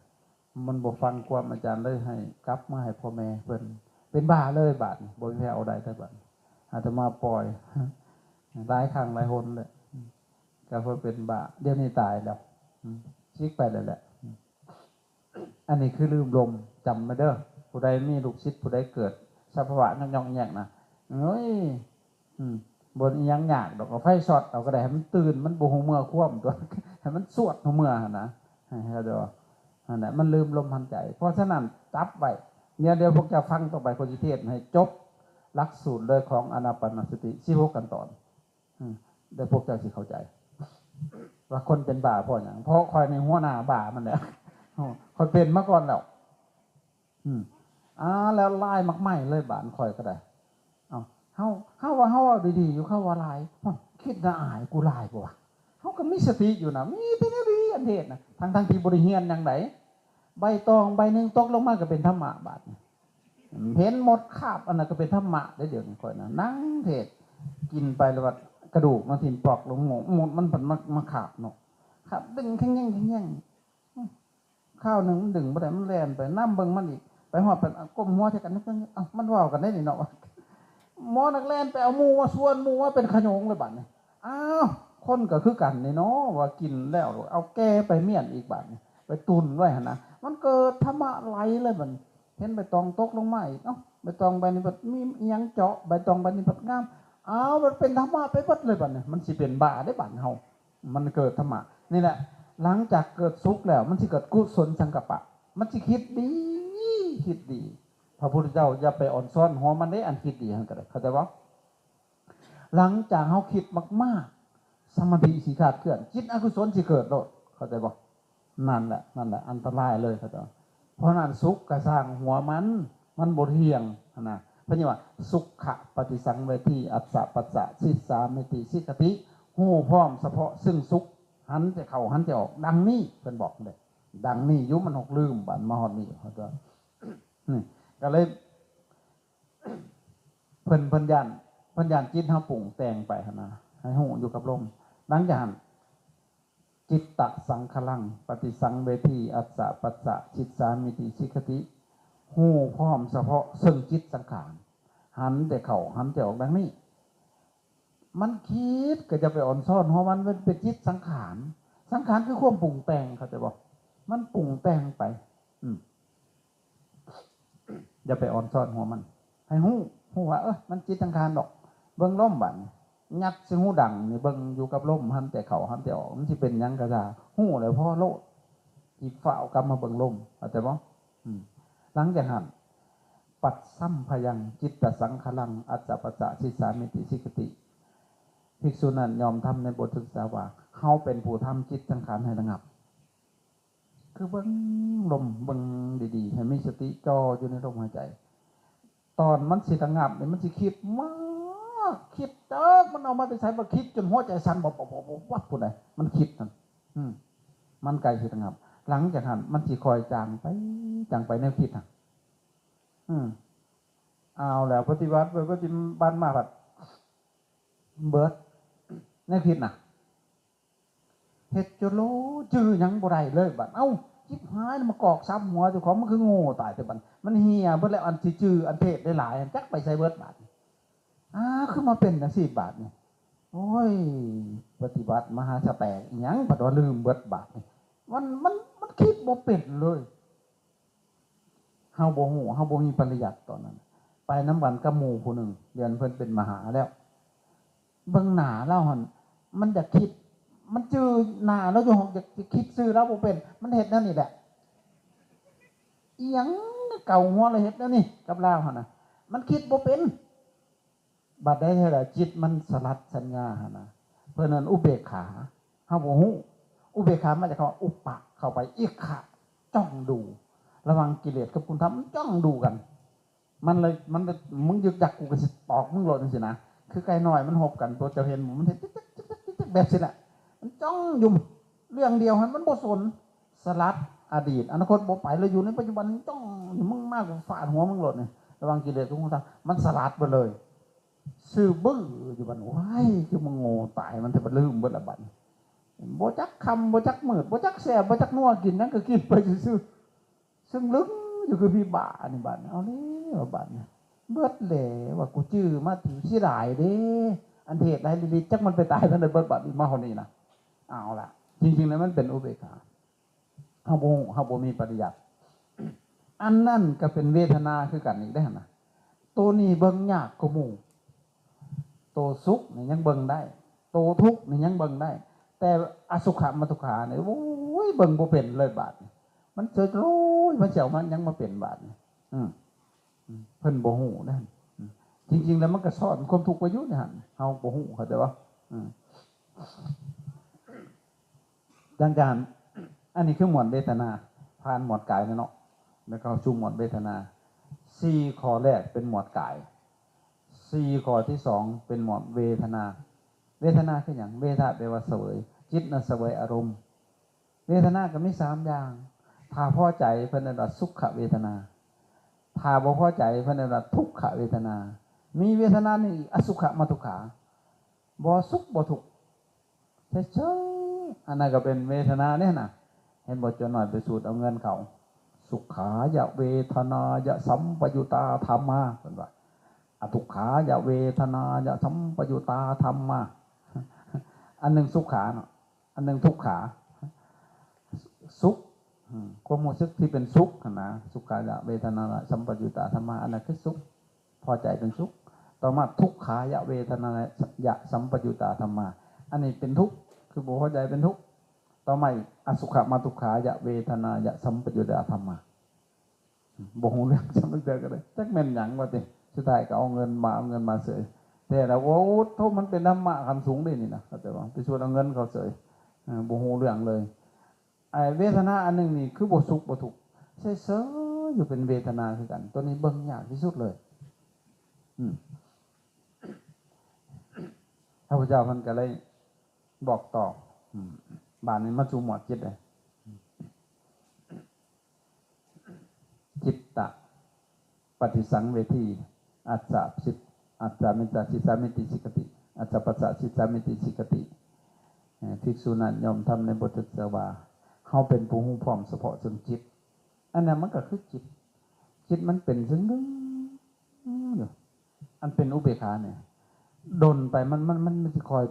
ມັນບໍ່ຟັງຄວາມອາຈານເລີຍ ໃຫ້ກັບມາໃຫ້ພໍ່ແມ່ເພິ່ນ ເປັນບ້າເລີຍບາດນີ້ ບໍ່ມີໃຜເອົາໄດ້ເລີຍບາດນີ້. ອາດຕະມາປ່ອຍຫຼາຍຄັ້ງຫຼາຍຫົນແລ້ວ ກໍເພິ່ນເປັນບ້າ ດຽວນີ້ຕາຍແລ້ວ ອືມ ຊິກໄປແລ້ວແຫຼະ. ອືມ ອັນນີ້ຄືລືມລົມ ຈຳໄວ້ເດີ ຜູ້ໃດມີລູກສິດ ຜູ້ໃດເກີດສະພາວະຍອກໆແຍກນະ ໂອ້ຍ ອືມ ບໍ່ອີ່ຫຍັງຍາກດອກ ເອົາໄຟຊັອດເອົາກໍໄດ້ ໃຫ້ມັນຕື່ນ ມັນບໍ່ຮູ້ເມືອຄວາມຕົວະ ໃຫ້ມັນສວດຮູ້ເມືອຫັ້ນນະ ໃຫ້ເຂົາເຈົ້າ ຫັ້ນແຫຼະ ມັນລືມລົມຫາຍໃຈ. ເພາະສະນັ້ນ ຈັບໄວ້ ດຽວ ດຽວພວກເຈົ້າຟັງຕໍ່ໄປ ຂ້ອຍຊິເທດໃຫ້ຈົບຫຼັກສູດເລີຍຂອງອານາປານະສະຕິ ສິບຫົກຂັ້ນຕອນ. ອືມ ແລ້ວພວກເຈົ້າຊິເຂົ້າໃຈ ວ່າຄົນເປັນບ້າເພາະຫຍັງ ເພາະຂ້ອຍນີ້ຫົວໜ້າບ້າມັນແຫຼະ ຂ້ອຍເປັນມາກ່ອນແລ້ວ. ອືມ ອາ ແລ້ວລາຍໝາກໄມ້ເລີຍບາດຂ້ອຍກໍໄດ້. ເອົ້າ ເຮົາ ເຮົາວ່າເຮົາເວົ້າດີໆຢູ່ ເຂົາວ່າລາຍ ໂອ້ຍ ຄິດໜ້າອາຍ ກູລາຍບໍ່ວະ? ເຮົາກໍມີສະຕິຢູ່ນະ ມີແຕ່ແນວດີອັນເທດນະ ທັງໆທີ່ບໍ່ໄດ້ຮຽນຫຍັງໃດ. ໃບຕອງໃບໜຶ່ງຕົກລົງມາກໍເປັນທຳມະບາດນີ້ ເຫັນມົດຄາບອັນນັ້ນກໍເປັນທຳມະເດ້. ດຽວນີ້ຂ້ອຍນະນັ່ງເທດ ກິນໄປແລ້ວວ່າກະດູກມັນຖິ້ມປອກລົງ ມົດມັນພັດມາ ມາຄາບເນາະ ຄາບດຶງແຂງແຂງແຂງແຂງ. ຄາວໜຶ່ງມັນດຶງບໍ່ໄດ້ ມັນແລ່ນໄປນຳເບິ່ງມັນອີກ ໄປຮອດໄປກົ້ມຫົວໃສ່ກັນ ເອົ້າ ມັນເວົ້າກັນໄດ້ນີ້ເນາະ. ໝໍນັກແລ່ນໄປເອົາໝູ່ມາຊວນ ໝູ່ມາເປັນຂະໂຫຍງເລີຍບາດນີ້. ອ້າວ ຄົນກໍຄືກັນນີ້ເນາະ ວ່າກິນແລ້ວເອົາແກ່ໄປມ້ຽນອີກບາດນີ້ ໄປຕຸນໄວ້ຫັ້ນນະ ມັນເກີດທຳມະໄຫຼເລີຍບາດນີ້. ເຫັນໃບຕອງຕົກລົງມາອີກ ເອົ້າ ໃບຕອງໃບນີ້ບັດມີອີ່ຫຍັງເຈາະ ໃບຕອງໃບນີ້ບັດງາມ ອ້າວ ມັນເປັນທຳມະໄປເບິດເລີຍບາດນີ້. ມັນຊິເປັນບ້າເດ້ບາດເຮົາ ມັນເກີດທຳມະນີ້ແຫຼະ. ຫຼັງຈາກເກີດສຸກແລ້ວ ມັນຊິເກີດກຸສົນສັງກັບປະ ມັນຊິຄິດດີ ຄິດດີ. ພະພຸດທະເຈົ້າຢ່າໄປອອນຊອນຫົວມັນເດ້ ອັນຄິດດີຫັ້ນກໍໄດ້ ເຂົ້າໃຈບໍ່? ຫຼັງຈາກເຮົາຄິດມາກໆ ສະມາທິຊິຂາດເຄື່ອນ ຈິດອະກຸສົນຊິເກີດໂລດ ເຂົ້າໃຈບໍ່? ນັ້ນແຫຼະ ນັ້ນແຫຼະ ອັນຕະລາຍເລີຍ ເຂົ້າໃຈບໍ່? ເພາະນັ້ນສຸກກະຊ່າງຫົວມັນ ມັນບໍ່ທ່ຽງຫັ້ນນະ. ເພິ່ນວ່າ ສຸຂະປະຕິສັງເວທີ ອັດສະປັດສະ ສິດສາມິຕິ ສິກຂະຕິ ຮູ້ພ້ອມສະເພາະຊຶ່ງສຸກ ຫັນແຕ່ເຂົ້າ ຫັນແຕ່ອອກ ດັ່ງນີ້ ເພິ່ນບອກເດ້. ດັ່ງນີ້ຢູ່ ມັນຫົກລືມ ບາດມາຮອດນີ້ ເຂົາກໍ ນີ້ ກໍເລີຍ ເພິ່ນ ເພິ່ນຢ້ານ ເພິ່ນຢ້ານຈິດເຮົາປຸງແຕ່ງໄປຫັ້ນນະ ໃຫ້ຮູ້ຢູ່ກັບລົມ. ຫຼັງຈາກຫັ້ນ ຈິດຕະສັງຂະລັງ ປະຕິສັງເວທີ ອັດສະປັດສະ ສິດສາມິຕິ ສິກຂະຕິ ຮູ້ພ້ອມສະເພາະເຊິ່ງຈິດສັງຂານ ຫັນແຕ່ເຂົ້າ ຫັນແຕ່ອອກ ດັ່ງນີ້. ມັນຄິດກໍຢ່າໄປອອນຊອນຫົວມັນ ມັນເປັນຈິດສັງຂານ. ສັງຂານຄືຄວາມປຸງແຕ່ງ ເຂົ້າໃຈບໍ່? ມັນປຸງແຕ່ງໄປ ອືມ ຢ່າໄປອອນຊອນຫົວມັນ ໃຫ້ຮູ້ ຮູ້ວ່າ ເອີ ມັນຈິດສັງຂານດອກ. ເບິ່ງລົມບາດນີ້ ຍັດໃສ່ຫູດັງນີ້ ເບິ່ງຢູ່ກັບລົມ ຫັນແຕ່ເຂົ້າ ຫັນແຕ່ອອກ ມັນຊິເປັນຫຍັງກໍຊ່າງ ຮູ້ແລ້ວພໍໂລດ. ຊິຟ້າວກັບມາເບິ່ງລົມ ເຂົ້າໃຈບໍ່? ອືມ ຫຼັງຈາກນັ້ນ ປັດສຳພະຍັງ ຈິດຕະສັງຂະລັງ ອັດສະປັດສະ ສິດສາມິຕິ ສິກຂະຕິ ພິກຂຸນັ້ນຍອມທຳໃນບົດສຶກສາວ່າ ເຮົາເປັນຜູ້ທຳຈິດສັງຂານໃຫ້ລະງັບ. ຄືເບິ່ງລົມ ເບິ່ງດີໆ ໃຫ້ມີສະຕິຈ່ອຢູ່ໃນລົມຫາຍໃຈ. ຕອນມັນຊິລະງັບນີ້ ມັນຊິຄິດມາກ ຄິດຈັກມັນເອົາມາແຕ່ໃສ ມັນຄິດຈົນຫົວໃຈສັ່ນ ວັບໆໆໆ ພຸ້ນໃດ ມັນຄິດຫັ້ນ ອືມ ມັນໃກ້ຊິລະງັບ. ຫຼັງຈາກນັ້ນ ມັນຊິຄ່ອຍຈາງໄປ ຈາງໄປ ແນວຄິດຫັ້ນ ອືມ ເອົາແລ້ວ ປະຕິບັດໄປປະຕິບັດມາ ພັດເບີດ ແນວຄິດນະ ເຮັດຈົນໂລ ຈື່ຫຍັງບໍ່ໄດ້ເລີຍບາດ. ເອົ້າ ຈິບຫາຍ ມາກອກຊຳຫົວເຈົ້າຂອງ ມັນຄືໂງ່ຕາຍແຕ່ບາດ ມັນເຫ່ຍເບິດແລ້ວ ອັນຊິຈື່ ອັນເທດຫຼາຍໆ ຈັກໄປໃສເບິດບາດ. ອ້າ ຄືມາເປັນຈັ່ງຊີ້ບາດນີ້ ໂອ້ຍ ປະຕິບັດມະຫາສະແຕກອີ່ຫຍັງ ພັດວ່າລືມເບິດບາດນີ້ ມັນ ມັນ ມັນຄິດບໍ່ເປັນເລີຍ. ເຮົາບໍ່ຮູ້ ເຮົາບໍ່ມີປະລິຍັດຕອນນັ້ນ ໄປນຳກັນກັບໝູ່ຜູ້ໜຶ່ງ ດຽວນີ້ເພິ່ນເປັນມະຫາແລ້ວ ເບິ່ງໜ້າລາວຫັ້ນ ມັນຢາກຄິດ ມັນຈື່ໜ້າລາວຢູ່ ຢາກ ຢາກຄິດຊື່ລາວບໍ່ເປັນ ມັນເຮັດແນວນີ້ແຫຼະ. ອີ່ຫຍັງເກົາຫົວແລ້ວເຮັດແນວນີ້ກັບລາວຫັ້ນນະ ມັນຄິດບໍ່ເປັນ. ບາດໃດແທ້ລະ ຈິດມັນສະຫຼັດສັນຍາຫັ້ນນະ ເພິ່ນເອີ້ນອຸເບກຂາ. ເຮົາບໍ່ຮູ້ ອຸເບກຂາມາຈາກຄຳວ່າອຸປະ ເຂົ້າໄປ ອິກຂະ ຈ້ອງດູ ລະຫວ່າງກິເລດກັບຄຸນທຳ ມັນຈ້ອງດູກັນ ມັນເລີຍ ມັນເລີຍ ມຶງຍຶກຍັກ ກູກໍຊິຕອກມຶງໂລດ ຈັ່ງຊີ້ນະ. ຄືໄກ່ນ້ອຍມັນຮົບກັນ ພວກເຈົ້າເຫັນບໍ່ ມັນເຮັດຈິກໆໆໆແບບຊີ້ແຫຼະ ມັນຈ້ອງຢູ່ເລື່ອງດຽວຫັ້ນ ມັນບໍ່ສົນ ສະຫຼັດອະດີດອະນາຄົດບໍ່ໄປ ແລ້ວຢູ່ໃນປັດຈຸບັນ ຈ້ອງຢູ່ ມຶງມາ ກູຟາດຫົວມຶງໂລດນີ້. ລະຫວ່າງກິເລດກັບຄຸນທຳ ມັນສະຫຼັດເບິດເລີຍ ຊື່ບຶ້ຢູ່ບັດນີ້. ໂອ້ຍ ຄືມຶງໂງ່ຕາຍ ມັນແທບລືມເບິດລະບັດນີ້ ບໍ່ຈັກຄ່ຳ ບໍ່ຈັກມືດ ບໍ່ຈັກແຊບ ບໍ່ຈັກນົວ ກິນຫຍັງກໍກິນໄປຊື່ໆ ຊຶ່ງລຶ້ງຢູ່ຄືຜີບ້ານີ້. ບາດນີ້ ເອົາແລ້ວ ບາດນີ້ເບິດແລ້ວ ວ່າກູຈື່ມາຖື ເສຍດາຍເດ້ ອັນເທດຫຼາຍລິລິດ ຈັກມັນໄປຕາຍທາງໃດເບິດ. ບາດນີ້ມາຮອດນີ້ນະ ເອົາລະ ຈິງໆແລ້ວມັນເປັນອຸເບກຂາ ເຮົາບໍ່ຮູ້ ເຮົາບໍ່ມີປະລິຍັດ. ອັນນັ້ນກໍເປັນເວທະນາຄືກັນອີກເດ້ຫັ້ນນະ ໂຕນີ້ເບິ່ງຍາກກວ່າໝູ່. ໂຕສຸກນີ້ຍັງເບິ່ງໄດ້ ໂຕທຸກນີ້ຍັງເບິ່ງໄດ້ ແຕ່ອະສຸຂະມະທຸກຂານີ້ ໂອ້ຍ ເບິ່ງບໍ່ເປັນເລີຍບາດນີ້ ມັນເສີຍໂລຍ ມັນຊິເອົາມາຫຍັງມາເປັນບາດນີ້. ອືມ ອືມ ເພິ່ນບໍ່ຮູ້ເດ້ ອືມ ຈິງໆແລ້ວມັນກໍສ້ອນຄວາມທຸກໄວ້ຢູ່ໃນຫັ້ນ ເຮົາບໍ່ຮູ້ ເຂົ້າໃຈບໍ່? ອືມ ຫຼັງຈາກ ອັນນີ້ຄືໝວດເວທະນາ ຜ່ານໝວດກາຍແລ້ວເນາະ ແລ້ວກໍເຂົ້າສູ່ໝວດເວທະນາ. ສີ່ຂໍ້ແລກເປັນໝວດກາຍ ສີ່ຂໍ້ທີສອງເປັນໝວດເວທະນາ. ເວທະນາຄືຫຍັງ? ເວທະແປວ່າສະເຫວີຍ ຈິດນະສະເຫວີຍອາລົມ. ເວທະນາກໍມີສາມຢ່າງ ຖ້າພໍໃຈເພິ່ນເອີ້ນວ່າສຸຂະເວທະນາ ຖ້າບໍ່ພໍໃຈເພິ່ນເອີ້ນວ່າທຸກຂະເວທະນາ. ມີເວທະນາໜຶ່ງອີກ ອະສຸຂະມະທຸກຂາ ບໍ່ສຸກບໍ່ທຸກ ເສີຍໆ ອັນນັ້ນກໍເປັນເວທະນາເດ້ນະ. ເຫັນບໍ່? ໂຈນນ້ອຍໄປສູດເອົາເງິນເຂົາ ສຸຂາຍະເວທະນາຍະສັມປະຍຸດຕາທຳມາ ເພິ່ນວ່າ ອະທຸກຂາຍະເວທະນາຍະສັມປະຍຸດຕາທຳມາ. ອັນໜຶ່ງສຸຂາເນາະ ອັນໜຶ່ງທຸກຂາ. ສຸກ ອືມ ຄວາມຮູ້ສຶກທີ່ເປັນສຸກຫັ້ນນະ ສຸຂາຍະເວທະນາຍະສັມປະຍຸດຕາທຳມາ ອັນນັ້ນຄືສຸກ ພໍໃຈເປັນສຸກ. ຕໍ່ມາ ທຸກຂາຍະເວທະນາຍະສັມປະຍຸດຕາທຳມາ ອັນນີ້ເປັນທຸກ ຄືບໍ່ພໍໃຈເປັນທຸກ. ຕໍ່ມາອີກ ອະສຸຂະມະທຸກຂາຍະເວທະນາຍະສັມປະຍຸດຕາທຳມາ ບໍ່ຮູ້ເລື່ອງຊ້ຳຈັກເທື່ອກໍໄດ້ ຈັກແມ່ນຫຍັງວ່າຕິ. ສຸດທ້າຍກໍເອົາເງິນມາ ເອົາເງິນມາເສີຍ ແທ້ແລ້ວ ໂອ້ໂທ ມັນເປັນທຳມະຂັ້ນສູງເດ້ນີ້ນະ ເຂົ້າໃຈບໍ່? ໄປຊວນເອົາເງິນເຂົາເສີຍ ເອີ ບໍ່ຮູ້ເລື່ອງເລີຍ. ໄອ້ເວທະນາອັນໜຶ່ງນີ້ຄືບໍ່ສຸກບໍ່ທຸກ ເສີຍໆຢູ່ ເປັນເວທະນາຄືກັນ. ໂຕນີ້ເບິ່ງຍາກທີ່ສຸດເລີຍ. ອືມ ພະພຸດທະເຈົ້າເພິ່ນກໍເລີຍບອກຕໍ່. ອືມ ບາດນີ້ມາສູ່ໝວດຈິດເດ້. ຈິດຕະປະຕິສັງເວທີ ອັດສະສິດ ອັດສະມິດຕະສິດສາມິຕິສິກຂະຕິ ອັດສະປັດສະສິດສາມິຕິສິກຂະຕິ ເອີ ພິກສຸນັ້ນຍອມທຳໃນບົດສຶກສາວ່າ ເຮົາເປັນຜູ້ຮູ້ພ້ອມສະເພາະເຊິ່ງຈິດ. ອັນນັ້ນມັນກໍຄືຈິດ ຈິດມັນເປັນເຊິ່ງໜຶ່ງຢູ່ ອັນເປັນອຸເບກຂານີ້ ດົນໄປມັນ ມັນ ມັນ ມັນຊິຄ່ອຍ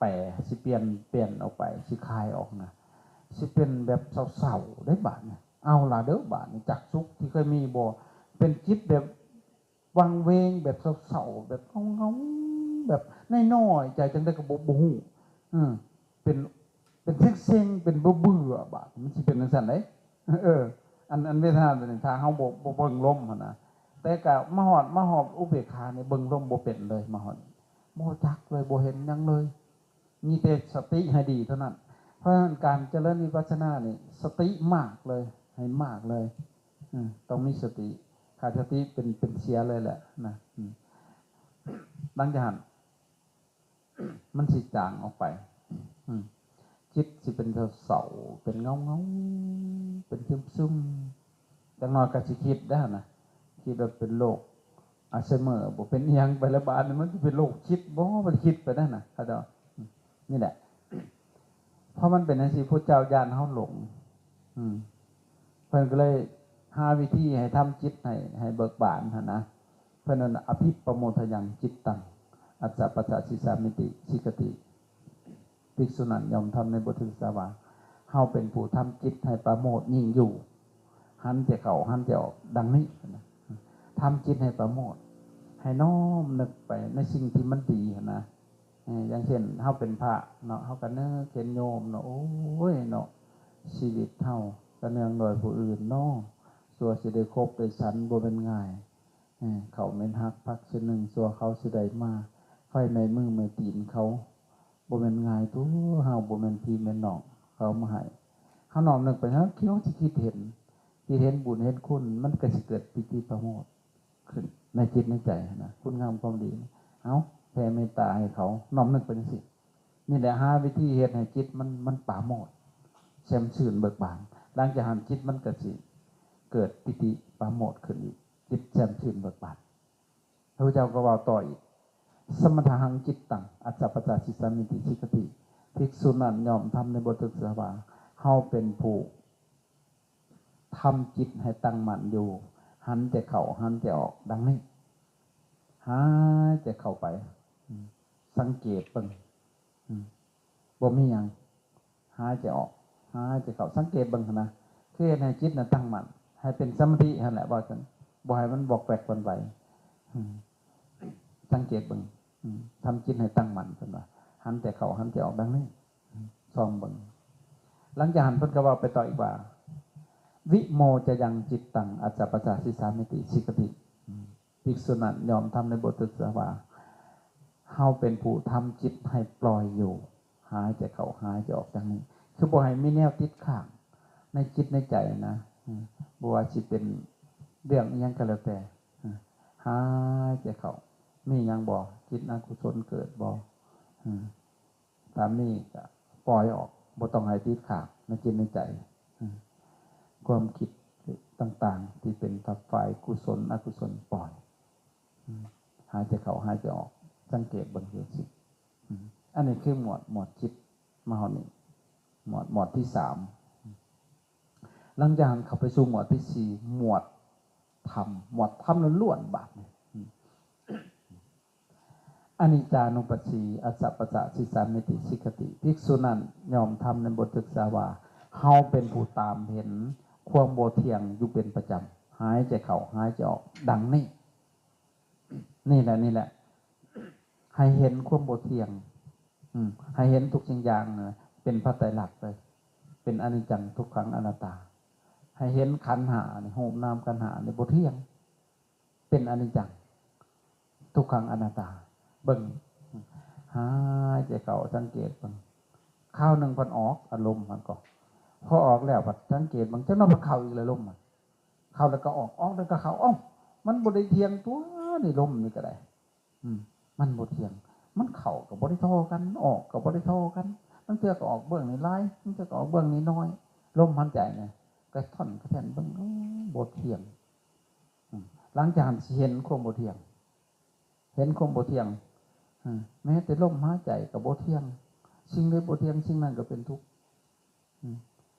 ແປ ຊິປ່ຽນ ປ່ຽນອອກໄປ ຊິຄາຍອອກນະ ຊິເປັນແບບເສົ້າໆ ເດ້ບາດນີ້. ເອົາລະເດີ ບາດນີ້ ຈັກສຸກທີ່ເຄີຍມີບໍ່ ເປັນຈິດແບບວັງເວງ ແບບເສົ້າໆ ແບບເຫງົາໆ ແບບນ້ອຍໆໃຈ ຈັ່ງໃດກໍບໍ່ ບໍ່ຮູ້ ເອີ ເປັນ ເປັນເຊັງໆ ເປັນເບື່ອໆ ບາດນີ້ ມັນຊິເປັນຈັ່ງຊັ້ນເດ້. ເອີ ອັນ ອັນເວທະນາຕົວນີ້ ຖ້າເຮົາບໍ່ ບໍ່ເບິ່ງລົມຫັ້ນນະ ແຕ່ກະມາຮອດ ມາຮອດອຸເບກຂານີ້ ເບິ່ງລົມບໍ່ເປັນເລີຍ ມາຮອດ ບໍ່ຈັກເລີຍ ບໍ່ເຫັນຫຍັງເລີຍ ມີແຕ່ສະຕິໃຫ້ດີເທົ່ານັ້ນ. ເພາະສະນັ້ນ ການຈະເລີນວິປັດສະນານີ້ ສະຕິມາກເລີຍ ໃຫ້ມາກເລີຍ ອືມ ຕ້ອງມີສະຕິ ຂາດສະຕິເປັນ ເປັນເສຍເລີຍແຫຼະນະ. ອືມ ຫຼັງຈາກຫັ້ນ ມັນຊິຈາງອອກໄປ ອືມ ຈິດຊິເປັນເສົ້າໆ ເປັນເຫງົາໆ ເປັນຊຶມໆ ຈັກໜ້ອຍກໍຊິຄິດໄດ້ຫັ້ນນະ ຄິດວ່າເປັນໂລກອັລໄຊເມີບໍ່ ເປັນອີ່ຫຍັງໄປລະບາດນີ້ ມັນຊິເປັນໂລກຈິດບໍ່ ມັນຄິດໄປນັ້ນນະ ເຂົາເຈົ້າ ອືມ ນີ້ແຫຼະ ເພາະມັນເປັນຈັ່ງຊີ້ ພະເຈົ້າຢ້ານເຮົາຫຼົງ ອືມ ເພິ່ນກໍເລີຍຫາວິທີໃຫ້ທຳຈິດໃຫ້ ໃຫ້ເບີກບານຫັ້ນນະ. ເພິ່ນເອີ້ນອະພິປະໂມທະຍັງຈິດຕັງ ອັດສະປັດສະສິດສາມິຕິສິກຂະຕິ ພິກສຸນັ້ນຍອມທຳໃນບົດສຶກສາວ່າ ເຮົາເປັນຜູ້ທຳຈິດໃຫ້ປາໂມດຍິ່ງຢູ່ ຫັນແຕ່ເຂົ້າຫັນແຕ່ອອກ ດັ່ງນີ້ນະ. ທຳຈິດໃຫ້ປາໂມດ ໃຫ້ນ້ອມນຶກໄປໃນສິ່ງທີ່ມັນດີຫັ້ນນະ ເອີ ຢ່າງເຊັ່ນເຮົາເປັນພະເນາະ ເຮົາກໍນຶກເຫັນໂຍມເນາະ ໂອ້ຍເນາະ ຊີວິດເຮົາກໍເນື່ອງດ້ວຍຜູ້ອື່ນເນາະ ຊົ່ວຊິໄດ້ຄົບໄດ້ສັນບໍ່ແມ່ນງ່າຍ ເອີ ເຂົ້າແມ່ນຫັກຜັກເສັ້ນໜຶ່ງ ຊົ່ວເຂົາຊິໄດ້ມາ ໄຟໄໝ້ມືໄໝ້ຕີນເຂົາ ບໍ່ແມ່ນງ່າຍຕົວະ ເຮົາບໍ່ແມ່ນພີ່ແມ່ນນ້ອງ ເຂົາເອົາມາໃຫ້ ເຮົານ້ອມນຶກໄປ ເຮົາຄິດ ເຮົາຊິຄິດເຫັນ ຄິດເຫັນບຸນເຫັນຄຸນ ມັນກໍຊິເກີດປີຕິປະໂມດຂຶ້ນໃນຈິດໃນໃຈຫັ້ນນະ ຄຸນງາມຄວາມດີ ເອົາ ແຜ່ເມດຕາໃຫ້ເຂົາ ນ້ອມນຶກໄປຈັ່ງຊີ້ ນີ້ແຫຼະ ຫາວິທີເຮັດໃຫ້ຈິດມັນ ມັນປາໂມດ ແຊ່ມຊື່ນເບີກບານ ຫຼັງຈາກຫັ້ນຈິດມັນກໍຊິເກີດປີຕິປາໂມດຂຶ້ນອີກ ຈິດແຊ່ມຊື່ນເບີກບານ. ພະພຸດທະເຈົ້າກໍເວົ້າຕໍ່ອີກ Samadhaṃ cittaṃ ajjapajjasisamīti sikkhati ภิກษุນັ້ນຍອມທຳໃນບົດສຶກສາວ່າ ເຮົາເປັນຜູ້ທຳຈິດໃຫ້ຕັ້ງໝັ້ນຢູ່ ຫັນແຕ່ເຂົ້າ ຫັນແຕ່ອອກ ດັ່ງນີ້ ຫາຍໃຈເຂົ້າໄປ ອືມ ສັງເກດເບິ່ງ ອືມ ບໍ່ມີຫຍັງ ຫາຍໃຈອອກ ຫາຍໃຈເຂົ້າ ສັງເກດເບິ່ງຫັ້ນນະ ຄືເຮັດໃຫ້ຈິດນັ້ນຕັ້ງໝັ້ນ ໃຫ້ເປັນສະມາທິຫັ້ນແຫຼະ ເວົ້າຈັ່ງ ບໍ່ໃຫ້ມັນວອກແວກວັນໄຫວ ອືມ ສັງເກດເບິ່ງ ອືມ ທຳຈິດໃຫ້ຕັ້ງໝັ້ນ ເພິ່ນວ່າ ຫັນແຕ່ເຂົ້າ ຫັນແຕ່ອອກ ດັ່ງນີ້ ອືມ ຊອມເບິ່ງ ຫຼັງຈາກຫັ້ນເພິ່ນກໍເວົ້າໄປຕໍ່ອີກວ່າ Vimocayaṃ cittaṃ ajjapajjasisamīti sikkhati ອືມ ພິກສຸນັ້ນຍອມທຳໃນບົດສຶກສາວ່າ ເຮົາເປັນຜູ້ທຳຈິດໃຫ້ປ່ອຍຢູ່ ຫາຍໃຈເຂົ້າ ຫາຍໃຈອອກ ດັ່ງນີ້ ຄືບໍ່ໃຫ້ມີແນວຕິດຄ້າງໃນຈິດໃນໃຈນະ ອືມ ບໍ່ວ່າຊິເປັນເລື່ອງອີ່ຫຍັງກໍແລ້ວແຕ່ ອືມ ຫາຍໃຈເຂົ້າ ມີຫຍັງບໍ່? ຈິດອະກຸສົນເກີດບໍ່? ອືມ ຖ້າມີກໍປ່ອຍອອກ ບໍ່ຕ້ອງໃຫ້ຕິດຄ້າງໃນຈິດໃນໃຈ ອືມ ຄວາມຄິດຕ່າງໆທີ່ເປັນຝ່າຍກຸສົນອະກຸສົນປ່ອຍ ອືມ ຫາຍໃຈເຂົ້າ ຫາຍໃຈອອກ ສັງເກດເບິ່ງຈັ່ງຊີ້ ອືມ ອັນນີ້ຄືໝວດ ໝວດຈິດ ມາຮອດນີ້ ໝວດ ໝວດທີສາມ ຫຼັງຈາກນັ້ນເຂົ້າໄປສູ່ໝວດທີສີ່ ໝວດທຳ ໝວດທຳລ້ວນໆ ບາດນີ້ ອືມ Aniccānupassī ajjapajjasisamīti sikkhati ພິກສຸນັ້ນຍອມທຳໃນບົດສຶກສາວ່າ ເຮົາເປັນຜູ້ຕາມເຫັນຄວາມບໍ່ທ່ຽງຢູ່ເປັນປະຈຳ ຫາຍໃຈເຂົ້າ ຫາຍໃຈອອກ ດັ່ງນີ້ ນີ້ແຫຼະ ນີ້ແຫຼະ ໃຫ້ເຫັນຄວາມບໍ່ທ່ຽງ ອືມ ໃຫ້ເຫັນທຸກສິ່ງຢ່າງນະ ເປັນພະໄຕລັກເລີຍ ເປັນອະນິດຈັງ ທຸກຂັງ ອະນັດຕາ ໃຫ້ເຫັນຂັນຫ້ານີ້ ຮູບນາມຂັນຫ້ານີ້ບໍ່ທ່ຽງ ເປັນອະນິດຈັງ ທຸກຂັງ ອະນັດຕາ ເບິ່ງ ຫາຍໃຈເຂົ້າ ສັງເກດເບິ່ງ ຄາວໜຶ່ງເພິ່ນອອກອາລົມຫັ້ນກໍ ພໍອອກແລ້ວພັດສັງເກດເບິ່ງ ຈັກໜ້ອຍເພິ່ນເຂົ້າອີກແລ້ວ ລົມ ເຂົ້າແລ້ວກໍອອກ ອອກແລ້ວກໍເຂົ້າ ເອົ້າ ມັນບໍ່ໄດ້ທ່ຽງຕົວະ ນີ້ລົມນີ້ກໍໄດ້ ອືມ ມັນບໍ່ທ່ຽງ ມັນເຂົ້າກໍບໍ່ໄດ້ທໍ່ກັນ ອອກກໍບໍ່ໄດ້ທໍ່ກັນ ບາງເທື່ອກໍອອກເບື້ອງນີ້ຫຼາຍ ບາງເທື່ອກໍອອກເບື້ອງນີ້ໜ້ອຍ ລົມຫາຍໃຈນະ ກະທ່ອນກະແທ່ນເບິ່ງ ໂອ້ ບໍ່ທ່ຽງ ອືມ ຫຼັງຈາກນັ້ນຊິເຫັນຄວາມບໍ່ທ່ຽງ ເຫັນຄວາມບໍ່ທ່ຽງ ອືມ ແມ້ແຕ່ລົມຫາຍໃຈກໍບໍ່ທ່ຽງ ສິ່ງໃດບໍ່ທ່ຽງ ສິ່ງນັ້ນກໍເປັນທຸກ ອືມ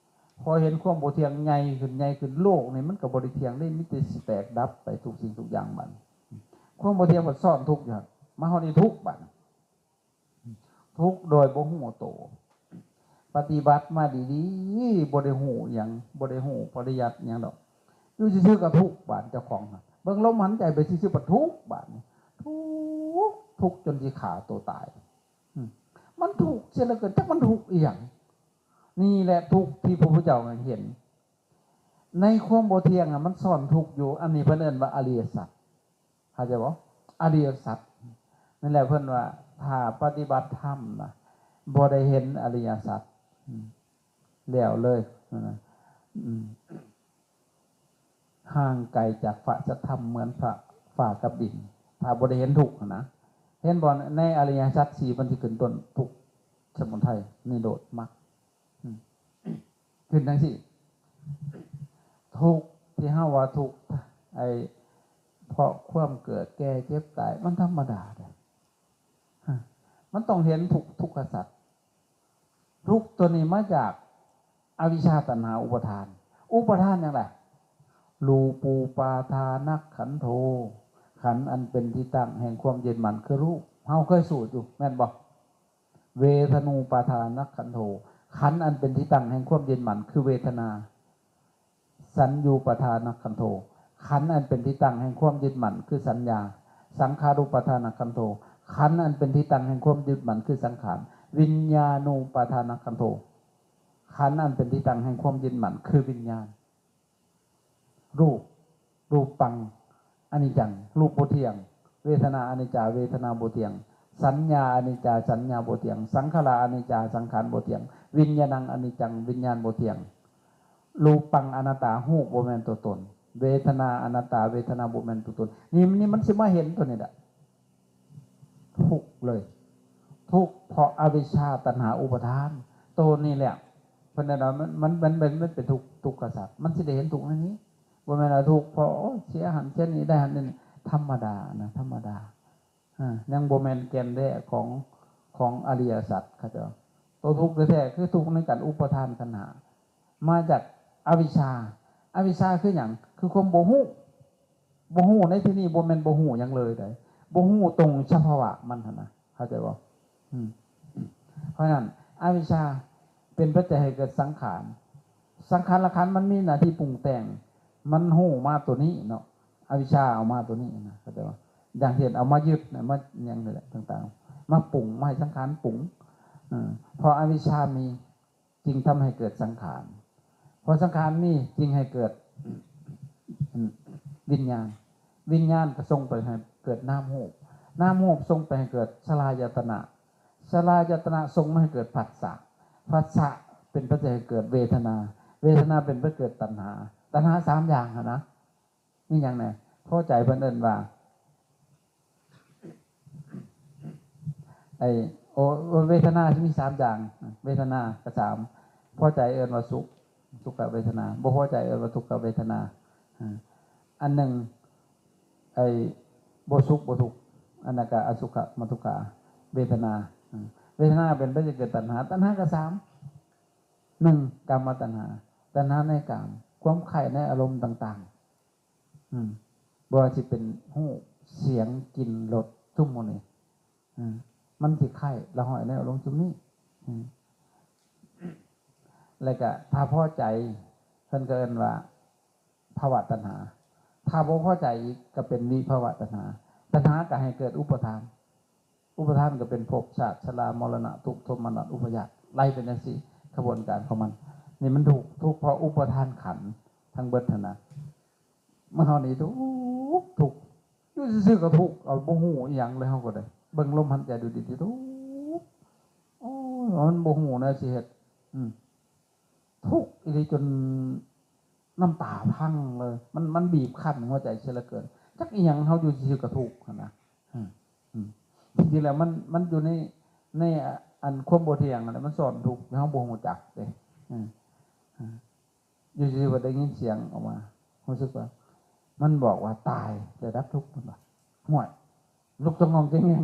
ພໍເຫັນຄວາມບໍ່ທ່ຽງໃຫຍ່ຂຶ້ນ ໃຫຍ່ຂຶ້ນ ໂລກນີ້ມັນກໍບໍ່ໄດ້ທ່ຽງເດ້ ມີແຕ່ຊິແຕກດັບໄປທຸກສິ່ງທຸກຢ່າງບັດ ຄວາມບໍ່ທ່ຽງມັນຊ້ອນທຸກຢູ່ ມາຮອດນີ້ທຸກບັດ ທຸກໂດຍບໍ່ຮູ້ໂຕ ປະຕິບັດມາດີໆ ບໍ່ໄດ້ຮູ້ຫຍັງ ບໍ່ໄດ້ຮູ້ປະລິຍັດຫຍັງດອກ ຢູ່ຊື່ໆກໍທຸກບາດເຈົ້າຂອງ ເບິ່ງລົມຫາຍໃຈໄປຊື່ໆ ປະທຸກບາດນີ້ ທຸກ ທຸກຈົນຊິຂ້າໂຕຕາຍ ອືມ ມັນທຸກເສຍເຫຼືອເກີນ ຈັກມັນທຸກອີ່ຫຍັງ ນີ້ແຫຼະທຸກທີ່ພະພຸດທະເຈົ້າໃຫ້ເຫັນ ໃນຄວາມບໍ່ທ່ຽງນະ ມັນຊ້ອນທຸກຢູ່ ອັນນີ້ເພິ່ນເອີ້ນວ່າອະລິຍະສັດ ເຂົ້າໃຈບໍ່? ອະລິຍະສັດ ນັ້ນແຫຼະເພິ່ນວ່າ ຖ້າປະຕິບັດທຳນະ ບໍ່ໄດ້ເຫັນອະລິຍະສັດ ອືມ ແລ້ວເລີຍ ອືມ ຫ່າງໄກຈາກພະສັດທຳເໝືອນພະຟ້າກັບດິນ ຖ້າບໍ່ໄດ້ເຫັນທຸກຫັ້ນນະ ເຫັນບໍ່? ໃນອະລິຍະສັດສີ່ ມັນຊິຂຶ້ນຕົ້ນ ທຸກ ສະມຸໄທ ນິໂຣດ ມັກ ອືມ ຂຶ້ນຈັ່ງຊີ້ ທຸກທີ່ເຮົາວ່າທຸກ ໄອ້ ເພາະຄວາມເກີດແກ່ເຈັບຕາຍ ມັນທຳມະດາເດ້ ຮະ ມັນຕ້ອງເຫັນທຸກ ທຸກຂະສັດ ທຸກຕົວນີ້ມາຈາກອະວິຊຊາ ຕັນຫາ ອຸປາທານ ອຸປາທານຫຍັງລະ? ຮູປູປາທານະຂັນໂທ ຂັນອັນເປັນທີ່ຕັ້ງແຫ່ງຄວາມຍຶດໝັ້ນຄືຮູບ ເຮົາເຄີຍສູດຢູ່ແມ່ນບໍ່? ເວທະນູປາທານະຂັນໂທ ຂັນອັນເປັນທີ່ຕັ້ງແຫ່ງຄວາມຍຶດໝັ້ນຄືເວທະນາ ສັນຍູປາທານະຂັນໂທ ຂັນອັນເປັນທີ່ຕັ້ງແຫ່ງຄວາມຍຶດໝັ້ນຄືສັນຍາ ສັງຂາຣູປາທານະຂັນໂທ ຂັນອັນເປັນທີ່ຕັ້ງແຫ່ງຄວາມຍຶດໝັ້ນຄືສັງຂານ, ວິນຍານູປາທານະຂັນໂທ. ຂັນອັນເປັນທີ່ຕັ້ງແຫ່ງຄວາມຍຶດໝັ້ນຄືວິນຍານ. ຮູບ, ຮູປັງ ອະນິດຈັງ, ຮູບບໍ່ທ່ຽງ, ເວທະນາອະນິດຈາ, ເວທະນາບໍ່ທ່ຽງ, ສັນຍາອະນິດຈາ, ສັນຍາບໍ່ທ່ຽງ, ສັງຂາລາອະນິດຈາ, ສັງຂານບໍ່ທ່ຽງ, ວິນຍານັງອະນິດຈັງ, ວິນຍານບໍ່ທ່ຽງ, ຮູປັງອະນັດຕາ, ຮູບບໍ່ແມ່ນຕົວຕົນ, ເວທະນາອະນັດຕາ, ເວທະນາບໍ່ແມ່ນຕົວຕົນ. ນີ້, ນີ້ມັນຊິມາເຫັນຕົວນີ້ແຫຼະ. ທຸກເລີຍ, ທຸກເພາະອະວິຊຊາ ຕັນຫາ ອຸປາທານ. ໂຕນີ້ແຫຼະ ເພິ່ນເອີ້ນວ່າມັນ, ມັນ, ມັນ, ມັນເປັນທຸກ, ທຸກຂະສັດ. ມັນຊິໄດ້ເຫັນທຸກໃນນີ້. ບໍ່ແມ່ນວ່າທຸກເພາະ, ໂອ້ຍ, ເສຍຫັ້ນເສຍນີ້, ໄດ້ຫັ້ນນີ້. ທຳມະດານະ, ທຳມະດາ. ອາ, ຍັງບໍ່ແມ່ນແກ່ນແທ້ຂອງ, ຂອງອະລິຍະສັດເຂົາເຈົ້າ. ໂຕທຸກແທ້ໆຄືທຸກໃນການອຸປາທານຂັນຫ້າ ມາຈາກອະວິຊຊາ. ອະວິຊຊາຄືຫຍັງ? ຄືຄວາມບໍ່ຮູ້. ບໍ່ຮູ້ໃນທີ່ນີ້ບໍ່ແມ່ນບໍ່ຮູ້ຫຍັງເລີຍໃດ, ບໍ່ຮູ້ຕົງສະພາວະມັນຫັ້ນນະ, ເຂົ້າໃຈບໍ່? ອືມ ເພາະນັ້ນ ອະວິຊຊາເປັນປັດໄຈໃຫ້ເກີດສັງຂານ, ສັງຂານລະຂັນມັນມີໜ້າທີ່ປຸງແຕ່ງ, ມັນຮູ້ມາຕົວນີ້ເນາະ, ອະວິຊຊາເອົາມາຕົວນີ້ນະ, ເຂົ້າໃຈບໍ່? ຢ່າງເຊັ່ນເອົາມາຍຶດນະ, ມາຫຍັງນີ້ແຫຼະຕ່າງໆ, ມາປຸງ, ມາໃຫ້ສັງຂານປຸງ. ເອີ ເພາະອະວິຊຊາມີ ຈຶ່ງທຳໃຫ້ເກີດສັງຂານ, ເພາະສັງຂານມີຈຶ່ງໃຫ້ເກີດ ວິນຍານ, ວິນຍານກໍສົ່ງໄປໃຫ້ເກີດນາມຮູບ, ນາມຮູບສົ່ງໄປໃຫ້ເກີດສະລາຍະຕະນະ, ສະລາຍະຕະນະສົ່ງມາໃຫ້ເກີດພັດສະ, ພັດສະເປັນປັດໄຈໃຫ້ເກີດເວທະນາ, ເວທະນາເປັນໄປເກີດຕັນຫາ, ຕັນຫາສາມຢ່າງຫັ້ນນະ. ມີຫຍັງແດ່? ພໍໃຈເພິ່ນເອີ້ນວ່າ ໄອ້ ໂອ ເວທະນາຊິມີສາມຢ່າງ, ເວທະນາກໍສາມ, ພໍໃຈເອີ້ນວ່າສຸກ, ສຸກກະເວທະນາ, ບໍ່ພໍໃຈເອີ້ນວ່າທຸກກະເວທະນາ. ອາ ອັນໜຶ່ງ ໄອ້ ບໍ່ສຸກບໍ່ທຸກ, ອັນນັ້ນກະອະສຸກຂະມັດຖຸກາເວທະນາ. ອາ ເວທະນາເປັນໄປຈະເກີດຕັນຫາ, ຕັນຫາກະສາມ, ໜຶ່ງ ກາມະຕັນຫາ, ຕັນຫາໃນກາມ, ຄວາມໃຄ່ໃນອາລົມຕ່າງໆ. ອືມ ບໍ່ວ່າຊິເປັນຮູບ, ສຽງ, ກິ່ນ, ລົດ, ຊຸມໝູ່ນີ້ ອືມ ມັນຊິໃຄ່ລະຫ້ອຍແນວລົງຊຸມນີ້. ອືມ ແລ້ວກະຖ້າພໍໃຈ ເພິ່ນກໍເອີ້ນວ່າພະວະຕັນຫາ, ຖ້າບໍ່ພໍໃຈອີກກໍເປັນວິພະວະຕັນຫາ. ຕັນຫາກໍໃຫ້ເກີດອຸປາທານ, ອຸປາທານກໍເປັນພົບ, ຊາດ, ຊະລາ, ມໍລະນະ, ທຸກ, ໂທມະນັດ, ອຸປາຍາດ, ໄລ່ເປັນຈັ່ງຊີ້ ຂະບວນການຂອງມັນ. ນີ້ມັນທຸກ, ທຸກເພາະອຸປາທານຂັນທັງເບິດຫັ້ນນະ. ມະເຮົານີ້ທຸກ, ທຸກ, ຢູ່ຊື່ໆກໍທຸກ, ເອົາ ບໍ່ຮູ້ອີ່ຫຍັງເລີຍ. ເຮົາກໍໄດ້ເບິ່ງລົມຫາຍໃຈດູດີໆ, ທຸກ, ໂອ້ຍ ມັນບໍ່ຮູ້ແນວຊິເຮັດ. ອືມ ທຸກອີ່ຫຼີຈົນນ້ຳຕາພັງເລີຍ. ມັນ, ມັນບີບຄັ້ນຫົວໃຈເສຍເຫຼືອເກີນ. ຈັກອີ່ຫຍັງ, ເຮົາຢູ່ຊື່ໆກໍທຸກຫັ້ນນະ. ອືມ ອືມ ທີ່ຈິງແລ້ວມັນ, ມັນຢູ່ໃນ, ໃນ ອັນ ຄວາມບໍ່ທ່ຽງຫັ້ນແຫຼະ, ມັນສອນທຸກ, ເຮົາບໍ່ຮູ້ຈັກເດ້. ອືມ ອືມ ຢູ່ຊື່ໆ ກໍໄດ້ຍິນສຽງອອກມາ, ຮູ້ສຶກວ່າ ມັນບອກວ່າ ຕາຍແລ້ວດັບທຸກ, ມັນວ່າ. ຫ້ວຍ ລຸກຈອງງອງແຈງແງງ.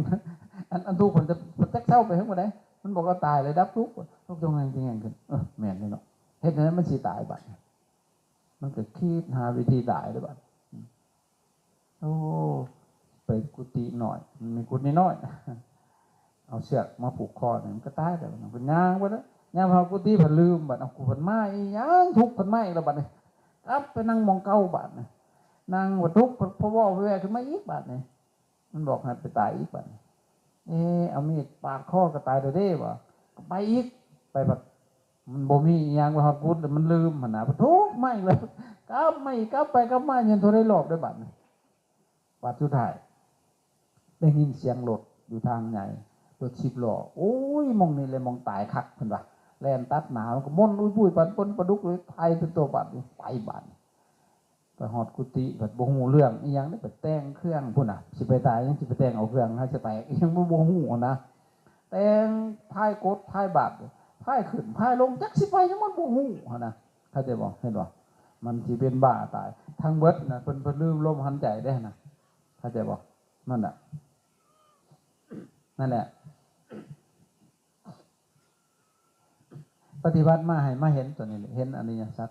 ອັນ, ອັນທຸກເພິ່ນຈະ, ເພິ່ນຈັກເຊົາໄປເຖິງມື້ໃດ. ມັນບອກວ່າ ຕາຍແລ້ວດັບທຸກ, ລຸກຈອງງອງແຈງແງງຂຶ້ນ. ເອີ ແມ່ນເດ້ເນາະ, ເຮັດແນວໃດມັນຊິຕາຍບາດນີ້? ມັນກໍຄິດຫາວິທີຕາຍເດ້ບາດ. ໂອ້ ໄປກຸຕິນ້ອຍ, ມີກຸຕິນ້ອຍ, ເອົາເຊືອກມາຜູກຄໍນີ້ ມັນກໍຕາຍແລ້ວ. ເພິ່ນຍ່າງໄປເລີຍ, ຍ່າງເຂົ້າກຸຕິ ເພິ່ນລືມບາດ. ເອົາ ກູ ເພິ່ນມາອີ່ຫຍັງ, ທຸກເພິ່ນມາອີກແລ້ວບາດນີ້. ກັບໄປນັ່ງໝ່ອງເກົ່າບາດນີ້, ນັ່ງວ່າທຸກ ເພິ່ນ ເພິ່ນເວົ້າແວ່ໆຂຶ້ນມາອີກບາດນີ້. ມັນບອກໃຫ້ໄປຕາຍອີກບາດນີ້. ເອ ເອົາມີດປາດຄໍກໍຕາຍແລ້ວເດ້ ວ່າ. ກໍໄປອີກ, ໄປບັດ ມັນບໍ່ມີອີ່ຫຍັງ, ໄປຮອດກຸດແລ້ວມັນລືມຫັ້ນນະ, ປະໂທ ມາອີກແລ້ວ, ກັບມາອີກ, ກັບໄປກັບມາຢູ່ເທົ່າໃດຮອບເດ້ບາດນີ້. ບາດສຸດທ້າຍໄດ້ຍິນສຽງລົດຢູ່ທາງໃຫຍ່, ລົດສິບລໍ້. ໂອ້ຍ ໝ່ອງນີ້ແຫຼະໝ່ອງຕາຍຄັກ ເພິ່ນວ່າ. ແລ່ນຕັດໜ້າ, ມັນກໍມົນອຸຍປຸ້ຍປັນປົນປາດຸກເລີຍ, ໄປເປັນຕົວບາດນີ້, ໄປບາດນີ້. ໄປຮອດກຸຕິ ບັດບໍ່ຮູ້ເລື່ອງອີ່ຫຍັງເດ້, ໄປແຕ່ງເຄື່ອງພຸ້ນນະ, ຊິໄປຕາຍຍັງຊິໄປແຕ່ງເອົາເຄື່ອງໃຫ້ສະແຕກອີ່ຫຍັງ ບໍ່, ບໍ່ຮູ້ນະ. ແຕ່ງພາຍກົດພາຍບາດ, ພາຍຂຶ້ນພາຍລົງ, ຈັກຊິໄປຫຍັງມັນບໍ່ຮູ້ຫັ້ນນະ. ເຂົ້າໃຈບໍ່? ເຫັນບໍ່? ມັນຊິເປັນບ້າຕາຍທັງເບິດນະ, ເພິ່ນ, ເພິ່ນລືມລົມຫາຍໃຈເດ້ນະ. ເຂົ້າໃຈບໍ່? ນັ້ນນະ, ນັ້ນແຫຼະ. ປະຕິບັດມາໃຫ້ມາເຫັນຕົວນີ້ແຫຼະ, ເຫັນອະລິຍະສັດ.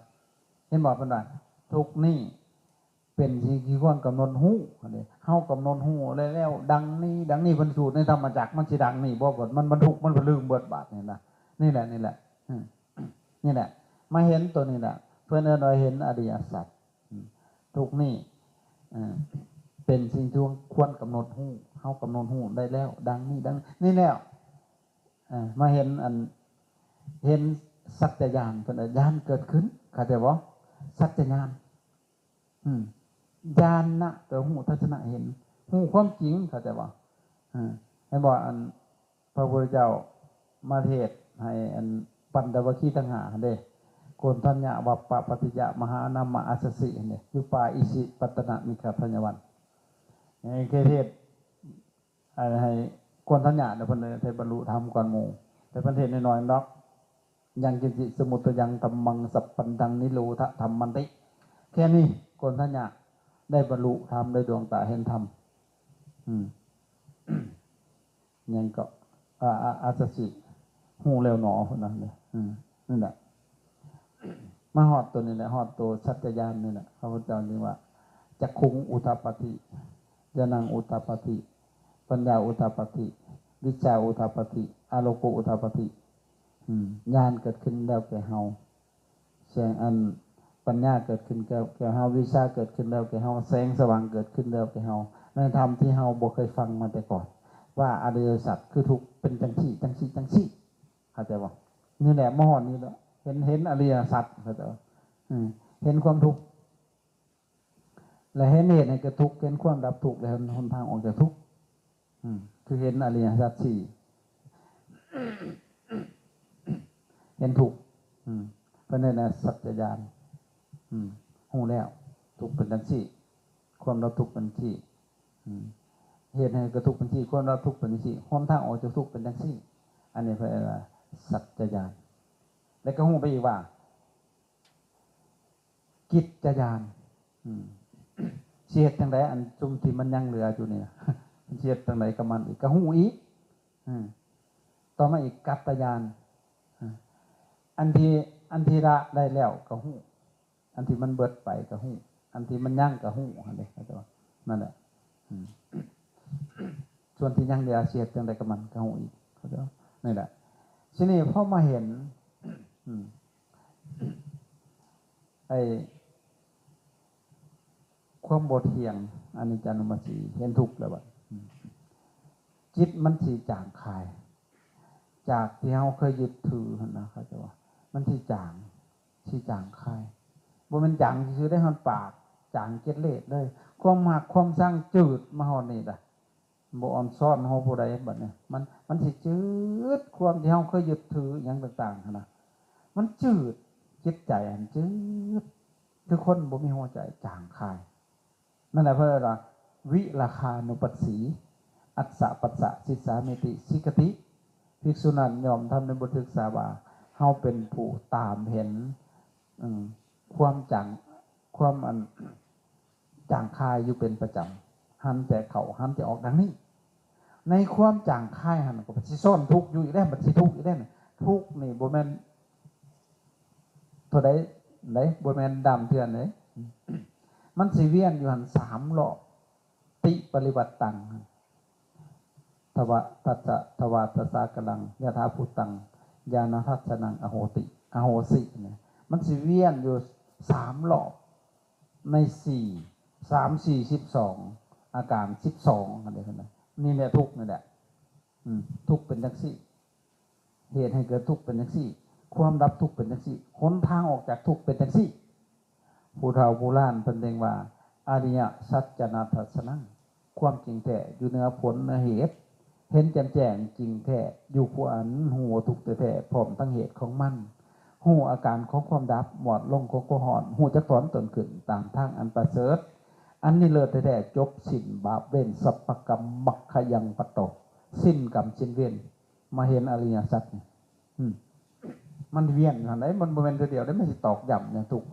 ເຫັນບໍ່? ເພິ່ນວ່າ ທຸກນີ້ເປັນສິ່ງທີ່ຄວນກຳນົດຮູ້. ອັນນີ້ເຮົາກຳນົດຮູ້ແລ້ວ, ແລ້ວດັ່ງນີ້, ດັ່ງນີ້. ເພິ່ນສູດໃນທຳມະຈັກ ມັນຊິດັ່ງນີ້ບໍ່? ມັນບັນທຸກ, ມັນບໍ່, ລືມເບິດບາດນີ້ນະ. ນີ້ແຫຼະ, ນີ້ແຫຼະ, ອືມ ນີ້ແຫຼະ, ມາເຫັນຕົວນີ້ແຫຼະ. ເພິ່ນເອີ້ນວ່າເຫັນອະລິຍະສັດ. ອືມ ທຸກນີ້ ເອີ ເປັນສິ່ງທີ່ຄວນກຳນົດຮູ້. ເຮົາກຳນົດຮູ້ໄດ້ແລ້ວ ດັ່ງນີ້ ດັ່ງນີ້ແລ້ວ ເອີ ມາເຫັນອັນ ເຫັນສັດຈະຍານ ເພິ່ນວ່າຍານເກີດຂຶ້ນ ເຂົ້າໃຈບໍ່? ສັດຈະຍານ ອືມ ຍານນະ ແປວ່າຮູ້ທັດສະນະເຫັນ ຮູ້ຄວາມຈິງ ເຂົ້າໃຈບໍ່? ເອີ ເຫັນບໍ່? ອັນ ພະພຸດທະເຈົ້າມາເທດໃຫ້ອັນປັນດາວັກຄີທັງຫ້າຫັ້ນເດ້ ໂກນທັນຍະ ວັບປະ ປັດຕິຍະ ມະຫານາມະ ອັດສະສິຫັ້ນເດ້ ຢູ່ປ່າອິສິປັດຕະນະມິຄະທັນຍະວັນ ໃຫ້ເທດ ອັນໃຫ້ໂກນທັນຍະນະ ເພິ່ນໄດ້ບັນລຸທຳກ່ອນໝູ່ ແຕ່ເພິ່ນເທດນ້ອຍໆດອກ ຍັງກິນຈິ ສະມຸດຕະຍັງ ທຳມັງ ສັບພັນທັງ ນິໂຣທະທຳມັນຕິ ແຄ່ນີ້ໂກນທັນຍະໄດ້ບັນລຸທຳ ໄດ້ດວງຕາເຫັນທຳ ອືມ ຫຍັງກໍ ອາ ອາ ອັດສະສິ ຮູ້ແລ້ວໜໍ ພຸ້ນນະ ອືມ ນັ້ນແຫຼະ ມາຮອດໂຕນີ້ແຫຼະ ຮອດໂຕສັດຈະຍານນີ້ແຫຼະ ພະພຸດທະເຈົ້າຈຶ່ງວ່າ ຈັກຂຸງອຸທະປາທິ ຍານັງອຸທະປາທິ ປັນຍາອຸທະປາທິ ວິຊາອຸທະປາທິ ອາໂລໂກອຸທະປາທິ ອືມ ຍານເກີດຂຶ້ນແລ້ວແກ່ເຮົາ ແສງອັນປັນຍາເກີດຂຶ້ນແກ່ ແກ່ເຮົາ ວິຊາເກີດຂຶ້ນແລ້ວແກ່ເຮົາ ແສງສະຫວ່າງເກີດຂຶ້ນແລ້ວແກ່ເຮົາ ໃນທຳທີ່ເຮົາບໍ່ເຄີຍຟັງມາແຕ່ກ່ອນ ວ່າອະລິຍະສັດຄືທຸກ ເປັນຈັ່ງຊີ້ ຈັ່ງຊີ້ ຈັ່ງຊີ້ ເຂົ້າໃຈບໍ່? ນີ້ແຫຼະ ມາຮອດນີ້ແຫຼະ ເຫັນ ເຫັນອະລິຍະສັດ ເຂົ້າໃຈບໍ່? ອືມ ເຫັນຄວາມທຸກ ແລະ ເຫັນເຫດໃຫ້ເກີດທຸກ ເຫັນຄວາມດັບທຸກ ແລະ ເຫັນຫົນທາງອອກຈາກທຸກ ອືມ ຄືເຫັນອະລິຍະສັດສີ່ ເຫັນທຸກ ອືມ ເພິ່ນເອີ້ນວ່າສັດຈະຍານ ອືມ ຮູ້ແລ້ວ ທຸກເປັນຈັ່ງຊີ້ ຄວາມດັບທຸກເປັນຈັ່ງຊີ້ ອືມ ເຫດໃຫ້ເກີດທຸກເປັນຈັ່ງຊີ້ ຄວາມດັບທຸກເປັນຈັ່ງຊີ້ ຫົນທາງອອກຈາກທຸກເປັນຈັ່ງຊີ້ ອັນນີ້ເພິ່ນເອີ້ນວ່າສັດຈະຍານ ແລະ ກໍຮູ້ໄປອີກວ່າ ກິດຈະຍານ ອືມ ຊິເຮັດຈັ່ງໃດ ອັນຊຸມທີ່ມັນຍັງເຫຼືອຢູ່ນີ້ນະ ຊິເຮັດຈັ່ງໃດກັບມັນອີກ ກໍຮູ້ອີກ ອືມ ຕໍ່ມາອີກ ກັດຕະຍານ ອືມ ອັນທີ່ ອັນທີ່ລະໄດ້ແລ້ວກໍຮູ້ ອັນທີ່ມັນເບິດໄປກໍຮູ້ ອັນທີ່ມັນຍັງກໍຮູ້ຫັ້ນເດ້ ເຂົ້າໃຈບໍ່? ນັ້ນແຫຼະ ອືມ ສ່ວນທີ່ຍັງເຫຼືອຊິເຮັດຈັ່ງໃດກັບມັນກໍຮູ້ອີກ ເຂົ້າໃຈບໍ່? ນີ້ແຫຼະ ທີນີ້ພໍມາເຫັນ ອືມ ໄອ້ຄວາມບໍ່ທ່ຽງ ອະນິດຈານຸປັດສີ ເຫັນທຸກແລ້ວບັດ ອືມ ຈິດມັນຊິຈາງຄາຍ ຈາກທີ່ເຮົາເຄີຍຍຶດຖືຫັ້ນນະ ເຂົາເຈົ້າວ່າ ມັນຊິຈາງ ຊິຈາງຄາຍ ບໍ່ແມ່ນຈາງຊື່ໆໄດ້ຮອດປາກ ຈາງເກັດເລດເລີຍ ຄວາມຮັກຄວາມຊັງຈືດມາຮອດນີ້ລະ ບໍ່ອອນຊ້ອນເຮົາຜູ້ໃດບັດນີ້ ມັນ ມັນຊິຈືດ ຄວາມທີ່ເຮົາເຄີຍຍຶດຖືຫຍັງຕ່າງໆຫັ້ນນະ ມັນຈືດ ຈິດໃຈຫັ້ນຈືດ ຄືຄົນບໍ່ມີຫົວໃຈ ຈາງຄາຍ ນັ້ນແຫຼະເພິ່ນເອີ້ນວ່າ ວິລາຄານຸປັດສີ ອັດສະປັດສະສິດສາມິຕິ ສິກຂະຕິ ພິກສຸນັ້ນຍອມທຳໃນບົດສຶກສາວ່າ ເຮົາເປັນຜູ້ຕາມເຫັນ ອືມ ຄວາມຈາງ ຄວາມອັນ ຈາງຄາຍຢູ່ເປັນປະຈຳ ຫັນແຕ່ເຂົ້າ ຫັນແຕ່ອອກ ດັ່ງນີ້ ໃນຄວາມຈາງຄາຍຫັ້ນ ກໍຊິຊ້ອນທຸກຢູ່ອີກແລ້ວ ມັນຊິທຸກອີກແລ້ວ ທຸກນີ້ບໍ່ແມ່ນ ເທົ່າໃດໃດ ບໍ່ແມ່ນດຳເທື່ອໃດ ມັນຊິວຽນຢູ່ຫັ້ນສາມລອບ ຕິປະລິວັດຕັງ ທະວະ ຕັດສະ ທະວາຕະສາກະລັງ ຍະຖາພູຕັງ ຍານະທັດສະນັງ ອະໂຫຕິ ອະໂຫສິ ນີ້ ມັນຊິວຽນຢູ່ສາມລອບ ໃນສີ່ ສາມ ສີ່ ສິບສອງ ອາການສິບສອງ ອັນນີ້ນະ ນີ້ແຫຼະທຸກນີ້ແຫຼະ ອືມ ທຸກເປັນຈັ່ງຊີ້ ເຫດໃຫ້ເກີດທຸກເປັນຈັ່ງຊີ້ ຄວາມດັບທຸກເປັນຈັ່ງຊີ້ ຫົນທາງອອກຈາກທຸກເປັນຈັ່ງຊີ້ ຜູ້ເຖົ້າຜູ້ລ້ານເພິ່ນເອີ້ນວ່າ ອະລິຍະສັດຈະນະທັດສະນັງ ຄວາມຈິງແທ້ຢູ່ເໜືອຜົນເໜືອເຫດ ເຫັນແຈ່ມແຈ້ງຈິງແທ້ຢູ່ຜູ້ອັນ ຮູ້ວ່າທຸກແທ້ໆ ພ້ອມທັງເຫດຂອງມັນ ຮູ້ອາການຂອງຄວາມດັບ ມອດລົງຂອງຄວາມຮ້ອນ ຮູ້ຈັກຖອນຕົນຂຶ້ນຕາມທາງອັນປະເສີດ ອັນນີ້ເລີດແທ້ໆ ຈົບສິ້ນບາບເວນ ສັບພະກຳມັກຂະຍັງປະໂຕ ສິ້ນກຳສິ້ນເວນ ມາເຫັນອະລິຍະສັດນີ້ ອືມ ມັນວຽນຢູ່ຫັ້ນໃດ ມັນບໍ່ແມ່ນເທື່ອດຽວໃດ ມັນຊິຕອກຢ້ຳຢ່າງທຸກ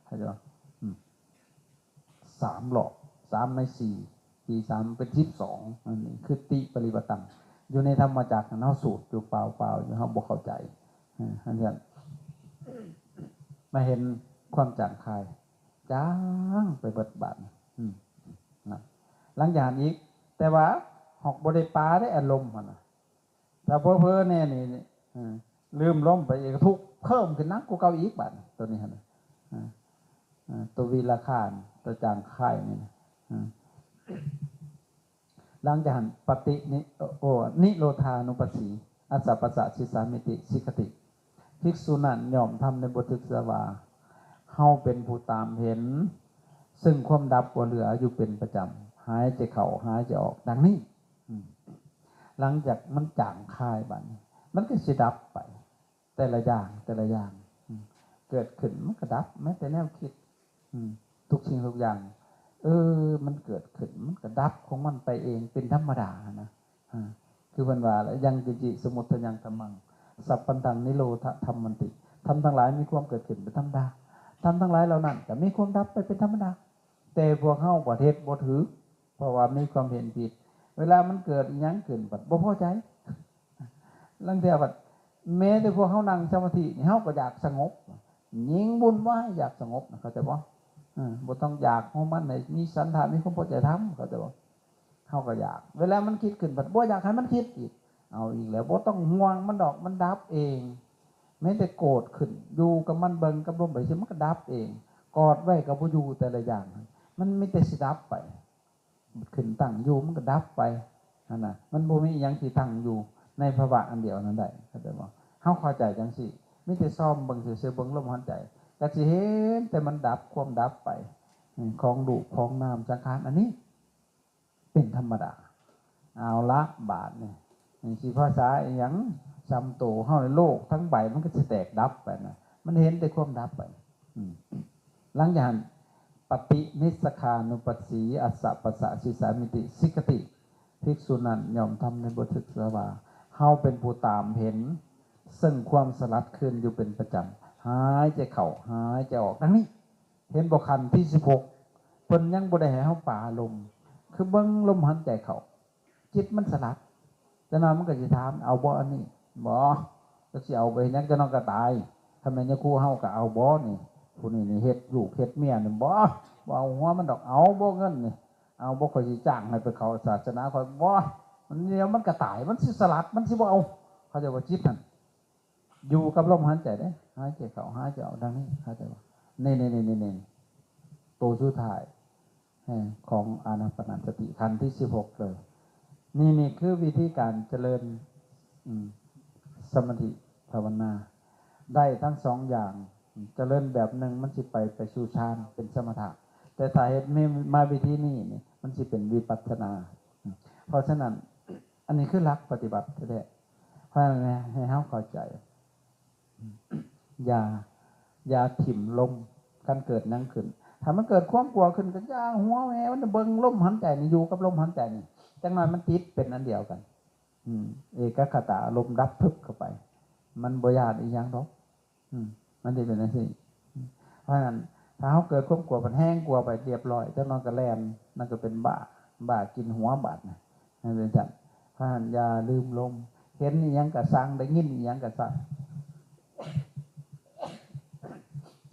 ເຂົ້າໃຈບໍ່? ອືມ ສາມລອບ ສາມໃນສີ່ ສີ່ ສາມ ເປັນສິບສອງ ອັນນີ້ຄືຕິປະລິວັດຕັງ ຢູ່ໃນທຳມະຈັກຫັ້ນ ເຮົາສູດຢູ່ ເປົ່າໆຢູ່ ເຮົາບໍ່ເຂົ້າໃຈ ເອີ ອັນນັ້ນ ມາເຫັນຄວາມຈາງຄາຍ ຈາງໄປເບິດບາດນີ້ ອືມ ນະ ຫຼັງຈາກນັ້ນອີກ ແຕ່ວ່າຮອກບໍ່ໄດ້ປາເດ້ ອາລົມຫັ້ນນະ ຖ້າເຜີໆແນ່ນີ້ ເອີ ລືມລົມໄປອີກ ທຸກເພີ່ມຂຶ້ນໜັກກວ່າເກົ່າອີກບາດນີ້ ໂຕນີ້ຫັ້ນນະ ເອີ ເອີ ໂຕວິລາຄານ ໂຕຈາງຄາຍນີ້ນະ ເອີ ຫຼັງຈາກນັ້ນ ປະຕິນິ ໂອ ນິໂຣທານຸປັດສີ ອັດສະປັດສະສິສາມິຕິ ສິກຂະຕິ ພິກສຸນັ້ນຍ່ອມທຳໃນບົດສຶກສາວ່າ ເຮົາເປັນຜູ້ຕາມເຫັນ ເຊິ່ງຄວາມດັບບໍ່ເຫຼືອຢູ່ເປັນປະຈຳ ຫາຍໃຈເຂົ້າ ຫາຍໃຈອອກ ດັ່ງນີ້. ອືມ ຫຼັງຈາກມັນຈາງຄາຍບາດນີ້ ມັນກໍຊິດັບໄປ ແຕ່ລະຢ່າງ ແຕ່ລະຢ່າງ ອືມ ເກີດຂຶ້ນມັນກໍດັບ ແມ້ແຕ່ແນວຄິດ ອືມ ທຸກສິ່ງທຸກຢ່າງ ເອີ ມັນເກີດຂຶ້ນ ມັນກໍດັບຂອງມັນໄປເອງ ເປັນທຳມະດານະ. ອາ ຄືເພິ່ນວ່າ ຍັງກິນຈິ ສະມຸດທະຍັງ ທຳມັງ ສັບພັນທັງ ນິໂຣທະທຳມັນຕິ ທຳທັງຫຼາຍມີຄວາມເກີດຂຶ້ນເປັນທຳມະດາ ທຳທັງຫຼາຍເຫຼົ່ານັ້ນກໍມີຄວາມດັບໄປເປັນທຳມະດາ ແຕ່ພວກເຮົາບັດເຮັດບໍ່ຖືກ ເພາະວ່າມີຄວາມເຫັນຜິດ ເວລາມັນເກີດອີ່ຫຍັງຂຶ້ນບັດບໍ່ພໍໃຈ ລາງເທື່ອບັດ ແມ້ແຕ່ພວກເຮົານັ່ງສະມາທິນີ້ ເຮົາກໍຢາກສະຫງົບ ຍິ່ງວຸ່ນວາຍ ຢາກສະຫງົບນະ ເຂົ້າໃຈບໍ່? ເອີ ບໍ່ຕ້ອງຢາກຂອງມັນໃຫ້ມີສັນທະ ມີຄວາມພໍໃຈທຳ ເຂົ້າໃຈບໍ່? ເຮົາກໍຢາກ ເວລາມັນຄິດຂຶ້ນບັດບໍ່ຢາກໃຫ້ມັນຄິດອີກ ເອົາອີກແລ້ວ ບໍ່ຕ້ອງຫ່ວງມັນດອກ ມັນດັບເອງ ແມ້ແຕ່ໂກດຂຶ້ນ ຢູ່ກັບມັນ ເບິ່ງກັບລົມໄປຊື່ ມັນກໍດັບເອງ ກອດໄວ້ກໍບໍ່ຢູ່ ແຕ່ລະຢ່າງ ມັນມີແຕ່ຊິດັບໄປ ຂຶ້ນຕັ້ງຢູ່ ມັນກໍດັບໄປຫັ້ນນະ ມັນບໍ່ມີອີ່ຫຍັງທີ່ຕັ້ງຢູ່ໃນພາວະອັນດຽວນັ້ນໄດ້ ເຂົ້າໃຈບໍ່? ເຮົາເຂົ້າໃຈຈັ່ງຊີ້ ມີແຕ່ຊອມເບິ່ງຊື່ໆ ເບິ່ງລົມຫາຍໃຈ ກໍຊິເຫັນແຕ່ມັນດັບ ຄວາມດັບໄປ ຂອງຮູບ ຂອງນາມ ສັງຂານ ອັນນີ້ເປັນທຳມະດາ. ເອົາລະ ບາດນີ້ ນີ້ຊິພາສາອີ່ຫຍັງ ສ່ຳໂຕເຮົາໃນໂລກທັງໃບ ມັນກໍຊິແຕກດັບໄປນະ ມັນເຫັນແຕ່ຄວາມດັບໄປ. ອືມ ຫຼັງຈາກນັ້ນ ປະຕິນິສສະຂານຸປັດສີ ອັດສະປັດສະສິສາມິຕິ ສິກຂະຕິ ພິກສຸນັ້ນຍ່ອມທຳໃນບົດສຶກສາວ່າ ເຮົາເປັນຜູ້ຕາມເຫັນ ເຊິ່ງຄວາມສະຫຼັດຄືນຢູ່ເປັນປະຈຳ ຫາຍໃຈເຂົ້າ ຫາຍໃຈອອກ ດັ່ງນີ້. ເຫັນບໍ່? ຂັ້ນທີສິບຫົກ ເພິ່ນຍັງບໍ່ໄດ້ໃຫ້ເຮົາປາລົມ ຄືເບິ່ງລົມຫາຍໃຈເຂົ້າ ຈິດມັນສະຫຼັດ ຈັກໜ່ອຍມັນກໍຊິຖາມ ເອົາບໍ່ອັນນີ້? ບໍ່ ຈັກຊິເອົາໄປເຮັດຫຍັງ ຈັກໜ່ອຍກໍຕາຍ. ຄັນແມ່ນຍາຄູເຮົາກໍເອົາບໍ່ນີ້? ຜູ້ນີ້ນີ້ເຮັດລູກເຮັດເມຍນີ້ ບໍ່ ບໍ່ເອົາຫົວມັນດອກ. ເອົາບໍ່ເງິນນີ້? ເອົາບໍ່? ຂ້ອຍຊິຈ້າງໃຫ້ໄປເຂົ້າສາສະໜາຂ້ອຍ. ບໍ່ ມັນດຽວມັນກໍຕາຍ ມັນຊິສະຫຼັດ ມັນຊິບໍ່ເອົາ. ເຂົາເຈົ້າວ່າຈິດຫັ້ນ ຢູ່ກັບລົມຫາຍໃຈເດ້ ຫາຍໃຈເຂົ້າ ຫາຍໃຈອອກ ດັ່ງນີ້ ເຂົ້າໃຈບໍ່? ນີ້ໆໆໆ ໂຕສຸດທ້າຍ ເອີ ຂອງອານາປານະສະຕິ ຂັ້ນທີສິບຫົກເລີຍ. ນີ້ ນີ້ຄືວິທີການຈະເລີນ ອືມ ສະມາທິພາວະນາ ໄດ້ທັງສອງຢ່າງ. ຈະເລີນແບບໜຶ່ງ ມັນຊິໄປ ໄປສູ່ฌານ ເປັນສະມະຖະ ແຕ່ຖ້າເຮັດມາ ມາວິທີນີ້ນີ້ ມັນຊິເປັນວິປັດສະນາ. ເພາະສະນັ້ນ ອັນນີ້ຄືຫຼັກປະຕິບັດແທ້ໆ. ເພາະສະນັ້ນໃຫ້ເຮົາເຂົ້າໃຈ ຢ່າ ຢ່າຖິ້ມລົມ. ຄັນເກີດຫຍັງຂຶ້ນ ຖ້າມັນເກີດຄວາມກົວຂຶ້ນ ກໍຢ່າຫົວແຫວ ມັນເບິ່ງລົມຫາຍໃຈນີ້ ຢູ່ກັບລົມຫາຍໃຈນີ້ ຈັກໜ້ອຍມັນຕິດເປັນອັນດຽວກັນ. ອືມ ເອກະຄະຕາ ລົມດັບພຶບເຂົ້າໄປ ມັນບໍ່ຢ້ານອີ່ຫຍັງດອກ. ອືມ ມັນຊິເປັນຈັ່ງຊີ້. ເພາະສະນັ້ນ ຖ້າເຮົາເກີດຄວາມກົວ ມັນແຮງກົວໄປ ລຽບຮ້ອຍ ຈັກໜ້ອຍກໍແລ່ນ ມັນກໍເປັນບ້າ ບ້າກິນຫົວບາດນີ້ ມັນເປັນຊັ້ນ. ເພາະສະນັ້ນຢ່າລືມລົມ ເຫັນອີ່ຫຍັງກໍຊ່າງ ໄດ້ຍິນອີ່ຫຍັງກໍຊ່າງ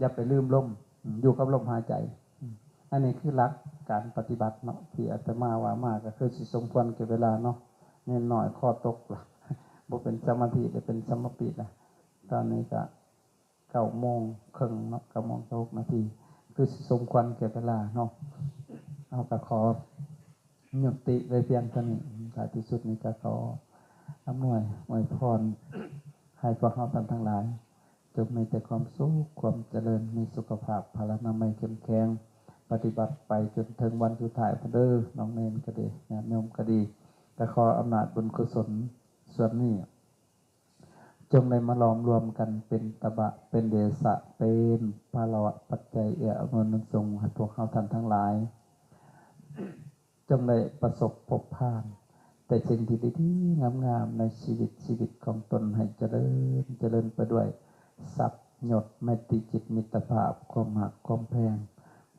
ຢ່າໄປລືມລົມ ຢູ່ກັບລົມຫາຍໃຈ. ອັນນີ້ຄືຫຼັກການປະຕິບັດເນາະ ທີ່ອາດຕະມາວ່າມາ ກໍຄືຊິສົມຄວນແກ່ເວລາເນາະ. ເນນນ້ອຍຄໍຕົກລະ ບໍ່ເປັນສະມາທິ ໄດ້ເປັນສະມາປິລະ. ຕອນນີ້ກໍ ເກົ້າໂມງເຄິ່ງເນາະ ເກົ້າໂມງຊາວຫົກນາທີ ຄືຊິສົມຄວນແກ່ເວລາເນາະ. ເຮົາກໍຂໍຍຸຕິໄວ້ພຽງເທົ່ານີ້. ທ້າຍທີ່ສຸດນີ້ກໍຂໍອຳນວຍອວຍພອນໃຫ້ພວກເຮົາທ່ານທັງຫຼາຍ ຈົ່ງມີແຕ່ຄວາມສຸກ ຄວາມຈະເລີນ ມີສຸຂະພາບພະລານາໄມເຂັ້ມແຂງ ປະຕິບັດໄປຈົນເຖິງວັນສຸດທ້າຍພຸ້ນເດີ. ນ້ອງເນນກໍດີ ຍາດໂຍມກໍດີ ກໍຂໍອຳນາດບຸນກຸສົນສ່ວນນີ້ ຈົ່ງໄດ້ມາຫຼອມລວມກັນເປັນຕະບະ ເປັນເດຊະ ເປັນພາລະວະປັດໄຈເອື້ອອຳນວຍໜູນສົ່ງໃຫ້ພວກເຮົາທ່ານທັງຫຼາຍ ຈົ່ງໄດ້ປະສົບພົບຜ່ານແຕ່ສິ່ງທີ່ດີໆງາມໆໃນຊີວິດ ຊີວິດຂອງຕົນ ໃຫ້ຈະເລີນ ຈະເລີນໄປດ້ວຍຊັບຍົດ ໄມຕີຈິດ ມິດຕະພາບ ຄວາມຮັກ ຄວາມແພງ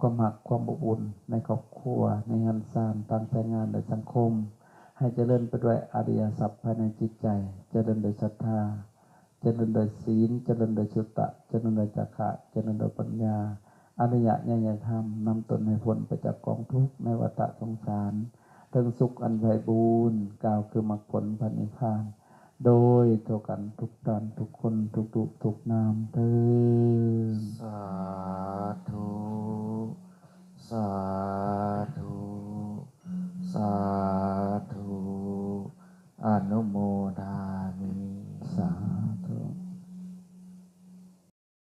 ຄວາມຮັກ ຄວາມອົບອຸ່ນໃນຄອບຄົວ ໃນເຮືອນຊານ ຕາມສາຍງານ ແລະ ສັງຄົມ ໃຫ້ຈະເລີນໄປດ້ວຍອະລິຍະຊັບພາຍໃນຈິດໃຈ ຈະເລີນໂດຍສັດທາ ຈະເລີນໂດຍສີນ ຈະເລີນໂດຍສຸຕະ ຈະເລີນໂດຍຈາຄະ ຈະເລີນໂດຍປັນຍາ ອະລິຍະຍະຍະທຳ ນຳຕົນໃຫ້ພົ້ນໄປຈາກກອງທຸກໃນວັດຕະສົງສານ ເຖິງສຸກອັນໄພບູນ ກ່າວຄືມັກຜົນພະນິບພານ ໂດຍທົ່ວກັນທຸກທ່ານທຸກຄົນ ທຸກຮູບທຸກນາມເທີ້ນ. ສາ